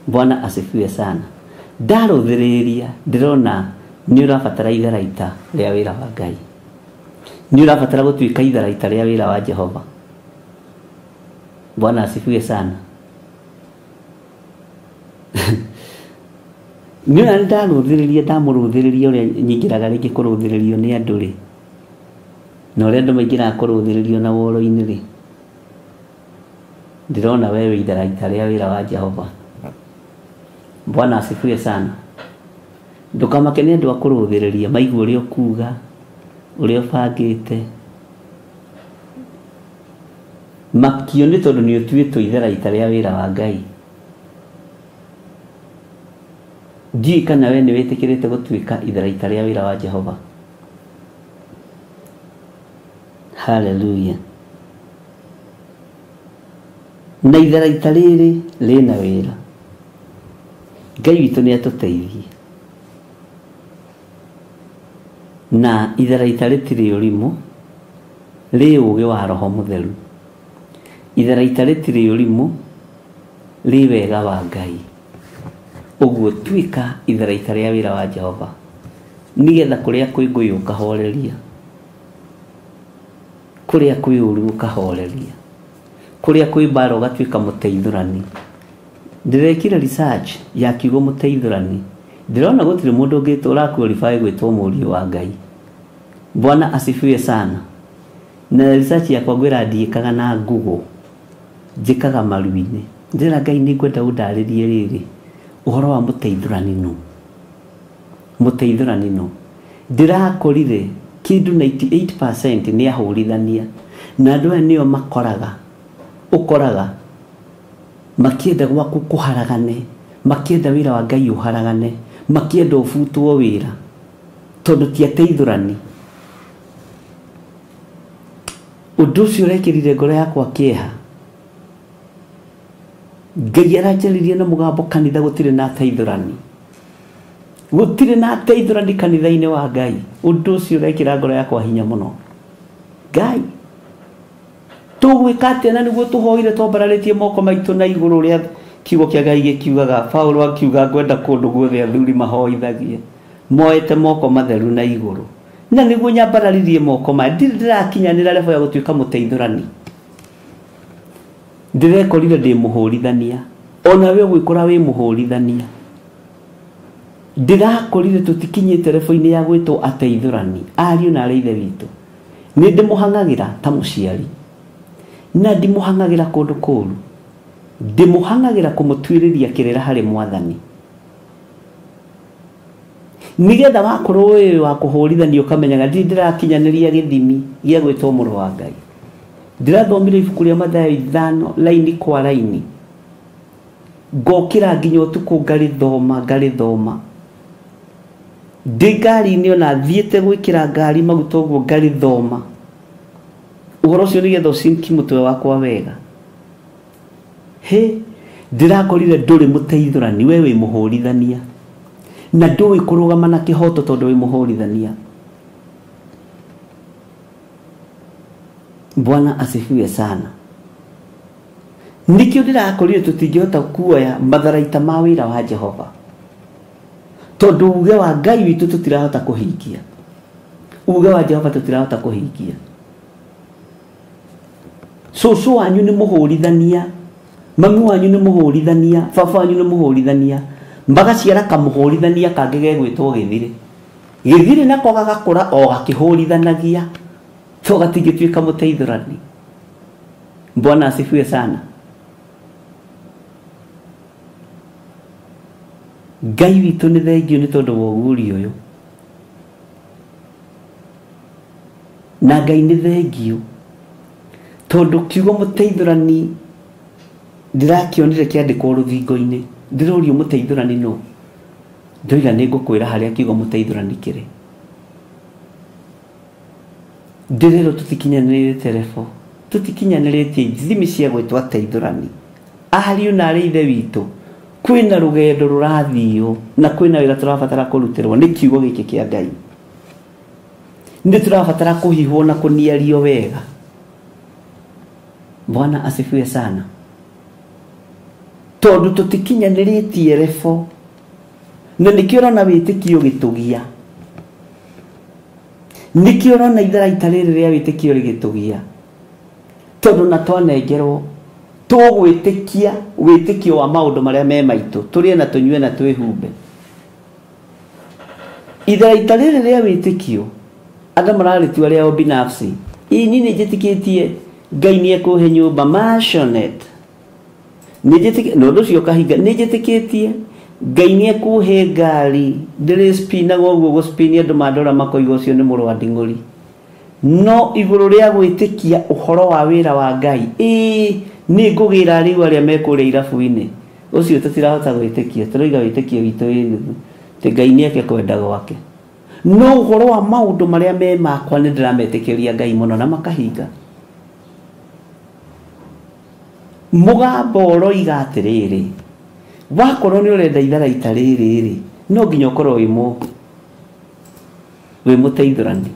Bwana asifiwe sana. Ndarũthĩrĩria ndĩrona nĩ ũrabatara itharaita rĩa wĩra wa Ngai. Nĩ ũrabatara gũtuĩka itharaita rĩa wĩra wa Jehova. Bwana asifiwe sana. Nĩ ũrĩa ndarũthĩrĩria, ndamũrũthĩrĩria ũrĩa nyingĩraga rĩngĩ kũrũthĩrĩrio nĩ andũ rĩ, na ũrĩa andũ maingĩraga kũrũthĩrĩrio na woro-inĩ rĩ, ndĩrona we wĩ itharaita rĩa wĩra wa Jehova. Bwana asifiwe sana. Ndũkamake nĩ andũ a kũrũthĩrĩria, maigua ũrĩa ũkuga, ũrĩa ũbangĩte. Makio nĩ tondũ nĩ ũtuĩtwo itharaita rĩa wĩra wa Ngai. Ndiũĩ kana we nĩ wĩtĩkĩrĩte gũtuĩka itharaita rĩa wĩra wa Jehova. Hallelujah. Na itharaita rĩrĩ rĩna wĩra. Ngai witũ nĩ atũteithie. Na itharaita rĩtirĩ ũrimũ, rĩ ũũgĩ wa Roho Mũtheru. Itharaita rĩtirĩ ũrimũ, rĩ wega wa Ngai. Ũguo tuĩka itharaita rĩa wĩra wa Jehova, nĩgetha kũrĩa kwĩ ngũĩ ũkahoreria, kũrĩa kwĩ ũũru ũkahoreria, kũrĩa kwĩ mbara ũgatuĩka mũteithũrani. Ndĩrekire research ya kiugo mũteithũrani, ndĩrona gũtirĩ mũndũ ũngĩ ũraqualify gwĩtwo mũriũ wa Ngai. Bwana asifiwe sana. Na research yakwa ngwĩra ndiĩkaga na Google, njĩkaga maru-inĩ. Ndĩrera Ngai nĩ ngwenda ũndarĩrie rĩrĩ ũhoro wa mũteithũrani nũ. Mũteithũrani nũ. Ndĩrakorire kĩndũ 98% nĩ ahũrithania, na andũ aya nĩo makoraga, ũkoraga makĩenda gwaku kũharagane, makĩenda wĩra wa Ngai ũharagane, makĩenda ũbutwo wĩra, tondũ ti ateithũrani. Ũndũ ũcio ũrekĩrire ngoro yakwa kĩeha. Ngai aranjarĩria na mũgambo kanitha gũtirĩ na ateithũrani. Gũtirĩ na ateithũrani kanitha-inĩ wa Ngai. Ũndũ ũcio ũrekĩra ngoro yakwa hinya mũno. Ngai, tũgwĩka atĩa na nĩguo tũhoire twambararĩtie moko maitũ na igũrũ ũrĩa kiugo kĩa Ngai gĩkiugaga. Paũlũ akiuga ngwenda kũndũ guothe athuri mahoithagie, moete moko matheru na igũrũ. Na nĩguo nyambararirie moko maya, ndirĩ ndĩrakinyanĩra level ya gũtuĩka mũteithũrani. Ndĩrekorire ndĩ mũhũrithania, ona we ũgwĩkora wĩ mũhũrithania. Ndĩrakorire tũtikinyĩte level-inĩ ya gwĩtwo ateithũrani, ariũ na arĩ ithe witũ. Nĩ ndĩmũhang'agĩra ta mũciari, na ndimũhang'agĩra kũndũ kũũru, ndĩmũhang'agĩra kũmũtuĩrĩria kĩrĩra harĩ Mwathani, nĩgetha wakorwo wĩ wa kũhũrithania ũkamenyaga ndirĩ ndĩrakinyanĩria gĩthimi gĩa gwĩtwo mũrũ wa Ngai. Ndĩrathomire ibuku rĩa Mathayo 5 laini kwa laini, ngokĩra nginya ũtukũ ngarĩthoma ngarĩthoma. Ndĩ ngari-inĩ ona thiĩte gwĩkĩra ngari maguta ũguo ngarĩthoma. Ũhoro ũcio nĩgetha ũcinki mũtwe wakwa wega. Hĩ, ndĩrakorire ndũrĩ mũteithũrani, we wĩ mũhũrithania, na ndũĩ kũrũgama na kĩhoto tondũ wĩ mũhũrithania. Bwana asifiwe sana. Nĩkĩo ndĩrakorire tũtingĩhota kuoya matharaita ma wĩra wa Jehova, tondũ uge wa Ngai witũ tũtirahota kũhingia, uge wa Jehova tũtirahota kũhingia. Cũcũ wanyu nĩ mũhũrithania, mami wanyu nĩ mũhũrithania, baba wanyu nĩ mũhũrithania, magaciara kamũhũrithania kangĩ gegwĩtwo gĩthirĩ. Gĩthirĩ nako gagakũra o gakĩhũrithanagia, to gatingĩtuĩka mũteithũrani. Bwana asifiwe sana. Ngai witũ nĩ thengio nĩ tondũ wa ũguũrio ũyũ. Na Ngai nĩ thengio tondũ kiugo mũteithũrani ndĩrakĩonire kĩandĩkwo rũthingo-inĩ. Ndĩrorio mũteithũrani nũ? Ndoiga nĩ ngũkwĩra harĩa kiugo mũteithũrani kĩrĩ. Ndĩrerwo tũtikinyanĩrĩte rebo, tũtikinyanĩrĩtie ithimi cia gwĩtwo ateithũrani. Ariũ na arĩ ithe witũ, kwĩna rũgendo rũrathio na kwĩna wĩra tũrabatara kũrutĩrwo nĩ kiugo gĩkĩ kĩa Ngai. Nĩ tũrabatara kũhihwo na kũniario wega. Bwana asifiwe sana. Tondũ tũtikinyanĩrĩtie rebo, na nĩkĩo ũrona wĩtĩkio gĩtũgia. Nĩkĩo ũrona itharaita rĩrĩ rĩa wĩtĩkio rĩgĩtũgia, tondũ na twanengerwo tũgwĩtĩkia wĩtĩkio wa maũndũ marĩa me maitũ, tũrĩe na tũnyue na twĩhumbe. Itharaita rĩrĩ rĩa wĩtĩkio andũ mararĩtua rĩao binafsi. Ĩ niĩ nĩ njĩtĩkĩtie Ngai nĩ ekũhe nyũmba mansionette, nĩ ũndũ ũcio ũkahinga. Nĩ njĩtĩkĩtie Ngai nĩ ekũhe ngari ndĩrĩspinaga ũguo gũspini andũ mandora makoiga ũcio nĩ mũrũ wa nding'ũri. No igũrũ rĩa gwĩtĩkia ũhoro wa wĩra wa Ngai, ĩĩ nĩ ngũgĩra rĩu arĩa me kũrĩa irabu-inĩ, ũcio tũtirahota gwĩtĩkia. Tũroiga wĩtĩkio witũ wĩ nuthu, atĩ Ngai nĩ eke kwenda gwake. No ũhoro wa maũndũ marĩa me makwa nĩ ndĩrametĩkĩria Ngai mũno na makahinga. Mũgambo ũroiga atĩrĩrĩ, wakorwo nĩ ũrenda itharaita rĩrĩ rĩ, no nginya ũkorwo wĩ mũteithũrani.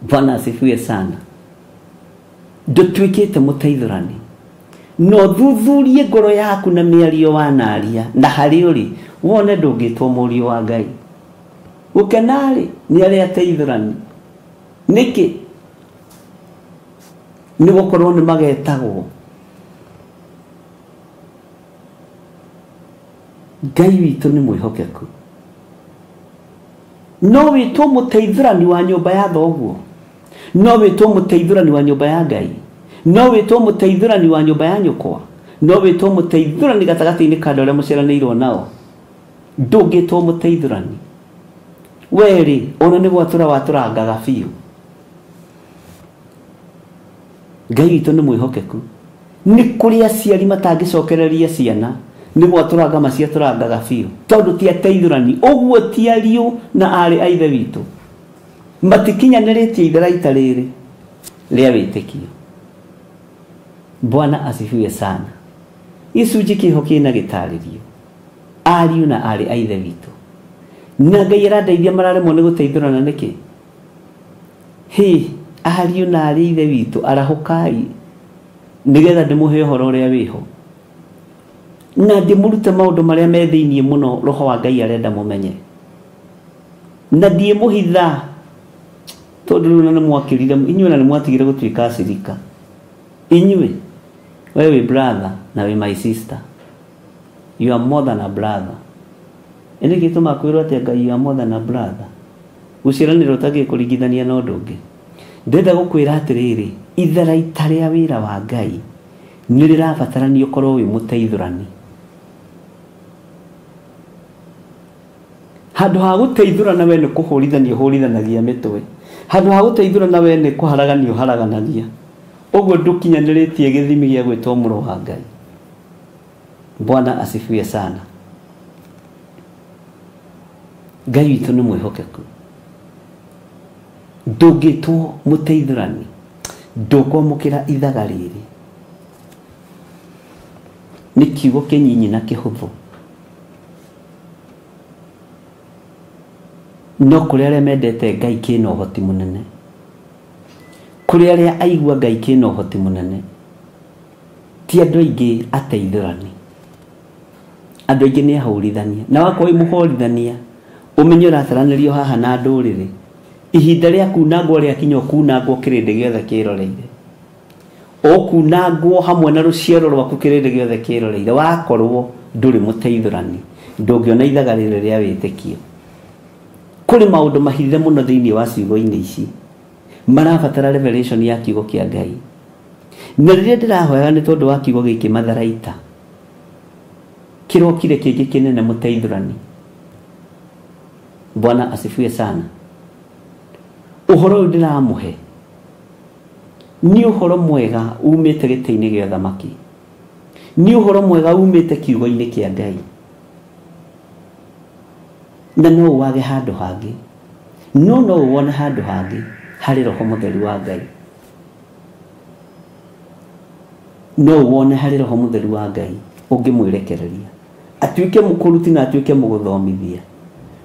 Bwana asifiwe sana. Ndũtuĩkĩte mũteithũrani, no thuthurie ngoro yaku na mĩario wanaria na harĩ ũrĩ wone ndũngĩtwo mũriũ wa Ngai. Gũkena-rĩ nĩ arĩa ateithũrani. Nĩkĩ? Nĩ gũkorwo nĩ magetagwo. Ngai witũ nĩ mwĩhokeku. No wĩtwo mũteithũrani wa nyũmba ya thoguo, no wĩtwo mũteithũrani wa nyũmba ya Ngai, no wĩtwo mũteithũrani wa nyũmba ya nyũkwa, no wĩtwo mũteithũrani gatagatĩ-inĩ ka andũ arĩa mũciaranĩirwo nao. Ndũngĩtwo mũteithũrani. Werĩ ona nĩ gwatũra watũrangaga biũ. Ngai witũ nĩ mwĩhokeku. Nĩ kũrĩ aciari matangĩcokereria ciana, nĩ gwatũranga maciatũrangaga biũ, tondũ ti ateithũrani. Ũguo ti ariũ na arĩ a ithe witũ matikinyanĩrĩtie itharaita rĩrĩ rĩa wĩtĩkio. Bwana asifiwe sana. Gĩcunjĩ kĩho kĩna gĩtarĩrio, ariũ na arĩ a ithe witũ. Na Ngai arandeithia mararemwo nĩ gũteithũrana nĩkĩ? Hĩ, ariũ na arĩ ithe witũ, arahũkai nĩgetha ndĩmũhe ũhoro ũrĩa wĩho, na ndĩmũrute maũndũ marĩa me thĩiniĩ mũno roho wa Ngai arenda mũmenye. Na ndiĩmũhitha, tondũ rĩu nĩ mwakĩrire, inyuĩ na nĩ mwatigire gũtuĩka acirika. Inyuĩ, we wĩ brother na wĩ my sister. You are more than a brother. Ĩnĩ gĩtũma kwĩrwo atĩ Ngai you are more than a brother. Gũciaranĩrwo ũtangĩkũringithania na ũndũ ũngĩ. Ndĩrenda gũkwĩra atĩrĩrĩ, itharaita rĩa wĩra wa Ngai nĩ rĩrabatarania ũkorwo wĩ mũteithũrani. Handũ ha gũteithũrana we nĩ kũhũrithania ũhũrithanagia mĩtwe, handũ ha gũteithũrana we nĩ kũharagania ũharaganagia. Ũguo ndũkinyanĩrĩtie gĩthimi gĩa gwĩtwo mũrũ wa Ngai. Bwana asifiwe sana. Ngai witũ nĩ mwĩhokeku. Ndũngĩtwo mũteithũrani, ndũkwamũkĩra ithaga rĩrĩ. Nĩ kiugo kĩnyinyi na kĩhũthũ, no kũrĩ arĩa mendete Ngai kĩna ũhoti mũnene, kũrĩ arĩa aigua Ngai kĩna ũhoti mũnene. Ti andũ aingĩ ateithũrani, andũ aingĩ nĩ ahũrithania. Na wakorwo wĩ mũhũrithania, ũmenye ũrataranĩrio haha na ndũrĩrĩ. Ihinda rĩa kunangwo rĩakinya ũkunangwo kĩrĩndĩ gĩothe kĩroreire. Ũkunangwo hamwe na rũciaro rwaku kĩrĩndĩ gĩothe kĩroreire. Wakorwo ndũrĩ mũteithũrani, ndũngĩona ithaga rĩrĩ rĩa wĩtĩkio. Kũrĩ maũndũ mahithe mũno thĩinĩ wa ciugo-inĩ ici marabatara revelation ya kiugo kĩa Ngai. Na rĩrĩa ndĩrahoya nĩ tondũ wa kiugo gĩkĩ matharaita, kĩrokire kĩngĩ kĩnene mũteithũrani. Bwana asifiwe sana. Ũhoro ũyũ ndĩramũhe nĩ ũhoro mwega umĩte gĩtĩ-inĩ gĩa thamaki, nĩ ũhoro mwega umĩte kiugo-inĩ kĩa Ngai, na no wage handũ hangĩ, no wone handũ hangĩ harĩ Roho Mũtheru wa Ngai. No wone harĩ Roho Mũtheru wa Ngai ũngĩmwĩrekereria atuĩke mũkũruti na atuĩke mũgũthomithia.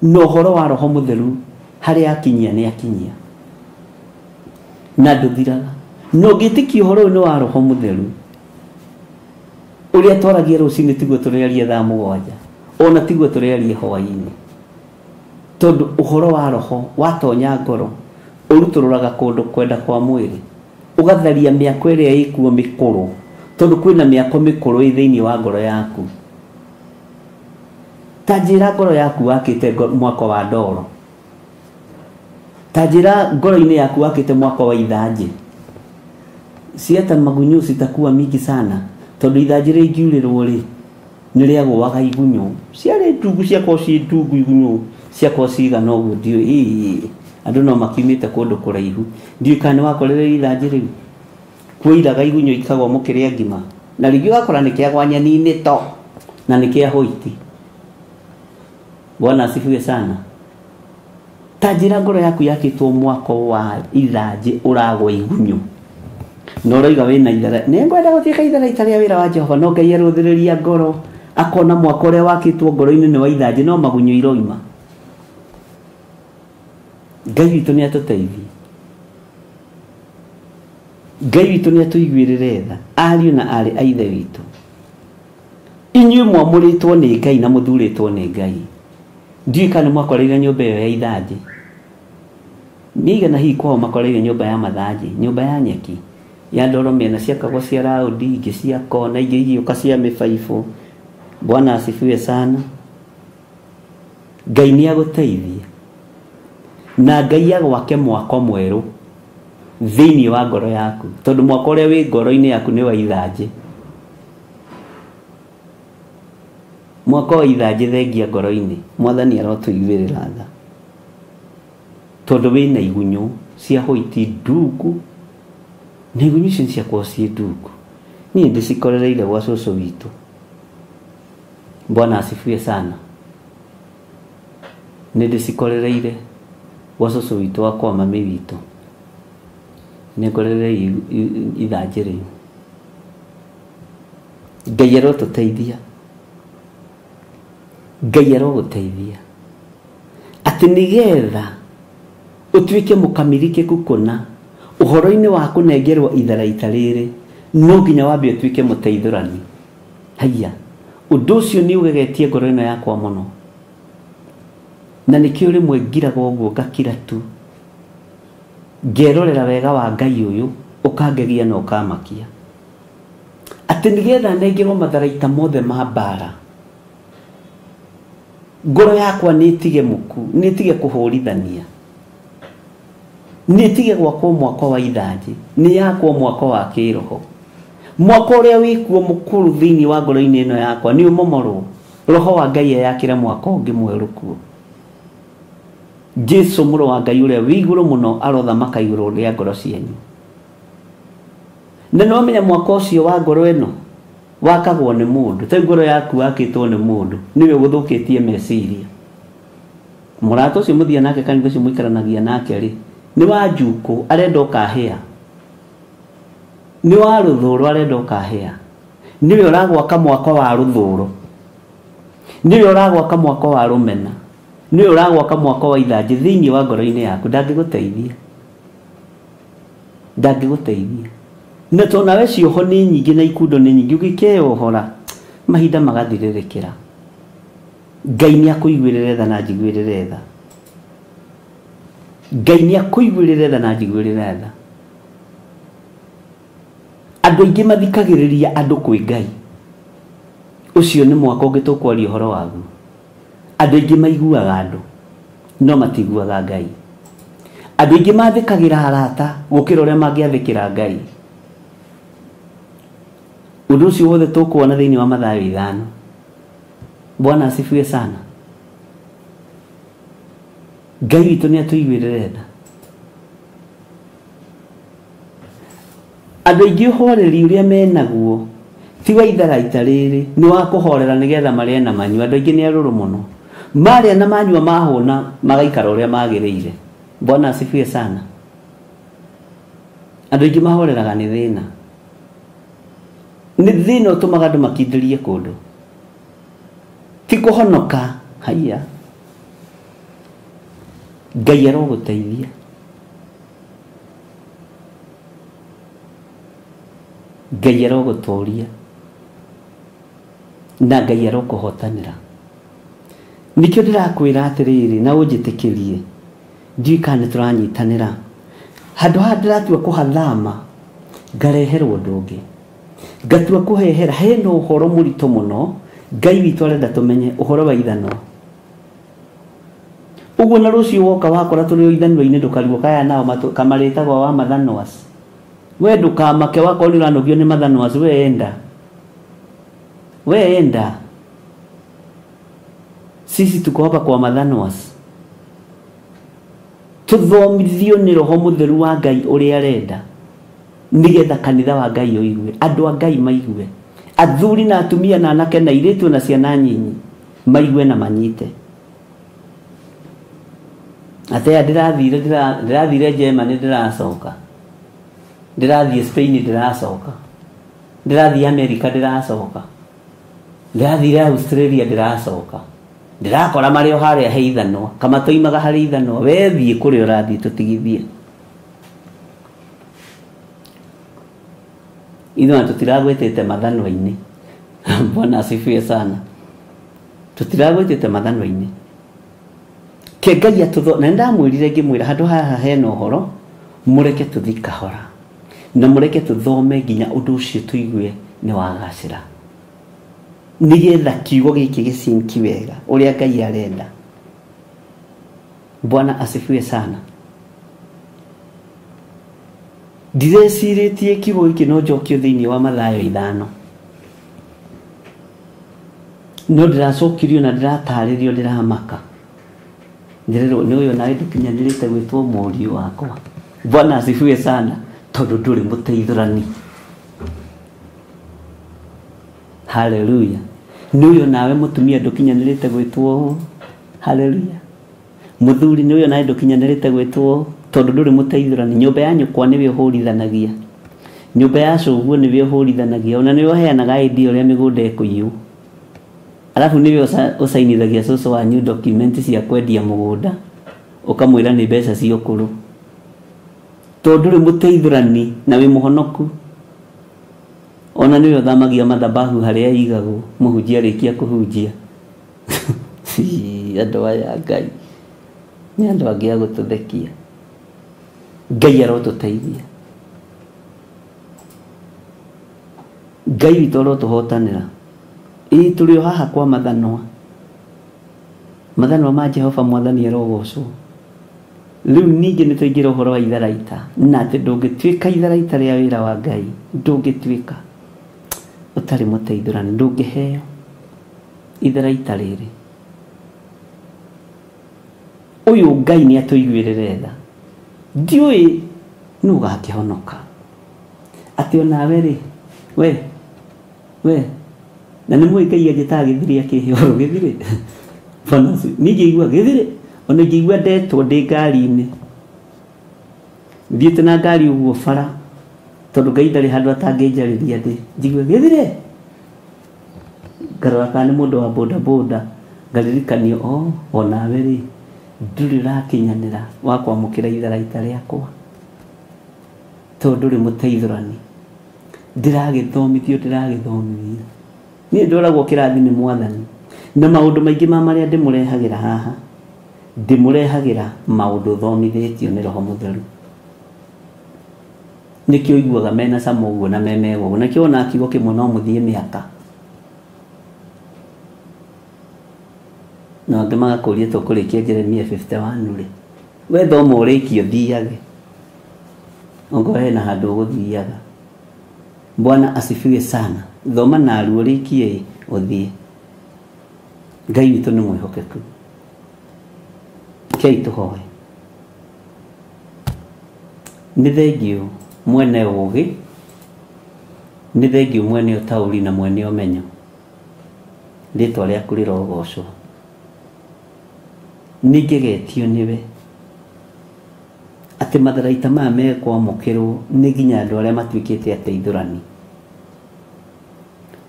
Na ũhoro wa Roho Mũtheru harĩa akinyia nĩ akinyia, na ndũthiraga. Na ũngĩtĩkia ũhoro ũyũ nĩ wa Roho Mũtheru, ũrĩa twaragia rũcinĩ tiguo tũrĩaria thaa 7, ona tiguo tũrĩaria hwaĩ-inĩ, tondũ ũhoro wa Roho watonya ngoro ũrutũrũraga kũndũ kwenda kwa mwĩrĩ, ũgatharia mĩako ĩrĩa ĩkuo mĩkũrũ, tondũ kwĩna mĩako mĩkũrũ ĩ thĩinĩ wa ngoro yaku. Ta njĩra ngoro yaku wakĩte mwako wa ndoro, ta njĩra ngoro-inĩ yaku wakĩte mwako wa ithanjĩ. Cieta magunyũ citakuwa mingi sana, tondũ ithanjĩ rĩngiurĩrwo rĩ nĩ rĩagũaga igunyũ, ciarĩ ndungu, ciakorwo ciĩ ndungu igunyũ ciakorwo cigana ũguo, ndiũĩ andũ no makiumĩte kũndũ kũraihu, ndiũĩ kana nĩ wakorereire ithanjĩ rĩu kuoiraga igunyũ ikagwa mũkĩrĩa ngima, na rĩngĩ ũgakora nĩ kĩagwa nyeni-inĩ to na nĩ kĩa hwaiti. Bwana asifiwe sana. Ta njĩra ngoro yaku yakĩtwo mwako wa ithanjĩ ũragwa igunyũ, na ũroiga wĩna ithara, nĩ ngwenda gũtuĩka itharaita rĩa wĩra wa Jehova, no Ngai arũthĩrĩria ngoro akona mwako ũrĩa wakĩtwo ngoro-inĩ nĩ wa ithanjĩ, no magunyũ iroima. Ngai witũ nĩ atũteithie, Ngai witũ nĩ atũiguĩrĩre tha, ariũ na aarĩ a Ithe witũ. Inyuĩ mwamũrĩtwo nĩ Ngai na mũthurĩtwo nĩ Ngai. Ndiũĩ kana nĩ mwakoreire nyũmba ĩyo ya ithanjĩ. Nĩ igana hihi kwao makoreire nyũmba ya mathanjĩ, nyũmba ya nyeki ya ndoro mĩena, ciakagwo cia raundi, ingĩ cia kona, ingĩ igĩũka cia mĩbaibũ. Bwana asifiwe sana. Ngai nĩ agũteithie na Ngai agwake mwako mwerũ thĩinĩ wa ngoro yaku, tondũ mwako ũrĩa wĩ ngoro-inĩ yaku nĩ wa ithanjĩ. Mwako wa ithanjĩ thengia ngoro-inĩ, Mwathani arotũiguĩrĩra tha, tondũ wĩna igunyũ cia hwaiti ndungu, na igunyũ icio ciakorwo ciĩ ndungu. Niĩ ndĩcikorereire gwa cũcũ witũ. Bwana asifiwe sana. Nĩ ndĩcikorereire gwa cũcũ witũ wa kwa mami witũ, nĩ ngorereire ithanjĩ rĩu. Ngai arotũteithia, Ngai arogũteithia atĩ nĩgetha ũtuĩke mũkamirikĩku kũna ũhoro-inĩ wa kũnengerwo itharaita rĩrĩ, no nginya wambe ũtuĩke mũteithũrani. Haiya, ũndũ ũcio nĩ ũgegetie ngoro ĩno yakwa mũno, na nĩkĩo rĩmwe ngiraga ũguo ngakira tu, ngerorera wega wa Ngai ũyũ ũkangegia na ũkamakia, atĩ nĩgetha nengerwo matharaita mothe ma mbara, ngoro yakwa nĩ ĩtige mũku, nĩ ĩtige kũhũrithania, nĩ ĩtige gwakwo mwako wa ithanjĩ, nĩ yakwo mwako wa kĩroho. Mwako ũrĩa wĩkuo mũkũrũ thĩinĩ wa ngoro-inĩ ĩno yakwa nĩ ũmomorwo, Roho wa Ngai eyakĩre mwako ũngĩ mwerũ kuo. Jesu mũrũ wa Ngai ũrĩa wĩ igũrũ mũno arothamaka igũrũ rĩa ngoro cianyu. Na nĩwamenya mwako ũcio wa ngoro ĩno wakagwo nĩ mũndũ, ta ngoro yaku wakĩtwo nĩ mũndũ, nĩwe ũgũthũkĩtie meciria. Mũrata ũcio mũthia nake kanitha ũcio mũikaranagia nake rĩ, nĩ wa njukũ arenda ũkahĩa, nĩ wa rũthũro arenda ũkahĩa, nĩwe ũragwaka mwako wa rũthũro, nĩwe ũragwaka mwako wa rũmena, nĩwe ũragwaka mwako wa ithanjĩ thĩinĩ wa ngoro-inĩ yaku. Ndangĩgũteithia, ndangĩgũteithia. Na tondũ nawe cioho nĩ nyingĩ na ikundo nĩ nyingĩ, ũgĩkeyohora mahinda magathirĩrĩkĩra. Ngai nĩ akũiguĩrĩre tha na njiguĩrĩre tha. Ngai nĩ akũiguĩrĩre tha na njiguĩrĩre tha. Andũ aingĩ mathikagĩrĩria andũ kwĩ Ngai. Ũcio nĩ mwaka ũngĩ tũkwaria ũhoro waguo. Andũ aingĩ maiguaga andũ no matiguaga Ngai. Andũ aingĩ mathĩkagĩra arata gũkĩra ũrĩa mangĩathĩkĩra Ngai. Ũndũ ũcio wothe tũkuona thĩinĩ wa Mathayo 5. Bwana asifiwe sana. Ngai witũ nĩ atũiguĩrĩre tha. Andũ aingĩ ũhoreri ũrĩa menaguo ti wa itharaita rĩrĩ, nĩ wa kũhorera nĩgetha marĩe na manyua. Andũ aingĩ nĩ arũrũ mũno, marĩa na manyua mahũna magaikara ũrĩa magĩrĩire. Bwana asifiwe sana. Andũ aingĩ mahoreraga nĩ thĩna. Nĩ thĩna ũtũmaga andũ makindĩrie kũndũ, ti kũhonoka. Haiya, Ngai arogũteithia. Ngai arogũtũria na Ngai arokũhotanĩra. Nĩkĩo ndĩrakwĩra atĩrĩrĩ, na ũnjĩtĩkĩrie, ndiũĩ kana nĩtũranyitanĩra. Handũ haha ndĩratua kũhathama ngareherwo ũndũ ũngĩ, ngatua kũhehera. Hena ũhoro mũritũ mũno Ngai witũ arenda tũmenye, ũhoro wa ithanwa. Ũguo na rũciũ woka wakora tũrĩ ithanwa-inĩ, ndũkarigwo kaya nao kamarĩtagwo wa mathanwas. We ndũkamake wakorwo nĩ ũranogio nĩ mathanwas, we enda, we enda. Sisi tuko hapa kwa mathanwas. Tuthomithio nĩ Roho Mũtheru wa Ngai ũrĩa arenda, nĩgetha kanitha wa Ngai ũigue, andũ a Ngai maigue, athuri na atumia na anake na airĩtu na ciana nyinyi maigue na manyite. Atea ndĩrathire Germany ndĩracoka, ndĩrathiĩ Spain ndĩracoka, ndĩrathiĩ America ndĩracoka, ndĩrathire Australia ndĩracoka, ndĩrakora marĩ o harĩa he ithanwa, kama toimaga harĩ ithanwa. We thiĩ kũrĩa ũrathiĩ tũtigithie. Ithuĩ tũtiragwĩtĩte mathanwa-inĩ. Bwana asifiwe sana. Tũtiragwĩtĩte mathanwa-inĩ. Ke Ngai atũtho, na ndamwĩrire ngĩmwĩra handũ haha hena ũhoro, mũreke tũthi kahora na mũreke tũthome nginya ũndũ ũcio tũigue nĩ wagacĩra, nĩgetha kiugo gĩkĩ gĩcinki wega ũrĩa Ngai arenda. Bwana asifiwe sana. Ndirecirĩtie kiugo gĩkĩ no njokio thĩinĩ wa Mathayo 5, no ndĩracokirio na ndĩratarĩrio, ndĩramaka. Ndĩrerwo nĩ ũyũ nawe ndũkinyanĩrĩte gwĩtwo mũriũ wakwa. Bwana asifiwe sana, tondũ ndũrĩ mũteithũrani. Haleluya. Nĩ ũyũ nawe mũtumia ndũkinyanĩrĩte gwĩtwo. Haleluya. Mũthuri nĩ ũyũ nawe ndũkinyanĩrĩte gwĩtwo, tondũ ndũrĩ mũteithũrani. Nyũmba ya nyũkwa nĩwe ũhũrithanagia, nyũmba ya cũguo nĩwe ũhũrithanagia, ona nĩwe ũheanaga ID ũrĩa mĩgũnda ĩkũiywo. Alafu nĩwe ũcainithagia cũcũ wanyu document cia kwendia mũgũnda, ũkamwĩra nĩ mbeca cia ũkũrũ. Tondũ ndũrĩ mũteithũrani na wĩ mũhonoku. Ona nĩwe ũthamagia mathabahu harĩa igagwo mũhunjia arĩkia kũhunjia. Andũ aya Ngai nĩ andũ angĩ a gũtũthekia. Ngai arotũteithia. Ngai witũ arotũhotanĩra. Ĩĩ tũrĩ o haha kwa mathanwa. Mathanwa ma Jehova mwathani arogocwo. Rĩu ningĩ nĩ tũingĩra ũhoro wa itharaita, na atĩ ndũngĩtuĩka itharaita rĩa wĩra wa Ngai, ndũngĩtuĩka ũtarĩ mũteithũrani, ndũngĩheo itharaita rĩrĩ. Ũyũ Ngai nĩ atũiguĩrĩre tha. Ndiũĩ nũ ũgakĩhonoka. Atĩ onawe rĩ, we na nĩ mũĩ Ngai anjĩtaga gĩthiri akĩhe ũhoro gĩthiri. Niĩ ngĩigua gĩthiri, ona ngĩigua ndetwo ndĩ ngari-inĩ, thiĩte na ngari ũguo bara, tondũ Ngai ndarĩ handũ atangĩnjarĩria ndĩ, njigue gĩthire. Ngarora kana nĩ mũndũ wa boda boda, ngaririkanio o onawe rĩ ndũrĩ ũrakinyanĩra wa kwamũkĩra itharaita rĩakwa, tondũ ndũrĩ mũteithũrani. Ndĩragĩthomithio. Niĩ ndoragwo kĩrathi nĩ mwathani, na maũndũ maingĩ ma marĩa ndĩmũrehagĩra haha, ndĩmũrehagĩra maũndũ thomithĩtio nĩ Roho Mũtheru. Nĩkĩo ũiguaga mena cama ũguo na me mega ũguo. Nĩkĩo ona kiugo kĩmwe no mũthiĩ mĩaka. Na angĩ magakũria tũkũrĩkia Jeremia 51 rĩ. We thoma ũrĩkie ũthiage. Ongorwo hena handũ ũgũthiaga. Bwana asifiwe sana. Thoma narua ũrĩkie ũthiĩ. Ngai witũ nĩ mwĩhokeku. Kei tũhoe. Nĩ thengiũ mwene ũũgĩ, nĩ thengiũ mwene ũtaũri na mwene ũmenyo. Rĩtwa rĩaku rĩrogocwo. Nĩngegetio nĩwe atĩ matharaita maya mekwamũkĩrwo nĩ nginya andũ arĩa matuĩkĩte ateithũrani.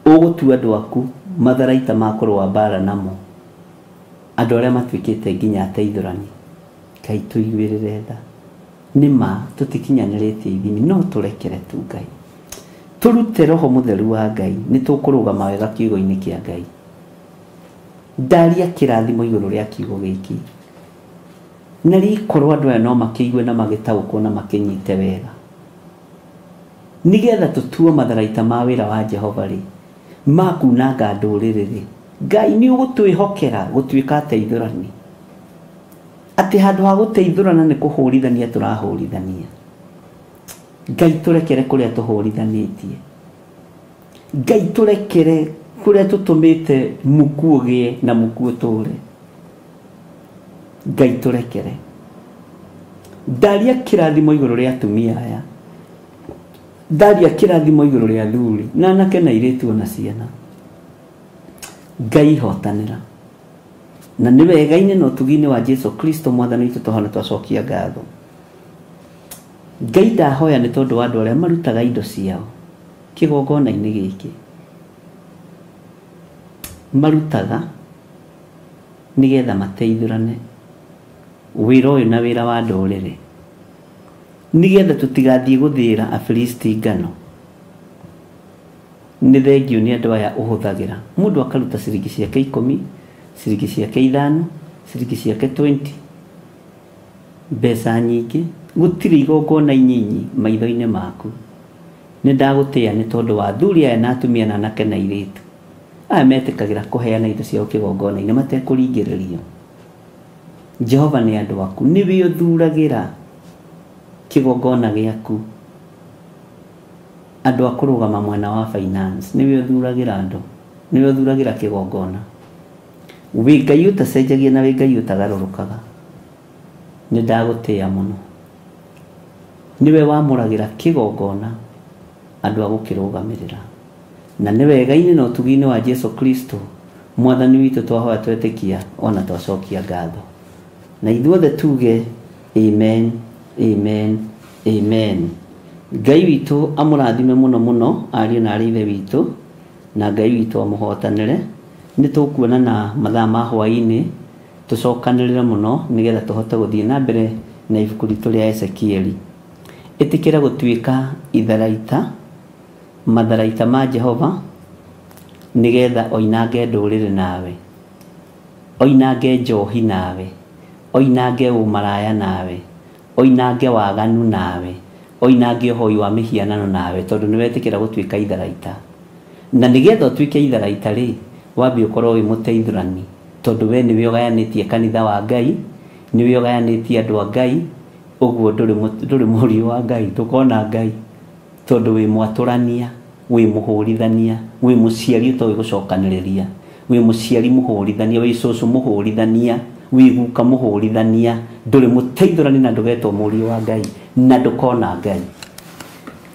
Ũgũtua andũ aku matharaita ma kũrũa mbara namo, andũ arĩa matuĩkĩte nginya ateithũrani. Ngai tũiguĩrĩre tha. Nĩ ma tũtikinyanĩrĩtie ithimi, no tũrekere tu Ngai. Tũrute roho mũtheru wa Ngai, nĩ tũkũrũgama wega kiugo-inĩ kĩa Ngai. Ndaria kĩrathimo igũrũ rĩa kiugo gĩkĩ. Na rĩkorwo andũ aya no makĩigue na magĩtaũkwo na makĩnyite wega. Nĩgetha tũtuo matharaita ma wĩra wa Jehova rĩ, ma kunanga ndũrĩrĩ rĩ, Ngai nĩ ũgũtwĩhokera gũtuĩka ateithũrani. Atĩ handũ ha gũteithũrana nĩ kũhũrithania tũrahũrithania. Ngai tũrekere kũrĩa tũhũrithanĩtie. Ngai tũrekere kũrĩa tũtũmĩte muku ũgĩe na muku ũtũre. Ngai tũrekere. Ndaria kĩrathimo igũrũ rĩa atumia aya. Ndaria kĩrathimo igũrũ rĩa athuri na anake na airĩtu ona ciana. Ngai hotanĩra. Na nĩ wega-inĩ na ũtugi-inĩ wa Jesu Kristo mwathani witũ tũhana twacokia ngatho. Ngai ndahoya nĩ tondũ wa andũ arĩa marutaga indo ciao kĩgongona-inĩ gĩkĩ. Marutaga nĩgetha mateithũrane wĩra ũyũ na wĩra wa ndũrĩrĩ, nĩgetha tũtigathiĩ gũthĩĩra Afilisti ngano. Nĩ thengiũ nĩ andũ aya ũhũthagĩra. Mũndũ akaruta ciringi ciake 10, ciringi ciake 5, ciringi ciake 20, mbeca nyingĩ. Gũtirĩ igongona inyinyi maitho-inĩ maku. Nĩ ndagũtĩĩa nĩ tondũ wa athuri aya na atumia na anake na airĩtu aya metĩkagĩra kũheana indo ciao kĩgongona-inĩ matekũringĩrĩrio. Jehova nĩ andũ aku, nĩwe ũthuragĩra kĩgongona gĩaku andũ a kũrũgama mwena wa finance, nĩwe ũthuragĩra andũ, nĩwe ũthuragĩra kĩgongona. Wĩ Ngai ũtacenjagia na wĩ Ngai ũtagarũrũkaga. Nĩ ndagũtĩĩa mũno. Nĩwe wamũragĩra kĩgongona andũ a gũkĩrũgamĩrĩra. Na nĩ wega-inĩ na ũtugi-inĩ wa Jesu Kristo mwathani witũ twahoya twetĩkia ona twacokia ngatho. Na ithuothe tuge amen, amen, amen. Ngai witũ amũrathime mũno mũno ariũ na arĩ ithe witũ, na Ngai witũ amũhotanĩre. Nĩ tũkuonana mathaa ma hwaĩ-inĩ, tũcokanĩrĩre mũno nĩgetha tũhote gũthiĩ na mbere na ibuku ritũ rĩa Ezekieli. Ĩtĩkĩra gũtuĩka itharaita, matharaita ma Jehova, nĩgetha oinange ndũrĩrĩ nawe, oinange njohi nawe, oinange ũmaraya nawe, oinange waganu nawe, oinange ũhoi wa mĩhianano nawe, tondũ nĩ wetĩkĩra gũtuĩka itharaita. Na nĩgetha ũtuĩke itharaita rĩ, wambe ũkorwo wĩ mũteithũrani, tondũ we nĩwe ũgayanĩtie kanitha wa Ngai, nĩwe ũgayanĩtie andũ a Ngai, ũguo ndũrĩ mũriũ wa Ngai, ndũkona Ngai, tondũ wĩ mwatũrania, wĩ mũhũrithania, wĩ mũciari ũtoĩ gũcokanĩrĩria, wĩ mũciari mũhũrithania, wĩ cũcũ mũhũrithania, wĩ guka mũhũrithania, ndũrĩ mũteithũrani na ndũgetwo mũriũ wa Ngai, na ndũkona Ngai.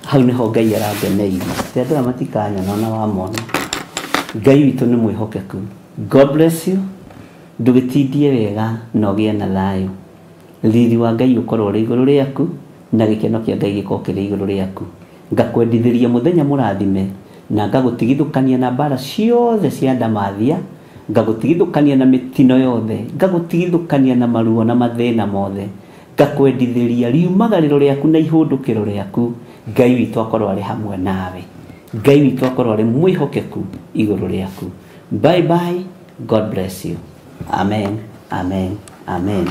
Hau nĩho Ngai arangeneirie. Ti andũ aya matikanyona ona wamona. Ngai witũ nĩ mwĩhokeku. God bless you. Ndũgĩtindie wega na ũgĩe na thayũ. Riri wa Ngai ũkorwo ũrĩ igũrũ rĩaku, na gĩkeno kĩa Ngai gĩkorwo kĩrĩ igũrũ rĩaku. Ngakwendithĩria mũthenya mũrathime, na ngagũtigithũkania na mbara ciothe cia ndamathia, ngagũtigithũkania na mĩtino yothe, ngagũtigithũkania na maruo na mathĩna mothe, ngakwendithĩria riumagarĩro rĩaku na ihũndũkĩro rĩaku. Ngai witũ akorwo arĩ hamwe nawe. Ngai witũ akorwo arĩ mwĩhokeku igũrũ rĩaku. Bye bye. God bless you. Amen, amen, amen.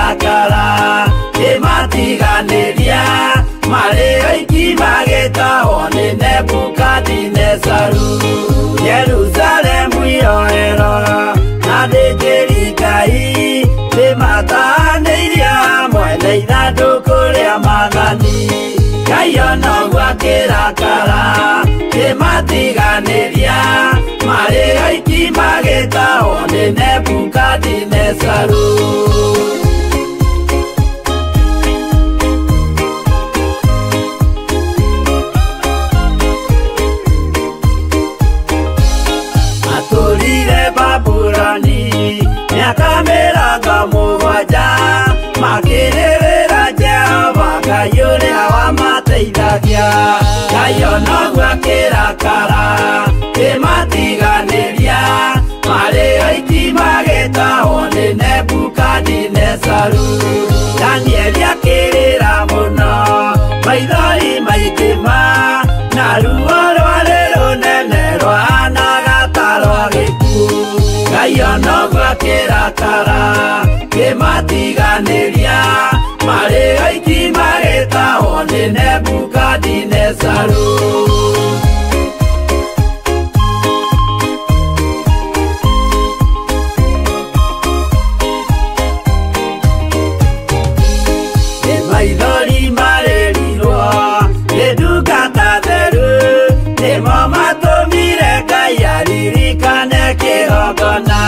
akĩrakara kĩmatiganĩria marĩ oiki magĩtahwo nĩ Nebukadinezaru. Jerusalemu iroero na thĩnjĩri Ngai nĩmatanĩirie hamwe na ithandũkũ rĩa maathani. Ngai ona ũguo akĩrakara kĩmatiganĩria marĩ oiki magĩtahwo nĩ Nebukadinezaru. Matũrire Babuloni mĩaka 70 makĩrĩrĩra Jehova Ngai ũrĩa wamateithagia. Ngai ona ũguo akĩrakara kĩmatiganĩria marĩ oiki magĩtahwo nĩ Nebukadinezaru. Danieli akĩrĩra mũno maithori maingĩ ma na ruo rwarĩ rũnene rwahanaga ta rwa gĩkuũ. Ngai ona ũguo akĩrakara kĩmatiganĩria marĩ oiki magĩtahwo nĩ Nebukadinezaru. Maithori marĩrirwo nĩ ndungata theru nĩmo matũmire Ngai aririkane kĩgongona.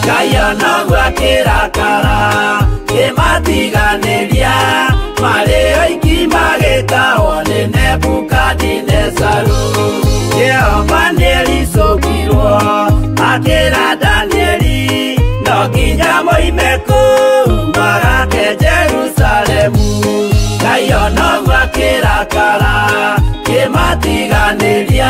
Ngai ona ũguo akĩrakara kĩmatiganĩria marĩ oiki magĩtahwo nĩ Nebukadinezaru. Jehova nĩericũkirwo akĩra Danieli no nginya moime kũu magake Jerusalemu. Ngai ona ũguo akĩrakara kĩmatiganĩria